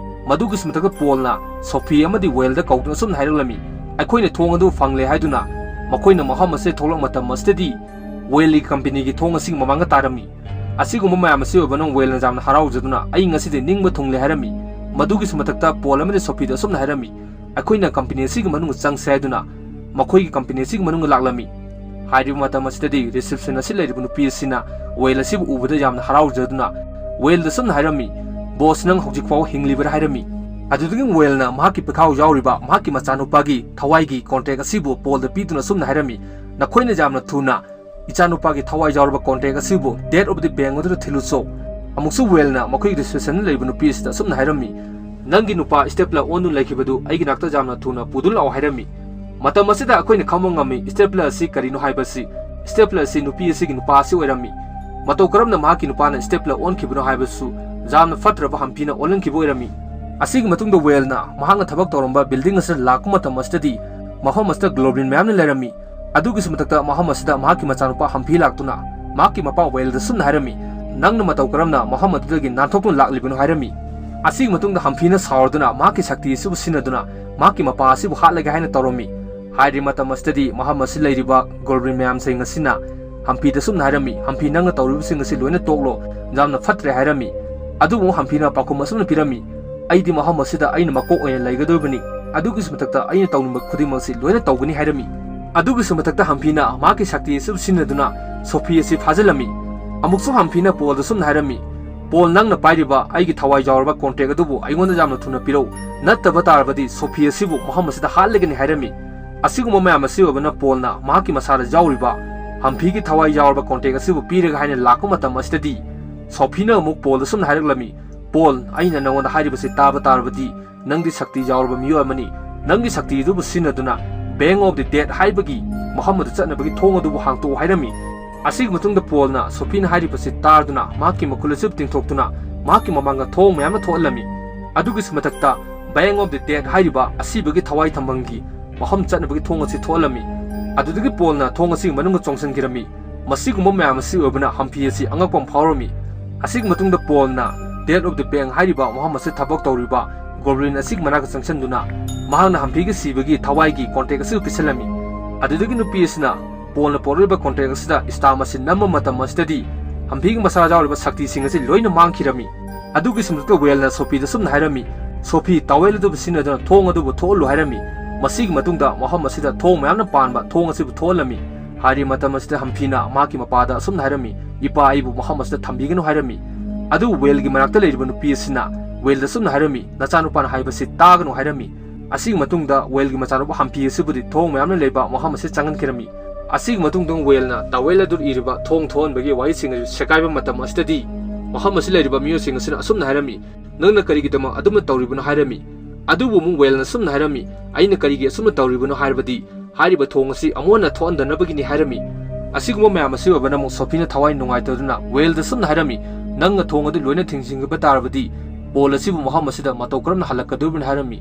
ꯃꯗꯨꯒꯤꯁꯨ ꯃꯊꯛꯇ ꯄꯣꯜꯅ ꯁꯣꯐꯤ ꯑꯃꯗꯤ ꯋꯦꯜꯗ ꯀꯧꯗꯨꯅ ꯑꯁꯨꯝꯅ ꯍꯥꯏꯔꯛꯂꯝꯃꯤ, "ꯑꯩꯈꯣꯏꯅ ꯊꯣꯡ ꯑꯗꯨ ꯐꯪꯂꯦ" ꯍꯥꯏꯗꯨꯅ ꯃꯈꯣꯏꯅ ꯃꯐꯝ ꯑꯁꯤꯗ ꯊꯣꯛꯂꯛꯄ ꯃꯇꯝ ꯑꯁꯤꯗꯗꯤ ꯋꯦꯜꯒꯤ ꯀꯝꯄꯦꯅꯤꯒꯤ ꯊꯣꯡ ꯑꯁꯤꯒꯤ ꯃꯃꯥꯡꯗ ꯇꯥꯔꯝꯃꯤ꯫ ꯑꯁꯤꯒꯨꯝꯕ ꯃꯌꯥꯝ ꯑꯁꯤ ꯎꯕ ꯅꯪ ꯋꯦꯜꯅ ꯌꯥꯝꯅ ꯍꯔꯥꯎꯖꯗꯨꯅ, "ꯑꯩ ꯉꯁꯤꯗꯤ ꯅꯤꯡꯕ ꯊꯨꯡꯂꯦ" ꯍꯥꯏꯔꯝꯃꯤ꯫ ꯃꯗꯨꯒꯤꯁꯨ ꯃꯊꯛꯇ ꯄꯣꯜ ꯑꯃꯗꯤ ꯁꯣꯐꯤꯗ ꯑꯁꯨꯝꯅ ꯍꯥꯏꯔꯝꯃꯤ, "ꯑꯩꯈꯣꯏꯅ ꯀꯝꯄꯦꯅꯤ ꯑꯁꯤꯒꯤ ꯃꯅꯨꯡꯗ ꯆꯪꯁꯦ" ꯍꯥꯏꯗꯨꯅ ꯃꯈꯣꯏꯒꯤ ꯀꯝꯄꯦꯅꯤ ꯑꯁꯤꯒꯤ ꯃꯅꯨꯡꯗ ꯂꯥꯛꯂꯝꯃꯤ꯫ ꯍꯥꯏꯔꯤꯕ ꯃꯇꯝ ꯑꯁꯤꯗꯗꯤ ꯔꯤꯁꯦꯞꯁꯟ ꯑꯁꯤ ꯂꯩꯔꯤꯕ ꯅꯨꯄꯤ ꯑꯁꯤꯅ ꯋꯦꯜ ꯑꯁꯤꯕꯨ ꯎꯕꯗ ꯌꯥꯝꯅ ꯍꯔꯥꯎꯖꯗꯨꯅ ꯋꯦꯜꯗ ꯑꯁꯨꯝꯅ ꯍꯥꯏꯔꯝꯃꯤ, "ꯕꯣꯁ, ꯅꯪ ꯍꯧꯖꯤꯛ ꯐꯥꯎꯕ ꯍꯤꯡꯂꯤꯕꯔꯥ?" ꯍꯥꯏꯔꯝꯃꯤ꯫ ꯑꯗꯨꯗꯒꯤ ꯋꯦꯜꯅ ꯃꯍꯥꯛꯀꯤ ꯄꯤꯈꯥꯎ ꯌꯥꯎꯔꯤꯕ ꯃꯍꯥꯛꯀꯤ ꯃꯆꯥꯅꯨꯄꯥꯒꯤ ꯊꯋꯥꯏꯒꯤ ꯀꯣꯟꯇ꯭ꯔꯦꯛ ꯑꯁꯤꯕꯨ ꯄꯣꯜꯗ ꯄꯤꯗꯨꯅ ꯑꯁꯨꯝꯅ ꯍꯥꯏꯔꯝꯃꯤ, "ꯅꯈꯣꯏꯅ ꯌꯥꯝꯅ ꯊꯨꯅ ꯏꯆꯥꯅꯨꯄꯥꯒꯤ ꯊꯋꯥꯏ ꯌꯥꯎꯔꯕ ꯀꯣꯟꯇ꯭ꯔꯦꯛ ꯑꯁꯤꯕꯨ ꯗꯦꯠ ꯑꯣꯐ ꯗꯤ ꯕꯦꯡ ꯑꯗꯨꯗ ꯊꯤꯜꯂꯨꯆꯣ꯫" ꯑꯃꯨꯛꯁꯨ ꯋꯦꯜꯅ ꯃꯈꯣꯏꯒꯤ ꯔꯤꯁꯦꯞꯁꯟꯗ ꯂꯩꯕ ꯅꯨꯄꯤ ꯑꯁꯤꯗ ꯑꯁꯨꯝꯅ ꯍꯥꯏꯔꯝꯃꯤ, "ꯅꯪꯒꯤ ꯅꯨꯄꯥ ꯁ꯭ꯇꯦꯞꯂꯔ ꯑꯣꯟꯗꯨꯅ ꯂꯩꯈꯤꯕꯗꯨ ꯑꯩꯒꯤ ꯅꯥꯛꯇ ꯌꯥꯝꯅ ꯊꯨꯅ ꯄꯨꯗꯨꯅ ꯂꯥꯛꯑꯣ" ꯍꯥꯏꯔꯝꯃꯤ꯫ ꯃꯇꯝ ꯑꯁꯤꯗ ꯑꯩꯈꯣꯏꯅ ꯈꯪꯕ ꯉꯝꯃꯤ ꯁ꯭ꯇꯦꯞꯂꯔ ꯑꯁꯤ ꯀꯔꯤꯅꯣ ꯍꯥꯏꯕꯁꯤ꯫ ꯁ꯭ꯇꯦꯞꯂꯔ ꯑꯁꯤ ꯅꯨꯄꯤ ꯑꯁꯤꯒꯤ ꯅꯨꯄꯥ ꯑꯁꯤ ꯑꯣꯏꯔꯝꯃꯤ꯫ ꯃꯇꯧ ꯀꯔꯝꯅ ꯃꯍꯥꯛꯀꯤ ꯅꯨꯄꯥꯅ ꯁ꯭ꯇꯦꯞꯂꯔ ꯑꯣꯟꯈꯤꯕꯅꯣ ꯍꯥꯏꯕꯁꯨ ꯌꯥꯝꯅ ꯐꯠꯇ꯭ꯔꯕ ꯍꯝꯐꯤꯅ ꯑꯣꯜꯍꯟꯈꯤꯕ ꯑꯣꯏꯔꯝꯃꯤ꯫ ꯑꯁꯤꯒꯤ ꯃꯇꯨꯡꯗ ꯋꯦꯜꯅ ꯃꯍꯥꯛꯅ ꯊꯕꯛ ꯇꯧꯔꯝꯕ ꯕꯤꯜꯗꯤꯡ ꯑꯁꯤꯗ ꯂꯥꯛꯄ ꯃꯇꯝ ꯑꯁꯤꯗꯗꯤ ꯃꯐꯝ ꯑꯁꯤꯗ ꯒ꯭ꯂꯣꯕ꯭ꯂꯤꯟ ꯃꯌꯥꯝꯅ ꯂꯩꯔꯝꯃꯤ꯫ ꯑꯗꯨꯒꯤꯁꯨ ꯃꯊꯛꯇ ꯃꯐꯝ ꯑꯁꯤꯗ ꯃꯍꯥꯛꯀꯤ ꯃꯆꯥꯅꯨꯄꯥ ꯍꯝꯐꯤ ꯂꯥꯛꯇꯨꯅ ꯃꯍꯥꯛꯀꯤ ꯃꯄꯥ ꯋꯦꯜꯗ ꯁꯨꯝꯅ ꯍꯥꯏꯔꯝꯃꯤ, "ꯅꯪꯅ ꯃꯇꯧ ꯀꯔꯝꯅ ꯃꯐꯝ ꯑꯗꯨꯗꯒꯤ ꯅꯥꯟꯊꯣꯛꯇꯨꯅ ꯂꯥꯛꯂꯤꯕꯅꯣ?" ꯍꯥꯏꯔꯝꯃꯤ꯫ ꯑꯁꯤꯒꯤ ꯃꯇꯨꯡꯗ ꯍꯝꯐꯤꯅ ꯁꯥꯎꯔꯗꯨꯅ ꯃꯍꯥꯛꯀꯤ ꯁꯛꯇꯤ ꯑꯁꯤꯕꯨ ꯁꯤꯖꯤꯟꯅꯗꯨꯅ ꯃꯍꯥꯛꯀꯤ ꯃꯄꯥ ꯑꯁꯤꯕꯨ ꯍꯥꯠꯂꯒꯦ ꯍꯥꯏꯅ ꯇꯧꯔꯝꯃꯤ꯫ ꯍꯥꯏꯔꯤꯕ ꯃꯇꯝ ꯑꯁꯤꯗꯗꯤ ꯃꯐꯝ ꯑꯁꯤꯗ ꯂꯩꯔꯤꯕ ꯒ꯭ꯂꯣꯕ꯭ꯂꯤꯟ ꯃꯌꯥꯝꯁꯤꯡ ꯑꯁꯤꯅ ꯍꯝꯐꯤꯗ ꯁꯨꯝꯅ ꯍꯥꯏꯔꯝꯃꯤ, "ꯍꯝꯐꯤ, ꯅꯪꯅ ꯇꯧꯔꯤꯕꯁꯤꯡ ꯑꯁꯤ ꯂꯣꯏꯅ ꯇꯣꯛꯂꯣ, ꯌꯥꯝꯅ ꯐꯠꯇ꯭ꯔꯦ" ꯍꯥꯏꯔꯝꯃꯤ꯫ ꯑꯗꯨꯕꯨ ꯍꯝꯐꯤꯅ ꯄꯥꯎꯈꯨꯝ ꯑꯁꯨꯝꯅ ꯄꯤꯔꯝꯃꯤ, "ꯑꯩꯗꯤ ꯃꯐꯝ ꯑꯁꯤꯗ ꯑꯩꯅ ꯃꯀꯣꯛ ꯑꯣꯏꯅ ꯂꯩꯒꯗꯧꯔꯤꯕꯅꯤ꯫ ꯑꯗꯨꯒꯤꯁꯨ ꯃꯊꯛꯇ ꯑꯩꯅ ꯇꯧꯅꯤꯡꯕ ꯈꯨꯗꯤꯡꯃꯛꯁꯤ ꯂꯣꯏꯅ ꯇꯧꯒꯅꯤ" ꯍꯥꯏꯔꯝꯃꯤ꯫ ꯑꯗꯨꯒꯤꯁꯨ ꯃꯊꯛꯇ ꯍꯝꯐꯤꯅ ꯃꯍꯥꯛꯀꯤ ꯁꯛꯇꯤ ꯑꯁꯤꯕꯨ ꯁꯤꯖꯤꯟꯅꯗꯨꯅ ꯁꯣꯐꯤ ꯑꯁꯤ ꯐꯥꯖꯤꯜꯂꯝꯃꯤ꯫ ꯑꯃꯨꯛꯁꯨ ꯍꯝꯐꯤꯅ ꯄꯣꯜꯗ ꯁꯨꯝꯅ ꯍꯥꯏꯔꯝꯃꯤ, "ꯄꯣꯜ, ꯅꯪꯅ ꯄꯥꯏꯔꯤꯕ ꯑꯩꯒꯤ ꯊꯋꯥꯏ ꯌꯥꯎꯔꯕ ꯀꯣꯟꯇ꯭ꯔꯦꯛ ꯑꯗꯨꯕꯨ ꯑꯩꯉꯣꯟꯗ ꯌꯥꯝꯅ ꯊꯨꯅ ꯄꯤꯔꯛꯎ, ꯅꯠꯇꯕ ꯇꯥꯔꯕꯗꯤ ꯁꯣꯐꯤ ꯑꯁꯤꯕꯨ ꯃꯐꯝ ꯑꯁꯤꯗ ꯍꯥꯠꯂꯒꯅꯤ" ꯍꯥꯏꯔꯝꯃꯤ꯫ ꯑꯁꯤꯒꯨꯝꯕ ꯃꯌꯥꯝ ꯑꯁꯤ ꯑꯣꯏꯕꯅ ꯄꯣꯜꯅ ꯃꯍꯥꯛꯀꯤ ꯃꯁꯥꯗ ꯌꯥꯎꯔꯤꯕ ꯍꯝꯐꯤꯒꯤ ꯊꯋꯥꯏ ꯌꯥꯎꯔꯕ ꯀꯣꯟꯇ꯭ꯔꯦꯛ ꯑꯁꯤꯕꯨ ꯄꯤꯔꯒꯦ ꯍꯥꯏꯅ ꯂꯥꯛꯄ ꯃꯇꯝ ꯑꯁꯤꯗꯗꯤ ꯁꯣꯐꯤꯅ ꯑꯃꯨꯛ ꯄꯣꯜꯗ ꯁꯨꯝꯅ ꯍꯥꯏꯔꯛꯂꯝꯃꯤ, "ꯄꯣꯜ, ꯑꯩꯅ ꯅꯉꯣꯟꯗ ꯍꯥꯏꯔꯤꯕꯁꯤ ꯇꯥꯕ ꯇꯥꯔꯕꯗꯤ ꯅꯪꯗꯤ ꯁꯛꯇꯤ ꯌꯥꯎꯔꯕ ꯃꯤꯑꯣꯏ ꯑꯃꯅꯤ꯫ ꯅꯪꯒꯤ ꯁꯛꯇꯤ ꯑꯗꯨꯕꯨ ꯁꯤꯖꯤꯟꯅꯗꯨꯅ ꯕꯦꯡ ꯑꯣꯐ ꯗꯤ ꯗꯦꯠ ꯍꯥꯏꯕꯒꯤ ꯃꯐꯝ ꯑꯗꯨ ꯆꯠꯅꯕꯒꯤ ꯊꯣꯡ ꯑꯗꯨꯕꯨ ꯍꯥꯡꯇꯣꯛꯎ" ꯍꯥꯏꯔꯝꯃꯤ꯫ ꯑꯁꯤꯒꯤ ꯃꯇꯨꯡꯗ ꯄꯣꯜꯅ ꯁꯣꯐꯤꯅ ꯍꯥꯏꯔꯤꯕꯁꯤ ꯇꯥꯔꯗꯨꯅ ꯃꯍꯥꯛꯀꯤ ꯃꯈꯨꯜ ꯑꯁꯤ ꯇꯤꯡꯊꯣꯛꯇꯨꯅ ꯃꯍꯥꯛꯀꯤ ꯃꯃꯥꯡꯗ ꯊꯣꯡ ꯃꯌꯥꯝ ꯑꯃ ꯊꯣꯛꯍꯜꯂꯝꯃꯤ꯫ ꯑꯗꯨꯒꯤꯁꯨ ꯃꯊꯛꯇ ꯕꯦꯡ ꯑꯣꯐ ꯗꯤ ꯗꯦꯠ ꯍꯥꯏꯔꯤꯕ ꯑꯁꯤꯕꯒꯤ ꯊꯋꯥꯏ ꯊꯝꯐꯝꯒꯤ ꯃꯐꯝ ꯆꯠꯅꯕꯒꯤ ꯊꯣꯡ ꯑꯁꯤ ꯊꯣꯛꯍꯜꯂꯝꯃꯤ꯫ ꯑꯗꯨꯗꯒꯤ ꯄꯣꯜꯅ ꯊꯣꯡ ꯑꯁꯤꯒꯤ ꯃꯅꯨꯡꯗ ꯆꯣꯡꯁꯤꯟꯈꯤꯔꯝꯃꯤ꯫ ꯃꯁꯤꯒꯨꯝꯕ ꯃꯌꯥꯝ ꯑꯁꯤ ꯑꯣꯏꯕꯅ ꯍꯝꯐꯤ ꯑꯁꯤ ꯑꯉꯛꯄ ꯑꯃ ꯐꯥꯎꯔꯝꯃꯤ꯫ ꯑꯁꯤꯒꯤ ꯃꯇꯨꯡꯗ ꯄꯣꯜꯅ ꯗꯦꯠ ꯑꯣꯐ ꯗꯤ ꯕꯦꯡ ꯍꯥꯏꯔꯤꯕ ꯃꯐꯝ ꯑꯁꯤꯗ ꯊꯕꯛ ꯇꯧꯔꯤꯕ ꯒꯣꯕ꯭ꯂꯤꯟ ꯑꯁꯤꯒꯤ ꯃꯅꯥꯛꯇ ꯆꯪꯁꯤꯟꯗꯨꯅ ꯃꯍꯥꯛꯅ ꯍꯝꯐꯤꯒꯤ ꯁꯤꯕꯒꯤ ꯊꯋꯥꯏꯒꯤ ꯀꯣꯟꯇ꯭ꯔꯦꯛ ꯑꯁꯤ ꯄꯤꯁꯜꯂꯝꯃꯤ꯫ ꯑꯗꯨꯗꯒꯤ ꯅꯨꯄꯤ ꯑꯁꯤꯅ ꯄꯣꯜꯅ ꯄꯣꯔꯛꯂꯤꯕ ꯀꯣꯟꯇ꯭ꯔꯦꯛ ꯑꯁꯤꯗ ꯁ꯭ꯇꯥꯝ ꯑꯁꯤ ꯅꯝꯕ ꯃꯇꯝ ꯑꯁꯤꯗꯗꯤ ꯍꯝꯐꯤꯒꯤ ꯃꯁꯥ ꯌꯥꯎꯔꯤꯕ ꯁꯛꯇꯤꯁꯤꯡ ꯑꯁꯤ ꯂꯣꯏꯅ ꯃꯥꯡꯈꯤꯔꯝꯃꯤ꯫ ꯑꯗꯨꯒꯤ ꯁꯤꯟꯗꯨꯛꯇ ꯋꯦꯜꯅ ꯁꯣꯐꯤꯗ ꯑꯁꯨꯝꯅ ꯍꯥꯏꯔꯝꯃꯤ, "ꯁꯣꯐꯤ, ꯇꯥꯋꯦꯜ ꯑꯗꯨꯕꯨ ꯁꯤꯖꯤꯟꯅꯗꯨꯅ ꯊꯣꯡ ꯑꯗꯨꯕꯨ ꯊꯣꯛꯍꯜꯂꯨ" ꯍꯥꯏꯔꯝꯃꯤ꯫ ꯃꯁꯤꯒꯤ ꯃꯇꯨꯡꯗ ꯃꯐꯝ ꯑꯁꯤꯗ ꯊꯣꯡ ꯃꯌꯥꯝꯅ ꯄꯥꯟꯕ ꯊꯣꯡ ꯑꯁꯤꯕꯨ ꯊꯣꯛꯍꯜꯂꯝꯃꯤ꯫ ꯍꯥꯏꯔꯤꯕ ꯃꯇꯝ ꯑꯁꯤꯗ ꯍꯝꯐꯤꯅ ꯃꯍꯥꯛꯀꯤ ꯃꯄꯥꯗ ꯑꯁꯨꯝꯅ ꯍꯥꯏꯔꯝꯃꯤ, "ꯏꯄꯥ, ꯑꯩꯕꯨ ꯃꯐꯝ ꯑꯁꯤꯗ ꯊꯝꯕꯤꯒꯅꯨ" ꯍꯥꯏꯔꯝꯃꯤ꯫ ꯑꯗꯨꯕꯨ ꯋꯦꯜꯒꯤ ꯃꯅꯥꯛꯇ ꯂꯩꯔꯤꯕ ꯅꯨꯄꯤ ꯑꯁꯤꯅ ꯋꯦꯜꯗ ꯑꯁꯨꯝꯅ ꯍꯥꯏꯔꯝꯃꯤ, "ꯅꯆꯥꯅꯨꯄꯥꯅ ꯍꯥꯏꯕꯁꯤ ꯇꯥꯒꯅꯨ" ꯍꯥꯏꯔꯝꯃꯤ꯫ ꯑꯁꯤꯒꯤ ꯃꯇꯨꯡꯗ ꯋꯦꯜꯒꯤ ꯃꯆꯥꯅꯨꯄꯥ ꯍꯝꯐꯤ ꯑꯁꯤꯕꯨꯗꯤ ꯊꯣꯡ ꯃꯌꯥꯝꯅ ꯂꯩꯕ ꯃꯐꯝ ꯑꯁꯤꯗ ꯆꯪꯍꯟꯈꯤꯔꯝꯃꯤ꯫ ꯑꯁꯤꯒꯤ ꯃꯇꯨꯡꯗ ꯋꯦꯜꯅ ꯇꯥꯋꯦꯜ ꯑꯗꯨ ꯏꯔꯤꯕ ꯊꯣꯡ ꯊꯣꯛꯍꯟꯕꯒꯤ ꯋꯥꯍꯩꯁꯤꯡ ꯑꯁꯤ ꯁꯦꯒꯥꯏꯕ ꯃꯇꯝ ꯑꯁꯤꯗꯗꯤ ꯃꯐꯝ ꯑꯁꯤꯗ ꯂꯩꯔꯤꯕ ꯃꯤꯑꯣꯏꯁꯤꯡ ꯑꯁꯤꯅ ꯑꯁꯨꯝꯅ ꯍꯥꯏꯔꯝꯃꯤ, "ꯅꯪꯅ ꯀꯔꯤꯒꯤꯗꯃꯛ ꯑꯗꯨꯝꯅ ꯇꯧꯔꯤꯕꯅꯣ?" ꯍꯥꯏꯔꯝꯃꯤ꯫ ꯑꯗꯨꯕꯨ ꯑꯃꯨꯛ ꯋꯦꯜꯅ ꯑꯁꯨꯝꯅ ꯍꯥꯏꯔꯝꯃꯤ, "ꯑꯩꯅ ꯀꯔꯤꯒꯤ ꯑꯁꯨꯝꯅ ꯇꯧꯔꯤꯕꯅꯣ ꯍꯥꯏꯔꯕꯗꯤ ꯍꯥꯏꯔꯤꯕ ꯊꯣꯡ ꯑꯁꯤ ꯑꯃꯨꯛ ꯍꯟꯅ ꯊꯣꯛꯍꯟꯗꯅꯕꯒꯤꯅꯤ" ꯍꯥꯏꯔꯝꯃꯤ꯫ ꯑꯁꯤꯒꯨꯝꯕ ꯃꯌꯥꯝ ꯑꯁꯤ ꯑꯣꯏꯕꯅ ꯑꯃꯨꯛ ꯁꯣꯐꯤꯅ ꯊꯋꯥꯏ ꯅꯨꯡꯉꯥꯏꯇꯗꯨꯅ ꯋꯦꯜꯗ ꯑꯁꯨꯝꯅ ꯍꯥꯏꯔꯝꯃꯤ, "ꯅꯪꯅ ꯊꯣꯡ ꯑꯗꯨ ꯂꯣꯏꯅ ꯊꯤꯡꯖꯤꯟꯈꯤꯕ ꯇꯥꯔꯕꯗꯤ ꯄꯣꯜ ꯑꯁꯤꯕꯨ ꯃꯐꯝ ꯑꯁꯤꯗ ꯃꯇꯧ ꯀꯔꯝꯅ ꯍꯜꯂꯛꯀꯗꯧꯔꯤꯕꯅꯣ?" ꯍꯥꯏꯔꯝꯃꯤ꯫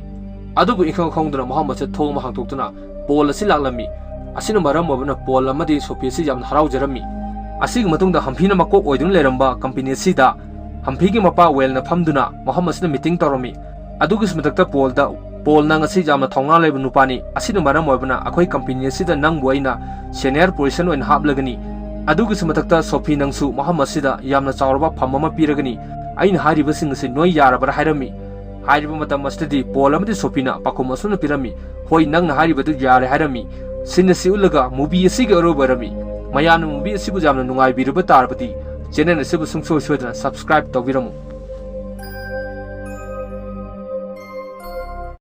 ꯑꯗꯨꯕꯨ ꯏꯈꯪ ꯈꯪꯗꯅ ꯃꯐꯝ ꯑꯁꯤꯗ ꯊꯣꯡ ꯑꯃ ꯍꯥꯡꯗꯣꯛꯇꯨꯅ ꯄꯣꯜ ꯑꯁꯤ ꯂꯥꯛꯂꯝꯃꯤ꯫ ꯑꯁꯤꯅ ꯃꯔꯝ ꯑꯣꯏꯕꯅ ꯄꯣꯜ ꯑꯃꯗꯤ ꯁꯣꯐꯤ ꯑꯁꯤ ꯌꯥꯝꯅ ꯍꯔꯥꯎꯖꯔꯝꯃꯤ꯫ ꯑꯁꯤꯒꯤ ꯃꯇꯨꯡꯗ ꯍꯝꯐꯤꯅ ꯃꯀꯣꯛ ꯑꯣꯏꯗꯨꯅ ꯂꯩꯔꯝꯕ ꯀꯝꯄꯦꯅꯤ ꯑꯁꯤꯗ ꯍꯝꯐꯤꯒꯤ ꯃꯄꯥ ꯋꯦꯜꯅ ꯐꯝꯗꯨꯅ ꯃꯐꯝ ꯑꯁꯤꯗ ꯃꯤꯇꯤꯡ ꯇꯧꯔꯝꯃꯤ꯫ ꯑꯗꯨꯒꯤꯁꯨ ꯃꯊꯛꯇ ꯄꯣꯜꯗ, "ꯄꯣꯜ, ꯅꯪ ꯑꯁꯤ ꯌꯥꯝꯅ ꯊꯧꯅꯥ ꯂꯩꯕ ꯅꯨꯄꯥꯅꯤ꯫ ꯑꯁꯤꯅ ꯃꯔꯝ ꯑꯣꯏꯕꯅ ꯑꯩꯈꯣꯏ ꯀꯝꯄꯦꯅꯤ ꯑꯁꯤꯗ ꯅꯪꯕꯨ ꯑꯩꯅ ꯁꯦꯅꯤꯌꯔ ꯄꯣꯖꯤꯁꯟ ꯑꯣꯏꯅ ꯍꯥꯞꯂꯒꯅꯤ꯫ ꯑꯗꯨꯒꯤꯁꯨ ꯃꯊꯛꯇ ꯁꯣꯐꯤ, ꯅꯪꯁꯨ ꯃꯐꯝ ꯑꯁꯤꯗ ꯌꯥꯝꯅ ꯆꯥꯎꯔꯕ ꯐꯝ ꯑꯃ ꯄꯤꯔꯒꯅꯤ꯫ ꯑꯩꯅ ꯍꯥꯏꯔꯤꯕꯁꯤꯡ ꯑꯁꯤ ꯅꯣꯏ ꯌꯥꯔꯕ꯭ꯔꯥ?" ꯍꯥꯏꯔꯝꯃꯤ꯫ ꯍꯥꯏꯔꯤꯕ ꯃꯇꯝ ꯑꯁꯤꯗꯗꯤ ꯄꯣꯜ ꯑꯃꯗꯤ ꯁꯣꯐꯤꯅ ꯄꯥꯎꯈꯨꯝ ꯑꯁꯨꯝꯅ ꯄꯤꯔꯝꯃꯤ, "ꯍꯣꯏ, ꯅꯪꯅ ꯍꯥꯏꯔꯤꯕꯗꯨ ꯌꯥꯔꯦ" ꯍꯥꯏꯔꯝꯃꯤ꯫ ꯁꯤꯟ ꯑꯁꯤ ꯎꯠꯂꯒ ꯃꯨꯚꯤ ꯑꯁꯤꯒꯤ ꯑꯔꯣꯏꯕ ꯑꯣꯏꯔꯝꯃꯤ꯫ ꯃꯌꯥꯝꯅ ꯃꯨꯚꯤ ꯑꯁꯤꯕꯨ ꯌꯥꯝꯅ ꯅꯨꯡꯉꯥꯏꯕꯤꯔꯕ ꯇꯥꯔꯕꯗꯤ ꯆꯦꯅꯦꯜ ꯑꯁꯤꯕꯨ ꯁꯨꯡꯁꯣꯏ ꯁꯣꯏꯗꯅ ꯁꯕꯁꯀ꯭ꯔꯥꯏꯕ ꯇꯧꯕꯤꯔꯝꯃꯨ꯫